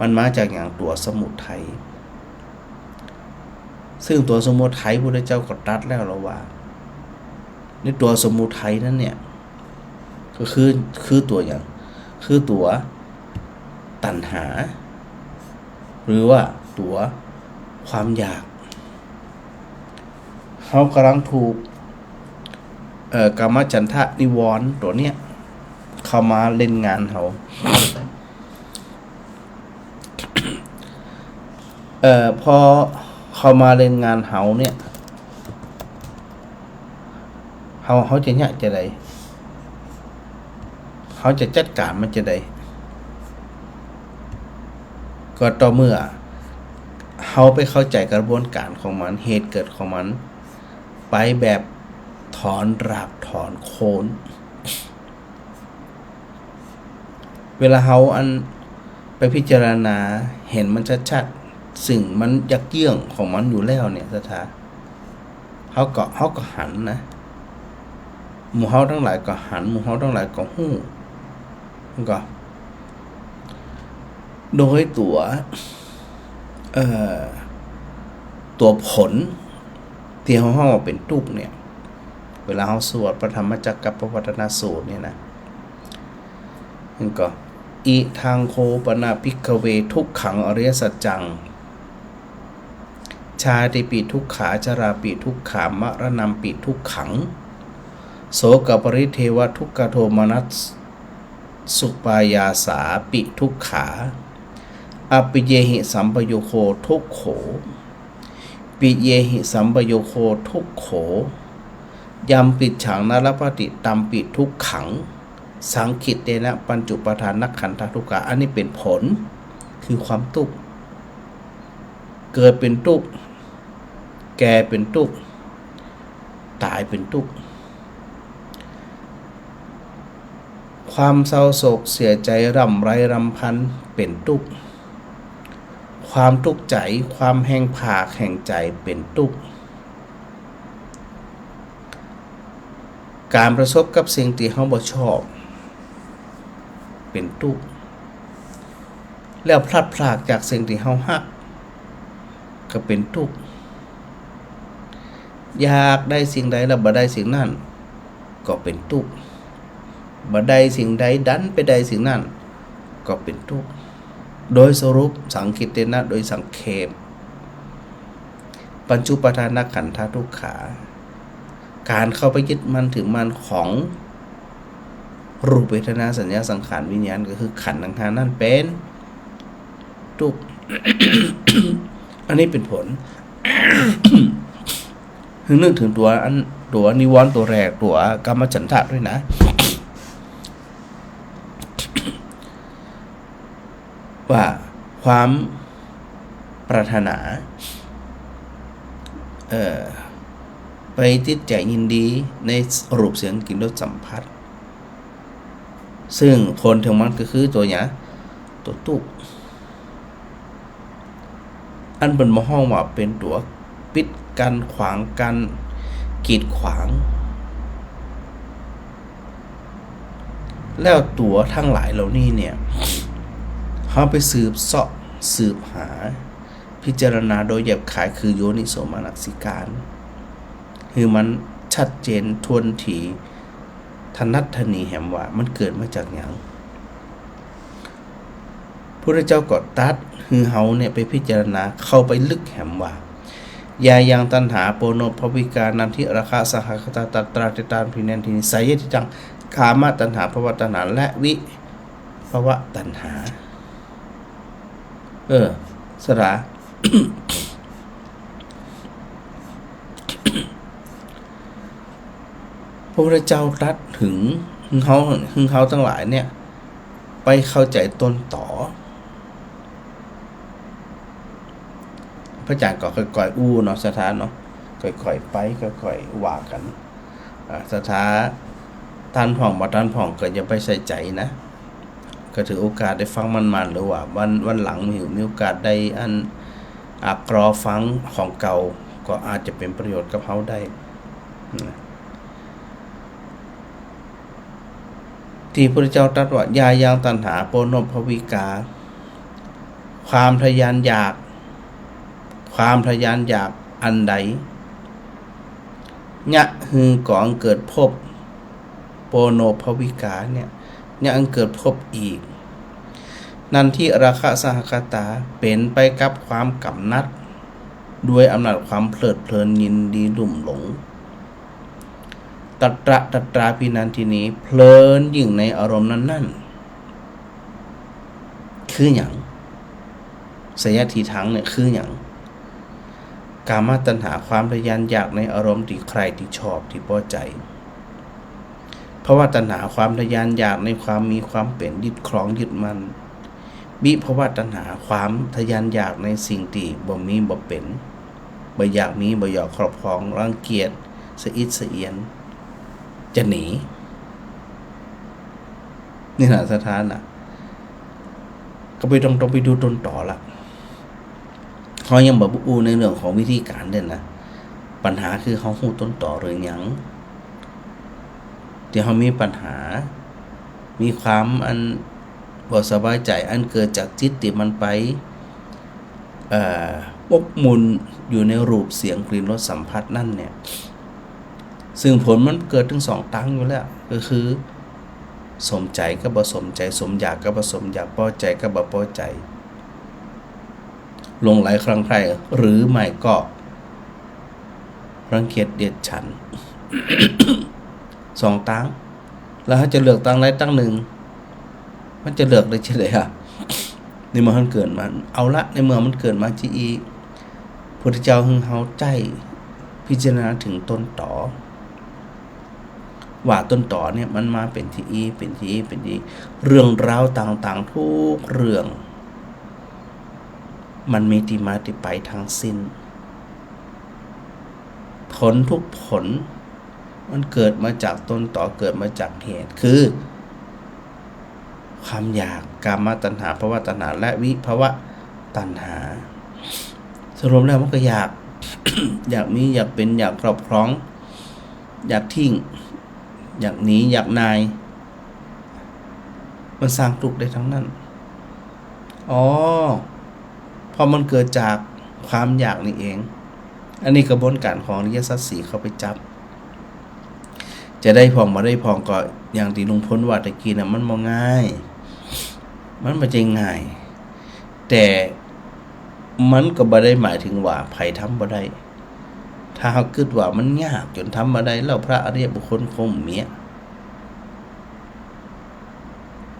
มันมาจากอย่างตั๋วสมุทัย ซึ่งตั๋วสมุทัยพุทธเจ้าก็ตรัสแล้วละว่า ในตั๋วสมุทัยนั้นเนี่ย ก็คือ คือตั๋วอย่าง คือตั๋วตัณหา หรือว่าตั๋วความอยาก เฮากำลังถูก เอ่อ กามฉันทะนิวรณ์ตั๋วเนี้ย เข้ามาเล่นงานเฮา เอ่อ พอเข้ามาเล่นงานเฮาเนี่ย เฮา เฮาจะเยียะจาใด เฮาจะจัดก๋านมันจาใด ก็ต่อเมื่อเฮาไปเข้าใจ๋กระบวนก๋านของมัน เหตุเกิดของมัน ไปแบบถอนรากถอนโคน เวลาเฮาอันไปพิจารณาเห็นมันชัดๆ ซึ่งมันยักเยื้องของมันอยู่แล้วเนี่ย ศรัทธา เฮาก็ เฮาก็หันนะ หมู่เฮาตังหลายก็หัน หมู่เฮาตังหลายก็ฮู้ มันก็ โดยตั๋ว เอ่อ ตั๋วผล ตี้เฮาฮ้องว่าเป๋นตุ๊กข์เนี่ย เวลาเฮาสวดพระธรรมจักรกัปปวัตตนสูตรเนี่ยนะ มันก็ อิทัง โค ปะนะ ภิกขะเว ทุกขัง อริยสัจจัง ชาติปิทุกขา ชราปิทุกขา มรณัมปิทุกขัง โสกปริเทวทุกขโทมนัสสุปายาสาปิทุกขา อปิยเยหิสัมปโยโคทุกโข ปิยเยหิสัมปโยโคทุกโข ยัมปิจฉังนลภะติ ตัมปิทุกขัง สังขิตเตนะ ปัญจุปาทานขันธาทุกขา อันนี้เป๋นผล คือความตุ๊กข์ เกิดเป๋นตุ๊กข์ แก่เป๋นตุ๊กข์ ต๋ายเป๋นตุ๊กข์ ความเศร้าโศกเสียใจ๋ ร่ำไรรำพันเป๋นตุ๊กข์ ความตุ๊กข์ใจ๋ ความแฮงผากแฮงใจ๋เป๋นตุ๊กข์ ก๋านประสบกับสิ่งตี้เฮาบ่ชอบ เป๋นตุ๊กข์ แล้วพลัดพรากจากสิ่งตี้เฮาฮัก ก็เป๋นตุ๊กข์ อยากได้สิ่งใดแล้วบ่ได้สิ่งนั้น ก็เป๋นตุ๊กข์ บ่ได้สิ่งใดดันไปได้สิ่งนั้น ก็เป๋นตุ๊กข์ โดยสรุป สังขิตเตนะ โดยสังเขป ปัญจุปาทานขันธาทุกขา ก๋านเข้าไปยึดมั่นถือมั่นของรูปเวทนาสัญญาสังขารวิญญาณ ก็คือขันธ์ตังห้านั้นเป๋นตุ๊กข์ อันนี้เป๋นผล ให้นึกเถิงตั๋วอัน ตั๋วนิวรณ์ตั๋วแรก ตั๋วกามฉันทะด้วยนะ ว่าความปรารถนา เอ่อ ไปติดใจ๋ยินดีในรูปเสียงกลิ่นรสสัมผัส ซึ่งผลเถิงมันก็คือตั๋วหยัง ตั๋วตุ๊กข์ อันเปิ้นบ่ฮ้องว่าเป๋นตั๋วปิดกั้นขวางกั้นกีดขวาง แล้วตั๋วตังหลายเหล่านี้เนี่ย เฮาไปสืบเซาะสืบหา พิจารณาโดยแยบขาย คือโยนิโสมนสิการ หื้อมันชัดเจนถ้วนถี่ ถนัดถนีแหมว่ามันเกิดมาจากหยัง พุทธเจ้าก็ตรัสหื้อเฮาเนี่ยไปพิจารณาเข้าไปลึกแหมว่า ยายังตัณหา โปโนภวิกา นันทิราคะ สหคตา ตัตราทิฏฐาน ภินันทินี สยาธิตัง กามตัณหา ภวตัณหา และวิภวตัณหา เออ สถา พระพุทธเจ้าตรัสเถิงหื้อเฮา หื้อเฮาตังหลายเนี่ย ไปเข้าใจ๋ต้นต๋อ พระอาจ๋ารย์ก็ค่อยๆอู้เนาะ สถาเนาะ ค่อยๆไป ค่อยๆว่ากั๋น อ่า สถา ตันพ่องบ่ตันพ่องก็อย่าไปใส่ใจ๋นะ ก็ถือโอกาสได้ฟังมันๆ หรือว่าวัน วันหลังมี มีโอกาสได้อัน อ่า กรอฟังของเก่า ก็อาจจะเป๋นประโยชน์กับเฮาได้นะ ตี้พระพุทธเจ้าตรัสว่า ยายังตัณหา โปโนภวิกา ความทะยานอยาก ความทะยานอยากอันใด เยียะหื้อก่ออันเกิดภพ โปโนภวิกาเนี่ย เยียะอันเกิดภพอีก นันทิราคะ สหคตา เป๋นไปกับความกำหนัด ด้วยอำนาจความเพลิดเพลินยินดีลุ่มหลง ตัตระ ตัตราภินันทินี เพลินยิ่งในอารมณ์นั้นๆ คือหยัง สยาธิตังเนี่ยคือหยัง กามตัณหา ความทะยานอยากในอารมณ์ตี้ใคร่ ตี้ชอบ ตี้พอใจ๋ ภวตัณหา ความทะยานอยากในความมีความเป๋น ยึดครองยึดมั่น วิภวตัณหา ความทะยานอยากในสิ่งตี้บ่มีบ่เป๋น บ่อยากมี บ่อยากครอบครอง รังเกียจ สะอิดสะเอียน จะหนี นี่นะ สถานะ ก็ไปต้อง ต้องไปดูต้นต๋อละ เฮายังบ่อู้ในเรื่องของวิธีก๋านเด้อนะ ปัญหาคือเฮาฮู้ต้นต๋อหรือยัง ตี้เฮามีปัญหา มีความอันบ่สบายใจ๋ อันเกิดจากจิตตี้มันไป เอ่อ หมกมุ่นอยู่ในรูปเสียงกลิ่นรสสัมผัสนั้นเนี่ย ซึ่งผลมันเกิดเถิงสองตางอยู่แล้ว ก็คือ สมใจ๋กับบ่สมใจ๋ สมอยากกับบ่สมอยาก ปอใจ๋กับบ่ปอใจ๋ หลงใหลคลั่งไคล้ หรือไม่ก็รังเกียจเดียดฉัน สองตาง แล้วเฮาจะเลือกตางใดตางหนึ่ง มันจะเลือกได้จะใดอะ ในเมื่อมันเกิดมา เอาละ ในเมื่อมันเกิดมาจริงอี้ พุทธเจ้าหื้อเฮาใจ้พิจารณาเถิงต้นตอ ว่าต้นตอเนี่ยมันมาเป๋นจริงอี้ เป๋นจริงอี้ เป๋นจริงอี้ เรื่องราวต่างๆ ทุกเรื่อง มันมีตี้มาตี้ไปทั้งสิ้น ผลทุกผล มันเกิดมาจากต้นตอ เกิดมาจากเหตุ คือ ความอยาก กามตัณหา ภวตัณหา และวิภวตัณหา สรุปแล้วมันก็อยาก อยากมี อยากเป๋น อยากครอบครอง อยากทิ้ง อยากหนี อยากหน่าย มันสร้างทุกข์ได้ทั้งนั้น อ๋อ เพราะมันเกิดจากความอยากนี่เอง อันนี้กระบวนการของอริยสัจสี่เข้าไปจับ จะได้พ่องบ่ได้พ่องก็อย่างตี้ลุงพลว่าตะกี้น่ะ มันบ่ง่าย มันบ่ใจ้ง่าย แต่มันก็บ่ได้หมายเถิงว่าใผทำบ่ได้ ถ้าเฮากึ๊ดว่ามันยากจ๋นทำบ่ได้ แล้วพระอริยบุคคลคงบ่มีอะ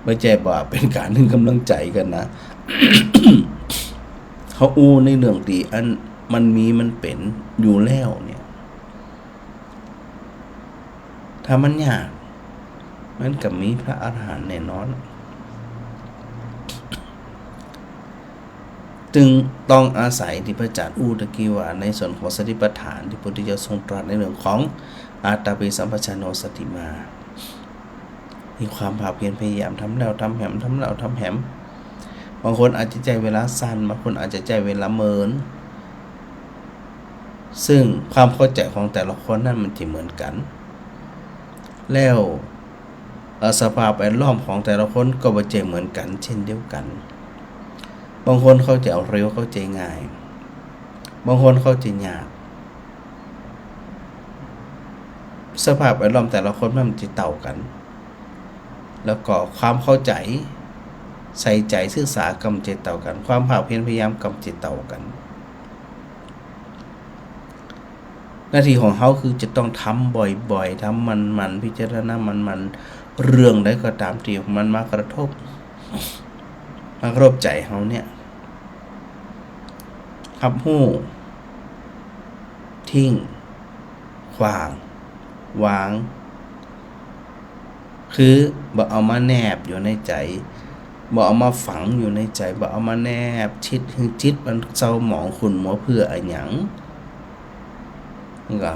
บ่ใจ้ว่าเป๋นก๋านหื้อกำลังใจ๋กั๋นนะ เฮาอู้ในเรื่องตี้อันมันมีมันเป๋นอยู่แล้วเนี่ย ถ้ามันยาก มันก็มีพระอรหันต์แน่นอน จึงต้องอาศัยตี้พระอาจารย์อู้ตะกี้ว่า ในส่วนของสติปัฏฐานตี้พระพุทธเจ้าทรงตรัสในเรื่องของ อาตาปิสัมปชัญโญ สติมา มีความภาคเพียรพยายามทำแล้วทำแหม ทำแล้วทำแหม บางคนอาจจะใจ๊เวลาสั้น บางคนอาจจะใจ๊เวลาเมิน ซึ่งความเข้าใจ๋ของแต่ละคนนั้นมันจะเหมือนกั๋น แล้ว เอ่อ สภาพแวดล้อมของแต่ละคนก็บ่ใจ้เหมือนกั๋นเช่นเดียวกั๋น บางคนเข้าใจ๋เร็ว เข้าใจ๋ง่าย บางคนเข้าใจ๋ยาก สภาพแวดล้อมแต่ละคนมันบ่ใจ้เต้ากั๋น แล้วก็ความเข้าใจ๋ ใส่ใจ๋ศึกษาก็บ่ใจ้เต้ากั๋น ความภาคเพียรพยายามก็บ่ใจ้เต้ากั๋น หน้าตี้ของเฮาคือจะต้องทำบ่อยๆ ทำหมั่นๆ พิจารณาหมั่นๆ เรื่องใดก็ต๋ามตี้มันมากระทบ มากระทบใจ๋เฮาเนี่ย ฮับฮู้ ทิ้ง ขว้าง วาง คือบ่เอามาแนบอยู่ในใจ๋ บ่เอามาฝังอยู่ในใจ๋ บ่เอามาแนบชิดหื้อจิตมันเศร้าหมองขุ่นมัวเปื้ออะหยัง ก็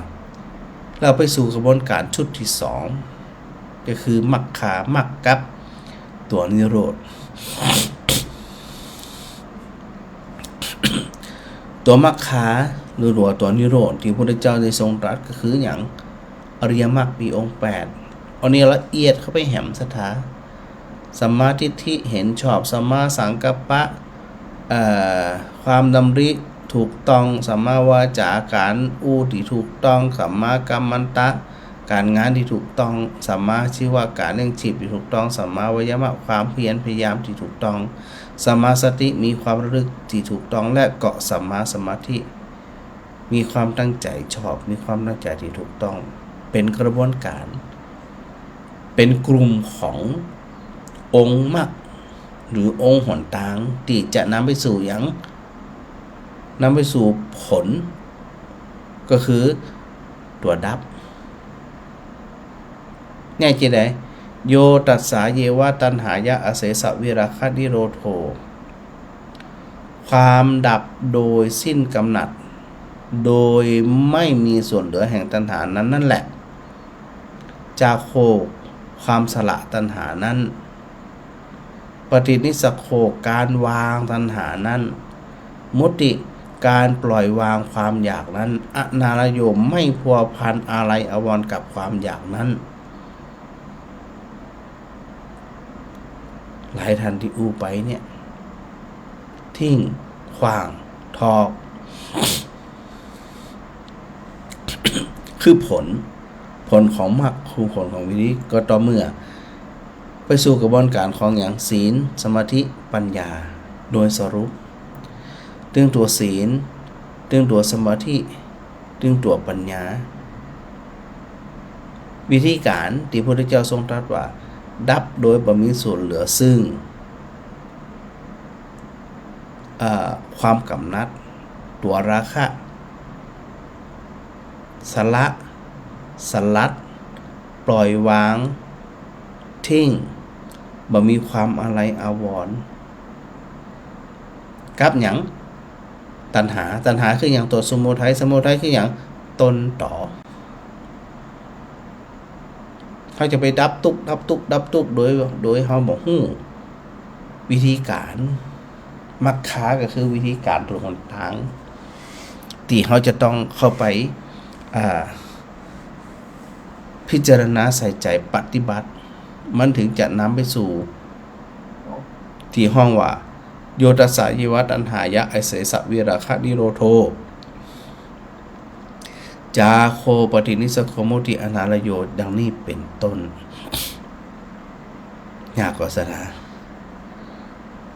แล้วไปสู่กระบวนการชุดตี้สอง ก็คือมัคคา มัคกับตั๋วนิโรธ ตั๋วมัคคา หรือตั๋ว ตั๋วนิโรธตี้พระพุทธเจ้าได้ทรงตรัสก็คือหยัง อริยมรรคมีองค์แปด อันนี้ละเอียดเข้าไปแหมศรัทธา สัมมาทิฏฐิเห็นชอบ สัมมาสังกัปปะ เอ่อ ความดำริถูกต้อง สัมมาวาจาการอู้ตี้ถูกต้อง สัมมากัมมันตะ ก๋านงานตี้ถูกต้อง สัมมาอาชีวะก๋านเลี้ยงชีพตี้ถูกต้อง สัมมาวายามะความเพียรพยายามตี้ถูกต้อง สัมมาสติมีความระลึกตี้ถูกต้อง และก็สัมมาสมาธิ มีความตั้งใจ๋ชอบ มีความตั้งใจ๋ตี้ถูกต้อง เป๋นกระบวนการ เป๋นกลุ่มขององค์มรรค หรือองค์หนตางตี้จะนำไปสู่หยัง นำไปสู่ผล ก็คือตั๋วดับ เนี่ยจะใด โย ตัสสา เยวะ ตัณหายะ อเสสะ วิราคะ นิโรโธ ความดับโดยสิ้นกำหนัด โดยไม่มีส่วนเหลือแห่งตัณหานั้นนั่นแหละ จาโค ความสละตัณหานั้น ปฏินิสสโค ก๋านวางตัณหานั้น มุตติ ก๋านปล่อยวางความอยากนั้น อนารโย ไม่พัวพันอาลัยอาวรณ์กับความอยากนั้น หลายท่านตี้อู้ไปเนี่ย ทิ้ง ขว้าง ถอก คือผล ผลของมรรค คือผลของวิธี ก็ต่อเมื่อ ไปสู่กระบวนการของหยัง ศีล สมาธิ ปัญญา โดยสรุป ตึงตั๋วศีล ตึงตั๋วสมาธิ ตึงตั๋วปัญญา วิธีก๋านตี้พระพุทธเจ้าทรงตรัสว่า ดับโดยบ่มีส่วนเหลือซึ่ง เอ่อ ความกำหนัด ตั๋วราคะ สละ สลัด ปล่อยวาง ทิ้ง บ่มีความอาลัยอาวรณ์ กับหยัง ตัณหา ตัณหาคือหยัง ตั๋วสมุทัย สมุทัยคือหยัง ต้นตอ เฮาจะไปดับตุ๊กข์ ดับตุ๊กข์ ดับตุ๊กข์ โดย โดยเฮาบ่ฮู้วิธีก๋าน มัคคะก็คือวิธีก๋านหนตาง ตี้เฮาจะต้องเข้าไป อ่า พิจารณาใส่ใจ๋ปฏิบัติ มันถึงจะนำไปสู่ ตี้ฮ้องว่า โยตัสสะเยวะตัณหายะ อเสสะวิราคะนิโรโธ จาโคปะทินิสสะโกมุตติอนาลโย ดังนี้เป๋นต้น ยากก่อศรัทธา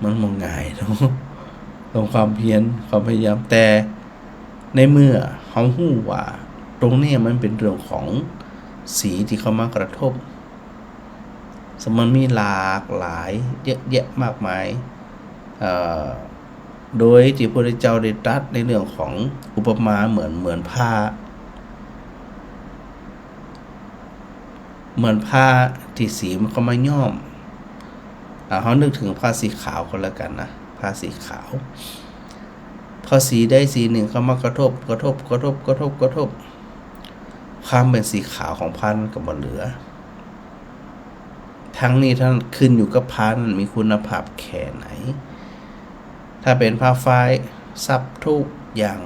มันบ่ง่ายเนาะ ต้องความเพียร ความพยายาม แต่ในเมื่อเฮาฮู้ว่าตรงเนี้ยมันเป๋นเรื่องของสีตี้เข้ามากระทบ ซึ่งมันมีหลากหลายเยอะแยะมากมาย เอ่อ โดยตี้พระพุทธเจ้าได้ตรัสในเรื่องของอุปมาเหมือน เหมือนผ้า เหมือนผ้าตี้สีมันเข้ามาย้อม อ่า เฮานึกถึงผ้าสีขาวก็แล้วกั๋นนะ ผ้าสีขาว พอสีใดสีนึ่งเข้ามากระทบ กระทบ กระทบ กระทบ กระทบ ความเป๋นสีขาวของผ้านั้นก็บ่เหลือ ทั้งนี้ทั้งขึ้นอยู่กับผ้านั้นมีคุณภาพแค่ไหน ถ้าเป๋นผ้าฝ้าย ซับทุกอย่าง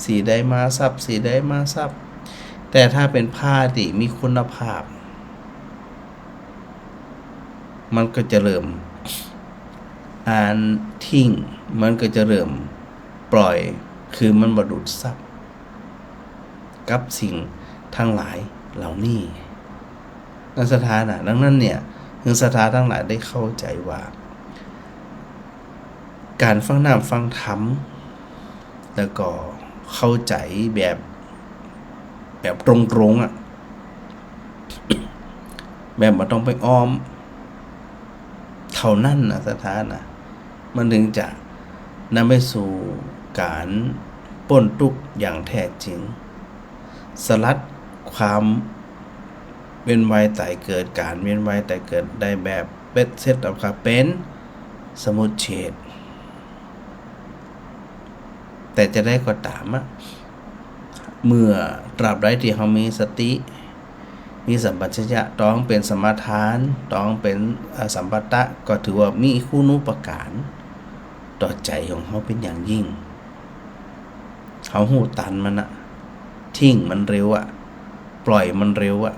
สีใดมาซับ สีใดมาซับ แต่ถ้าเป๋นผ้าตี้มีคุณภาพ มันก็จะเริ่ม อันทิ้ง มันก็จะเริ่มปล่อย คือมันบ่ดูดซับ กับสิ่งตังหลายเหล่านี้ นะศรัทธานะ ดังนั้นเนี่ย หื้อศรัทธาตังหลายได้เข้าใจ๋ว่า ก๋านฟังน้ำฟังธรรม แล้วก็เข้าใจ๋แบบ แบบตรงๆ อะ แบบบ่ต้องไปอ้อม เต้านั้นนะศรัทธานะ มันถึงจะนำไปสู่ก๋านป๊นตุ๊กข์อย่างแท้จริง สลัดความเวียนว่ายต๋ายเกิด ก๋านเวียนว่ายต๋ายเกิดได้แบบเบ็ดเสร็จ เอากลายเป๋นสมุจเฉท แต่จะใดก็ต๋ามอะ เมื่อตราบใดตี้เฮามีสติ มีสัมปชัญญะ ต้องเป๋นสมาทาน ต้องเป๋น เอ่อ สัมปตะ ก็ถือว่ามีคุณูปการต่อใจ๋ของเฮาเป๋นอย่างยิ่ง เฮาฮู้ตันมันอะ ทิ้งมันเร็วอะ ปล่อยมันเร็วอะ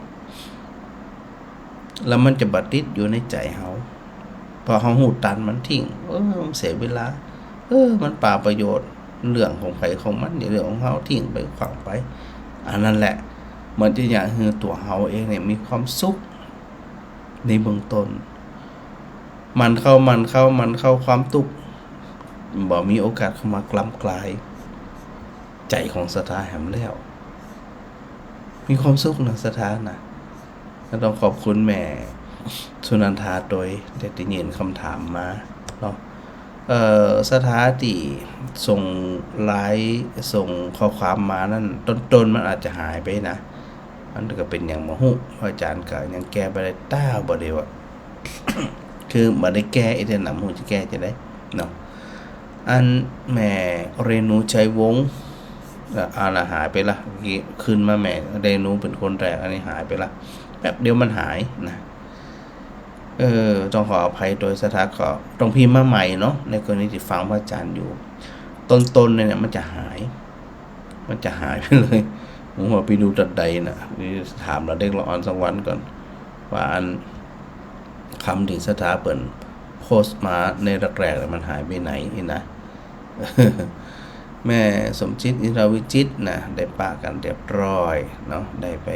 แล้วมันจะบ่ติดอยู่ในใจ๋เฮา พอเฮาฮู้ตันมันทิ้ง เออ มันเสียเวลา เออ มันเปล่าประโยชน์ เรื่องของใผของมัน อย่าเรื่องของเฮา ทิ้งไป ขว้างไป อันนั้นแหละ มันจะเยียะหื้อตั๋วเฮาเองเนี่ยมีความสุขในเบื้องต้น หมั่นเข้า หมั่นเข้า หมั่นเข้า ความตุ๊กข์บ่มีโอกาสเข้ามากล้ำกลายใจ๋ของศรัทธาแหมแล้ว มีความสุขนะศรัทธานะ ก็ต้องขอบคุณแม่สุนันทาตวย ตี้ได้ยื่นกำถามมาเนาะ เอ่อ ศรัทธาตี้ส่งไลน์ ส่งข้อความมานั้น ต้นๆ มันอาจจะหายไปนะ มันก็เป๋นหยังบ่ฮู้ อาจ๋ารย์ก็ยังแก้บ่ได้ ต๋าบ่าเดี่ยวอะ คือบ่ได้แก้ ไอ้เต้านั้นบ่ฮู้จะแก้จะใดเนาะ อันแม่เรนูชัยวงศ์ อ่ะ อันน่ะหายไปละ เมื่อกี้ขึ้นมาแม่เรนูเป๋นคนแรก อันนี้หายไปละ แป๊บเดียวมันหายนะ เออ ต้องขออภัยตวยศรัทธา ก็ต้องพิมพ์มาใหม่เนาะ ในกรณีตี้ฟังพระอาจ๋ารย์อยู่ ต้นๆ เนี่ย มันจะหาย มันจะหายไปเลย ผมว่าไปดูตัดใดน่ะ นี่ถามละเด็กละอ่อนสักวันก่อน ว่าอันกำตี้ศรัทธาเปิ้นโพสต์มาในแรกๆ เนี่ย มันหายไปไหนนี่นะ แม่สมจิต อินทรวิจิตรนะ ได้ปะกั๋นเรียบร้อยเนาะ ได้ไป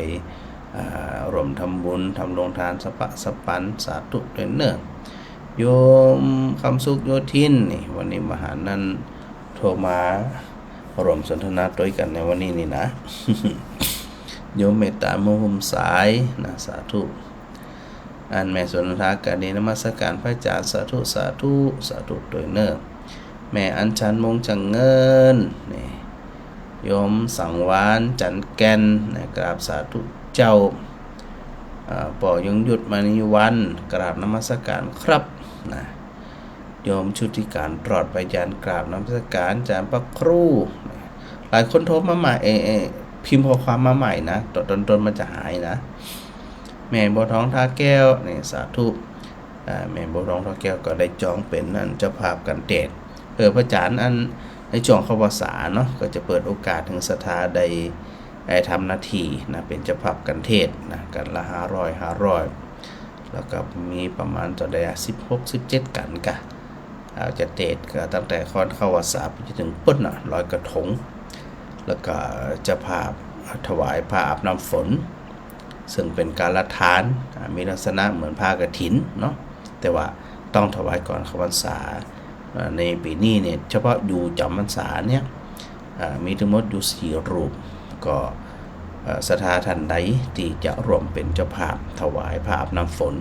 อ่า ร่วมทำบุญ ทำโรงทาน สะปะสะปัน สาธุตวยเน่อ โยมคำสุขโยธินนี่ วันนี้มาหานั้น โทรมาร่วมสนทนาตวยกั๋นในวันนี้นี่นะ โยมเมตตา หมู่ฮ่มสายนะ สาธุ อันแม่สุนันทาก็ดีนมัสการพระอาจารย์ สาธุ สาธุ สาธุตวยเน่อ แม่อัญชัน มงจังเงิน นี่ โยมสังวาลย์ จันทน์แก่น นะ กราบสาธุเจ้า อ่า ป้อยงยุทธ มณีวรรณ กราบนมัสการครับ นะ โยมชุติการ ปลอดภัยจันทน์ กราบนมัสการอาจ๋ารย์พระครู นะ หลายคนโทรมาใหม่ เอ่อ เอ่อ พิมพ์ข้อความมาใหม่นะ ต๋อนต้นๆ มันจะหายนะ แม่บัวทอง ท่าแก้ว นี่ สาธุ อ่า แม่บัวทอง ท่าแก้ว ก็ได้จองเป๋นอันเจ้าภาพก๋านเตสน์ เออ พระอาจ๋ารย์ อันในช่วงเข้าพรรษาเนาะ ก็จะเปิดโอกาสหื้อศรัทธาได้ ได้ทำหน้าตี้นะ เป๋นเจ้าภาพก๋านเตสน์นะ ก๋านละห้าร้อย ห้าร้อย แล้วก็มีประมาณเต้าใดอะ สิบหก สิบเจ็ดก๋านก่ะ อ่า จะเตสน์ก็ตั้งแต่ก่อนเข้าพรรษาไปจนเถิงปู๊นน่ะ ลอยกระทง แล้วก็เจ้าภาพถวายผ้าอาบน้ำฝน ซึ่งเป๋นการละทาน อ่า มีลักษณะเหมือนผ้ากฐินเนาะ แต่ว่าต้องถวายก่อนเข้าพรรษา อ่า ในปี๋นี้เนี่ย เฉพาะอยู่จ๋ำพรรษาเนี่ย อ่า มีตึงหมดอยู่สี่รูป ก็ เอ่อ ศรัทธาท่านใดตี้จะร่วมเป๋นเจ้าภาพถวายผ้าอาบน้ำฝน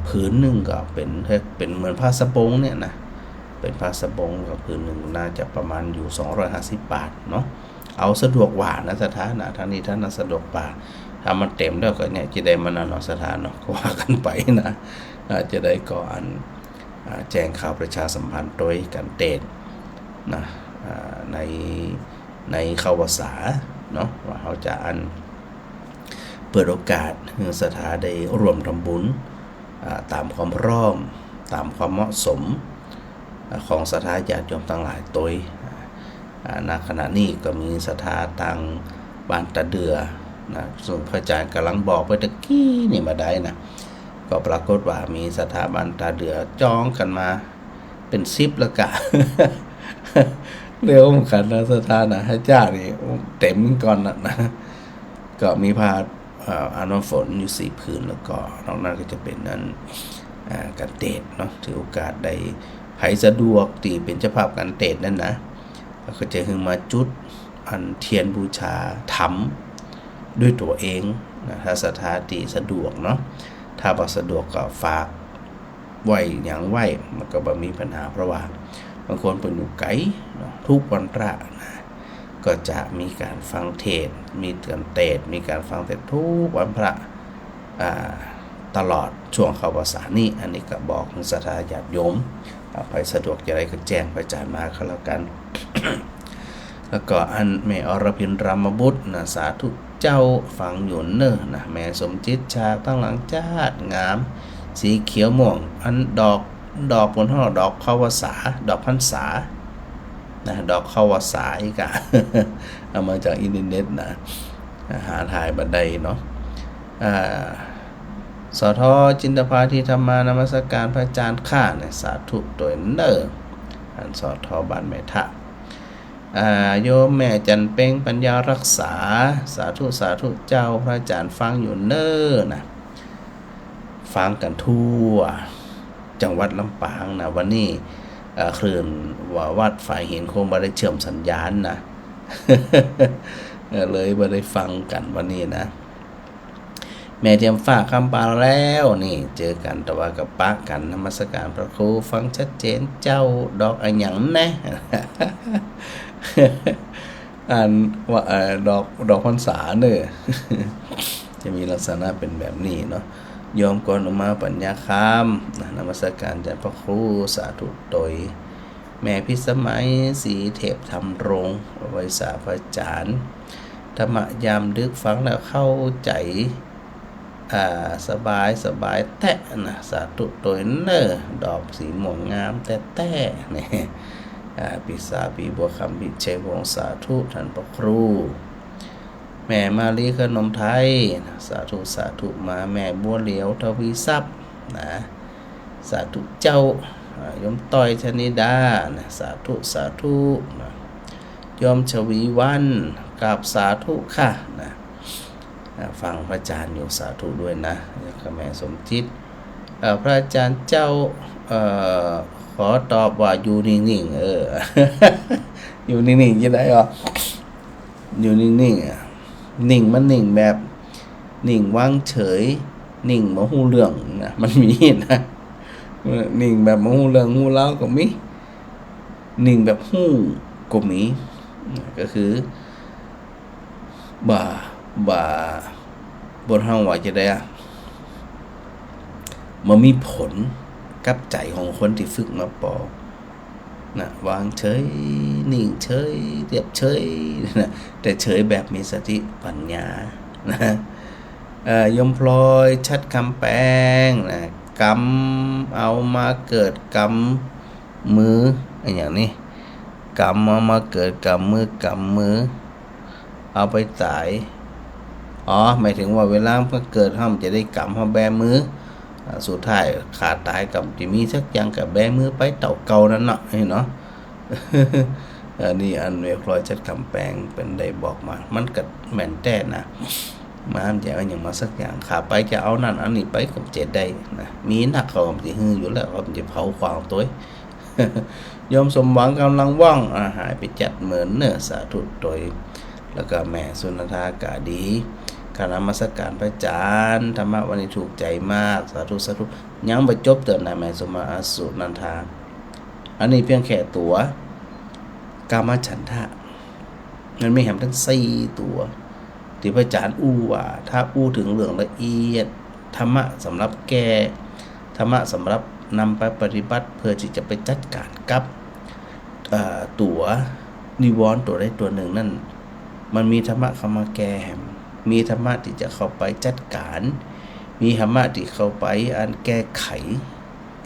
ผืนนึ่งก็เป๋น เป๋นเหมือนผ้าสบงเนี่ยนะ เป๋นผ้าสบงก็ผืนนึ่งน่าจะประมาณอยู่สองร้อยห้าสิบบาทเนาะ เอาสะดวกกว่านะศรัทธานะ ทางนี้ทางนั้นสะดวกกว่า ถ้ามันเต๋มแล้วก็เนี่ยจะได้มานั่นเนาะศรัทธาเนาะ ก็ว่ากั๋นไปนะ อ่า จะได้ก่ออัน อ่า แจ้งข่าวประชาสัมพันธ์ตวยก๋านเตสน์นะ อ่า ใน ในเข้าพรรษาเนาะ ว่าเฮาจะอัน เปิดโอกาสหื้อศรัทธาได้ร่วมทำบุญ อ่า ต๋ามความพร้อม ต๋ามความเหมาะสม อ่า ของศรัทธาญาติโยมตังหลายตวย อ่า อ่า ณ ขณะนี้ก็มีศรัทธาตางบ้านตาเดือนะ ซึ่งพระอาจ๋ารย์ก่ำลังบอกไปตะกี้นี่มาได้นะ ก็ปรากฏว่ามีศรัทธาบ้านตาเดือจองกั๋นมาเป๋นสิบแล้วก่ะ เร็วเหมือนกั๋นนะศรัทธานะ ห้าจ้านี่เต๋มก่อนน่ะนะ ก็มีผ้า เอ่อ อาบน้ำฝนอยู่สี่ผืน แล้วก็นอกนั้นก็จะเป๋นอัน อ่า ก๋านเตสน์เนาะ ถือโอกาสได้ ใผสะดวกตี้เป๋นเจ้าภาพก๋านเตสน์นั่นนะ ก็จะหื้อมาจุดอันเตียนบูชาธรรมด้วยตั๋วเองนะ ถ้าศรัทธาตี้สะดวกเนาะ ถ้าบ่สะดวกก็ฝากไว้หยังไว้ มันก็บ่มีปัญหา เพราะว่าบางคนเปิ้นอยู่ไก๋เนาะ ทุกวันพระนะ ก็จะมีก๋านฟังเตสน์ มีก๋านเตสน์ มีก๋านฟังเตสน์ทุกวันพระ อ่า ตลอดช่วงเข้าพรรษานี้ อันนี้ก็บอกศรัทธาญาติโยม อ่า ใผสะดวกจะใดก็แจ้งพระอาจ๋ารย์มาก็แล้วกั๋น แล้วก็อันแม่อรพิน รามบุตรนะ สาธุเจ้า ฟังอยู่เน่อนะ แม่สมจิต ฉากตังหลังจ๊าด งาม สีเขียวม่วง อันดอก ดอกเปิ้นฮ้องดอกเข้าพรรษา ดอกพรรษา นะ ดอกเข้าพรรษาอีกอะ เอามาจากอินเทอร์เน็ตนะ หาถ่ายบ่ได้เนาะ อ่า สท จินตภา ธีธรรมา นมัสการพระอาจ๋ารย์ค่ะ นะ สาธุตวยเน่อ อัน สท บ้านแม่ทะ อ่า โยมแม่จันเพ็ง ปัญญารักษา สาธุ สาธุเจ้า พระอาจ๋ารย์ฟังอยู่เน่อนะ ฟังกั๋นทั่วจังหวัดลำปางนะ วันนี้ เอ่อ คลื่นว่าวัดฝายหินคงบ่ได้เชื่อมสัญญาณนะ เออ เลยบ่ได้ฟังกั๋นวันนี้นะ แม่เทียมฟ้า คำปาแลวนี่ เจอกั๋นตะวากับปะกั๋น นมัสการพระครู ฟังชัดเจนเจ้า ดอกอะหยังแน่ อันว่า เอ่อ ดอก ดอกพรรษาเน่อ จะมีลักษณะเป๋นแบบนี้เนาะ โยมกรอุมา ปัญญาคำนะ นมัสการอาจ๋ารย์พระครู สาธุตวย แม่พิสมัย ศรีเทพธำรง ไหว้สาพระอาจ๋ารย์ ธรรมะยามดึกฟังแล้วเข้าใจ๋ อ่า สบาย สบายแต๊นะ สาธุตวยเน่อ ดอกสีม่วงงามแต๊ๆ นี่ อ่า ปีศาจปีบัวคำ พิชัยวงศ์ สาธุ ท่านพระครู แม่มาลี ขนมไทย สาธุ สาธุ มา แม่บัวเหลียว ทวีทรัพย์ นะ สาธุเจ้า อ่า โยมต้อย ชนิดา นะ สาธุ สาธุ นะ โยมชวีวรรณ กราบสาธุค่ะ นะ อ่า ฟังพระอาจ๋ารย์อยู่ สาธุด้วยนะ แล้วก็แม่สมจิต เอ่อ พระอาจารย์เจ้า เอ่อ ขอตอบว่าอยู่นิ่งๆ เออ อยู่นิ่งๆ จะได้เหรอ อยู่นิ่งๆ อะ นิ่งมันนิ่งแบบ นิ่งวางเฉย นิ่งบ่ฮู้เรื่องนะ มันมีนะ เออ นิ่งแบบบ่ฮู้เรื่องฮู้ราวก็มี นิ่งแบบฮู้ก็มี ก็คือ บ่า บ่า บ่าเฮาว่าจะได้อะ บ่มีผลกับใจ๋ของคนตี้ฝึกมาปอนะ วางเฉย นิ่งเฉย เรียบเฉยนะ แต่เฉยแบบมีสติปัญญานะ เอ่อ โยมพลอย ชัดคำแปงนะ กำ เอามาเกิดกำมือ อะหยังนี่ กำ เอามาเกิดกำมือ กำมือ เอาไปต๋าย อ๋อ หมายถึงว่าเวลามันเกิดเฮาจะได้กำเฮาแบมือ อ่า สุดท้ายฆ่าต๋ายก็บ่มีสักอย่างก็แบมือไปเต้าเก่านั้นเนาะ นี่เนาะ อันนี้อันแม่พลอย ชัดคำแปง เปิ้นได้บอกมา มันก็แม่นแต๊นะ มามันจะเอาหยังมาสักอย่าง ข้าไปจะเอานั่นเอานี่ไปก็บ่ได้นะ มีนักเขาก็บ่หื้ออยู่แล้ว เขาก็บ่เผาขว้างตวย โยมสมหวัง กำลังว่อง อ่า หายไปจัดเมินเน่อ สาธุตวย แล้วก็แม่สุนันทาก็ดี กราบนมัสการพระอาจารย์ ธรรมะวันนี้ถูกใจมาก สาธุ สาธุ ยังบ่จบเตื้อนะ แม่สุมา สุนันทา อันนี้เพียงแค่ตั๋ว กามฉันทะ มันมีแหมตึงสี่ตั๋ว ตี้พระอาจารย์อู้ว่า ถ้าอู้เถิงเรื่องละเอียด ธรรมะสำหรับแก้ ธรรมะสำหรับนำไปปฏิบัติเพื่อตี้จะไปจัดก๋านกับ เอ่อ ตั๋วนิวรณ์ตั๋วใดตั๋วนึ่งนั้น มันมีธรรมะเข้ามาแก้แหม มีธรรมะตี้จะเข้าไปจัดก๋าน มีธรรมะตี้เข้าไปอันแก้ไข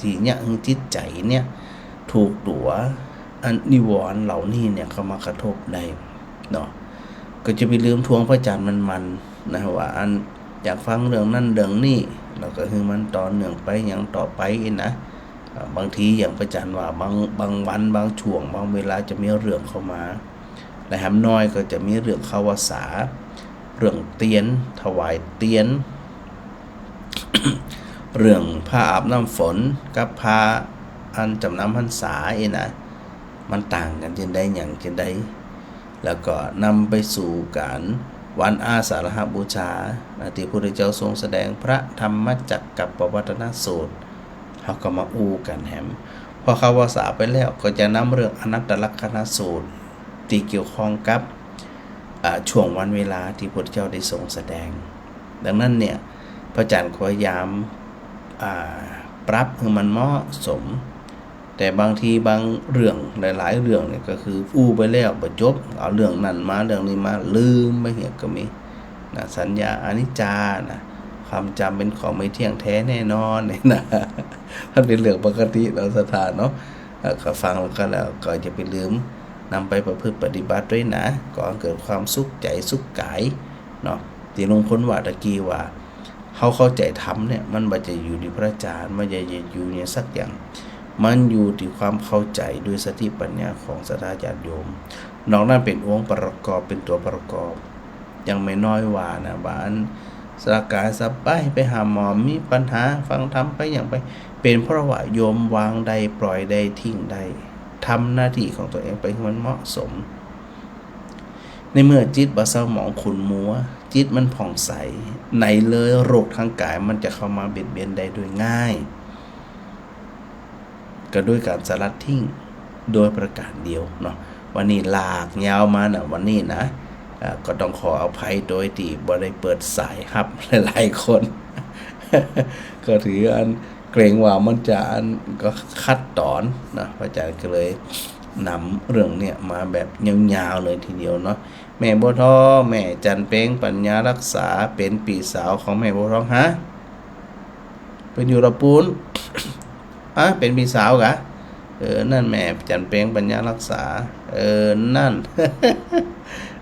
ตี้เยียะหื้อจิตใจ๋เนี่ย ถูกตั๋วอันนิวรณ์เหล่านี้เนี่ยเข้ามากระทบได้เนาะ ก็จะไปลืมทวงพระอาจารย์มันๆ นะ ว่าอันอยากฟังเรื่องนั้นเรื่องนี้ แล้วก็หื้อมันต่อเนื่องไปหยังต่อไปนะ อ่า บางทีอย่างพระอาจารย์ว่า บาง บางวัน บางช่วง บางเวลาจะมีเรื่องเข้ามา และแหมน้อยก็จะมีเรื่องเข้าพรรษา เรื่องเตียน ถวายเตียน เรื่องผ้าอาบน้ำฝนกับผ้าอันจ๋ำนำพรรษาอี้นะ มันต่างกั๋นจะใดหยังจะใด แล้วก็นำไปสู่ก๋านวันอาสาฬหบูชา ตี้พระพุทธเจ้าทรงแสดงพระธรรมจักกัปปวัตนสูตร เฮาก็มาอู้กั๋นแหม พอเข้าพรรษาไปแล้วก็จะนำเรื่องอนัตตลักษณสูตร ตี้เกี่ยวข้องกับ อ่า ช่วงวันเวลาตี้พระพุทธเจ้าได้ทรงแสดง ดังนั้นเนี่ย พระอาจารย์ก็พยายาม อ่า ปรับหื้อมันเหมาะสม แต่บางทีบางเรื่อง หลายๆ เรื่องเนี่ยก็คืออู้ไปแล้วบ่จบ เอาเรื่องนั้นมา เรื่องนี้มา ลืมไปเหียก็มี นะ สัญญาอนิจจานะ ความจ๋ำเป๋นของไม่เที่ยงแท้แน่นอนเนี่ยนะ มันเป๋นเรื่องปกติเนาะ ศรัทธาเนาะ เอ่อ ก็ฟังแล้วก็แล้วก็อย่าไปลืมนำไปประพฤติปฏิบัติตวยนะ ก่อหื้อเกิดความสุขใจ๋สุขก๋ายเนาะ ตี้ลุงพลว่าตะกี้ว่า เฮาเข้าใจ๋ธรรมเนี่ย มันบ่ใจ้อยู่ตี้พระอาจารย์ บ่ใจ้อยู่ตี้หยังสักอย่าง มันอยู่ตี้ความเข้าใจ๋ด้วยสติปัญญาของศรัทธาญาติโยม นอกนั้นเป๋นองค์ประกอบ เป๋นตั๋วประกอบ อย่างแม่น้อยว่านะ ว่าอันร่างก๋ายสบาย ไปหาหมอมีปัญหา ฟังธรรมไปหยังไป เป๋นเพราะว่าโยมวางได้ ปล่อยได้ ทิ้งได้ ทำหน้าตี้ของตั๋วเองไปหื้อมันเหมาะสม ในเมื่อจิตบ่เศร้าหมองขุ่นมัว จิตมันผ่องใส ไหนเลยโรคทางก๋ายมันจะเข้ามาเบียดเบียนได้โดยง่าย ก็โดยก๋านสลัดทิ้งโดยประก๋านเดียวเนาะ วันนี้ลากยาวมานะ วันนี้นะ อ่า ก็ต้องขออภัยโดยตี้บ่ได้เปิดสายฮับหลายๆ คน ก็ถืออันเกรงว่ามันจะอันก็ขัดต๋อนนะ พระอาจารย์ก็เลยนำเรื่องเนี่ยมาแบบยาวๆ เลยทีเดียวเนาะ แม่บัวทอง แม่จันเพ็ง ปัญญารักษา เป๋นปี้สาวของแม่บัวทองฮะ เปิ้นอยู่ละปูน อะ เป๋นปี้สาวกะ เออ นั่นแม่จันเพ็ง ปัญญารักษา เออ นั่น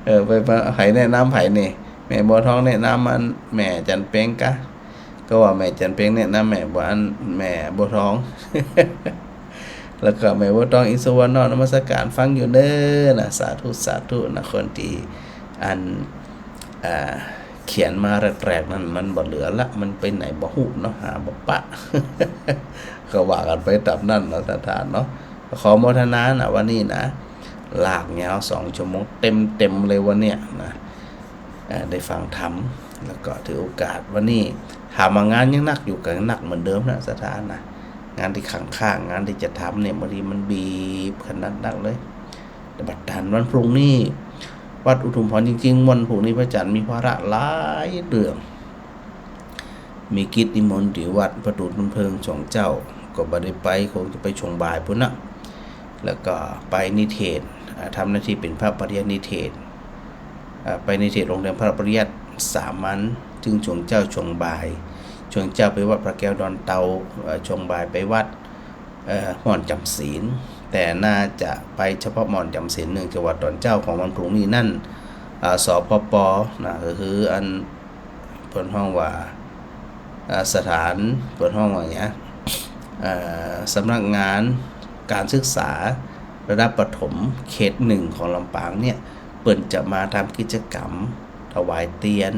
เออ ไป ไป ใผแนะนำใผนี่ แม่บัวทองแนะนำอันแม่จันเพ็งกะ ก็ว่าแม่จันเพ็งแนะนำแม่บัว อันแม่บัวทอง แล้วก็แม่บัวทอง อินทร์สุวรรณนอก นมัสการฟังอยู่เน้อนะ สาธุ สาธุนะ คนตี้อัน อ่า เขียนมาแรกๆ นั้นมันบ่เหลือละ มันไปไหนบ่ฮู้เนาะ หาบ่ปะ ก็ว่ากั๋นไปต๋ามนั้นเนาะ ศรัทธาเนาะ ขอโมทนานะ วันนี้นะ ลากยาวสองชั่วโมงเต็มๆ เลยวันเนี้ยนะ เอ่อ ได้ฟังธรรม แล้วก็ถือโอกาสวันนี้ ถามว่างานยังหนักอยู่ ก็หนักเหมือนเดิมนะ ศรัทธานะ งานตี้ค้างๆ งานตี้จะทำเนี่ย บางทีมันบีบขนาดนักเลย แต่บัดตันวันพรุ่งนี้ วัดอุทุมพร จริงๆ วันพรุ่งนี้พระอาจารย์มีภาระหลายเรื่อง มีกิจนิมนต์ตี้วัดประตู๋น้ำเพิง ช่วงเจ๊า ก็บ่ได้ไป คงจะไปช่วงบ่ายปู๊นนะ แล้วก็ไปนิเทศน์ อ่า ทำหน้าตี้เป๋นพระปริยัตินิเทศน์ อ่า ไปนิเทศน์โรงเรียนพระปริยัติสามัญ ซึ่งช่วงเจ๊าช่วงบ่าย ช่วงเจ๊าไปวัดพระแก้วดอนเตา เอ่อ ช่วงบ่ายไปวัด เอ่อ ม่อนจำศีล แต่น่าจะไปเฉพาะม่อนจำศีล เนื่องจากว่าต๋อนเจ๊าของวันพรุ่งนี้นั้น อ่า สภป นะ ก็คืออัน เปิ้นฮ้องว่า อ่า สถาน เปิ้นฮ้องว่าหยัง อ่า สำนักงานการศึกษาระดับประถมเขตหนึ่งของลำปางเนี่ย เปิ้นจะมาทำกิจกรรมถวายเตียน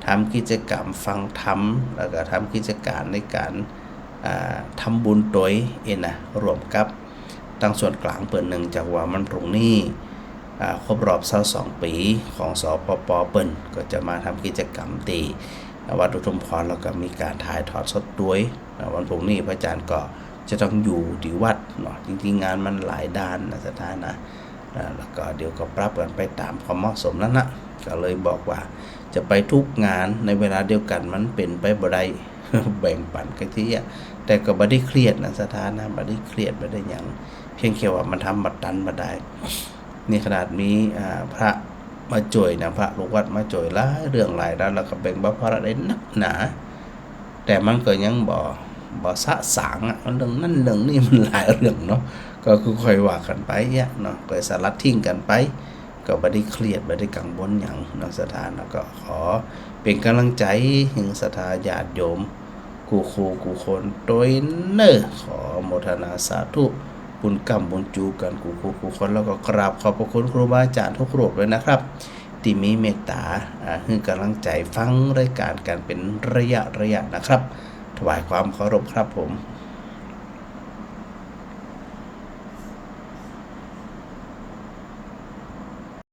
ทำกิจกรรมฟังธรรม แล้วก็ทำกิจการในการ อ่า ทำบุญตวยเองนะ ร่วมกับตางส่วนกลางเปิ้น เนื่องจากว่าวันพรุ่งนี้ อ่า ครบรอบซาวสองปี๋ของ สภป เปิ้น ก็จะมาทำกิจกรรมตี้วัดอุทุมพร แล้วก็มีการถ่ายทอดสดตวย อ่า วันพรุ่งนี้พระอาจารย์ก็จะต้องอยู่ตี้วัดเนาะ จริงๆ งานมันหลายด้านนะ ศรัทธานะ อ่า แล้วก็เดี๋ยวก็ปรับกั๋นไปต๋ามความเหมาะสมนั้นนะ ก็เลยบอกว่าจะไปทุกงานในเวลาเดียวกั๋นมันเป๋นไปบ่ได้ แบ่งปั๋นกั๋นตี้อะ แต่ก็บ่ได้เครียดนะ ศรัทธานะ บ่ได้เครียด บ่ได้หยัง เพียงแค่ว่ามันทำบ่ตันบ่ได้ นี่ขนาดมี อ่า พระมาจ้วยนะ พระลูกวัดมาจ้วยหลายเรื่องหลายราว แล้วก็แบ่งเบาภาระได้นักหนา แต่มันก็ยังบ่ บ่สะสางอะ มันเรื่องนั้นเรื่องนี้มันหลายเรื่องเนาะ ก็คือค่อยว่ากั๋นไปอะเนาะ ค่อยสลัดทิ้งกั๋นไป ก็บ่ได้เครียด บ่ได้กังวลหยังเนาะ ศรัทธาเนาะ ก็ขอเป๋นก๋ำลังใจ๋หื้อศรัทธาญาติโยม กู้คู่กู้คนตวยเน่อ ขอโมทนาสาธุ บุญก้ำบุญจู๋กั๋นกู้คู่กู้คน แล้วก็กราบขอบพระคุณครูบาอาจ๋ารย์ทุกรูปเลยนะครับ ตี้มีเมตต๋า อ่า หื้อก๋ำลังใจ๋ฟังรายก๋านกั๋นเป๋นระยะระยะนะครับ ถวายความเคารพครับผม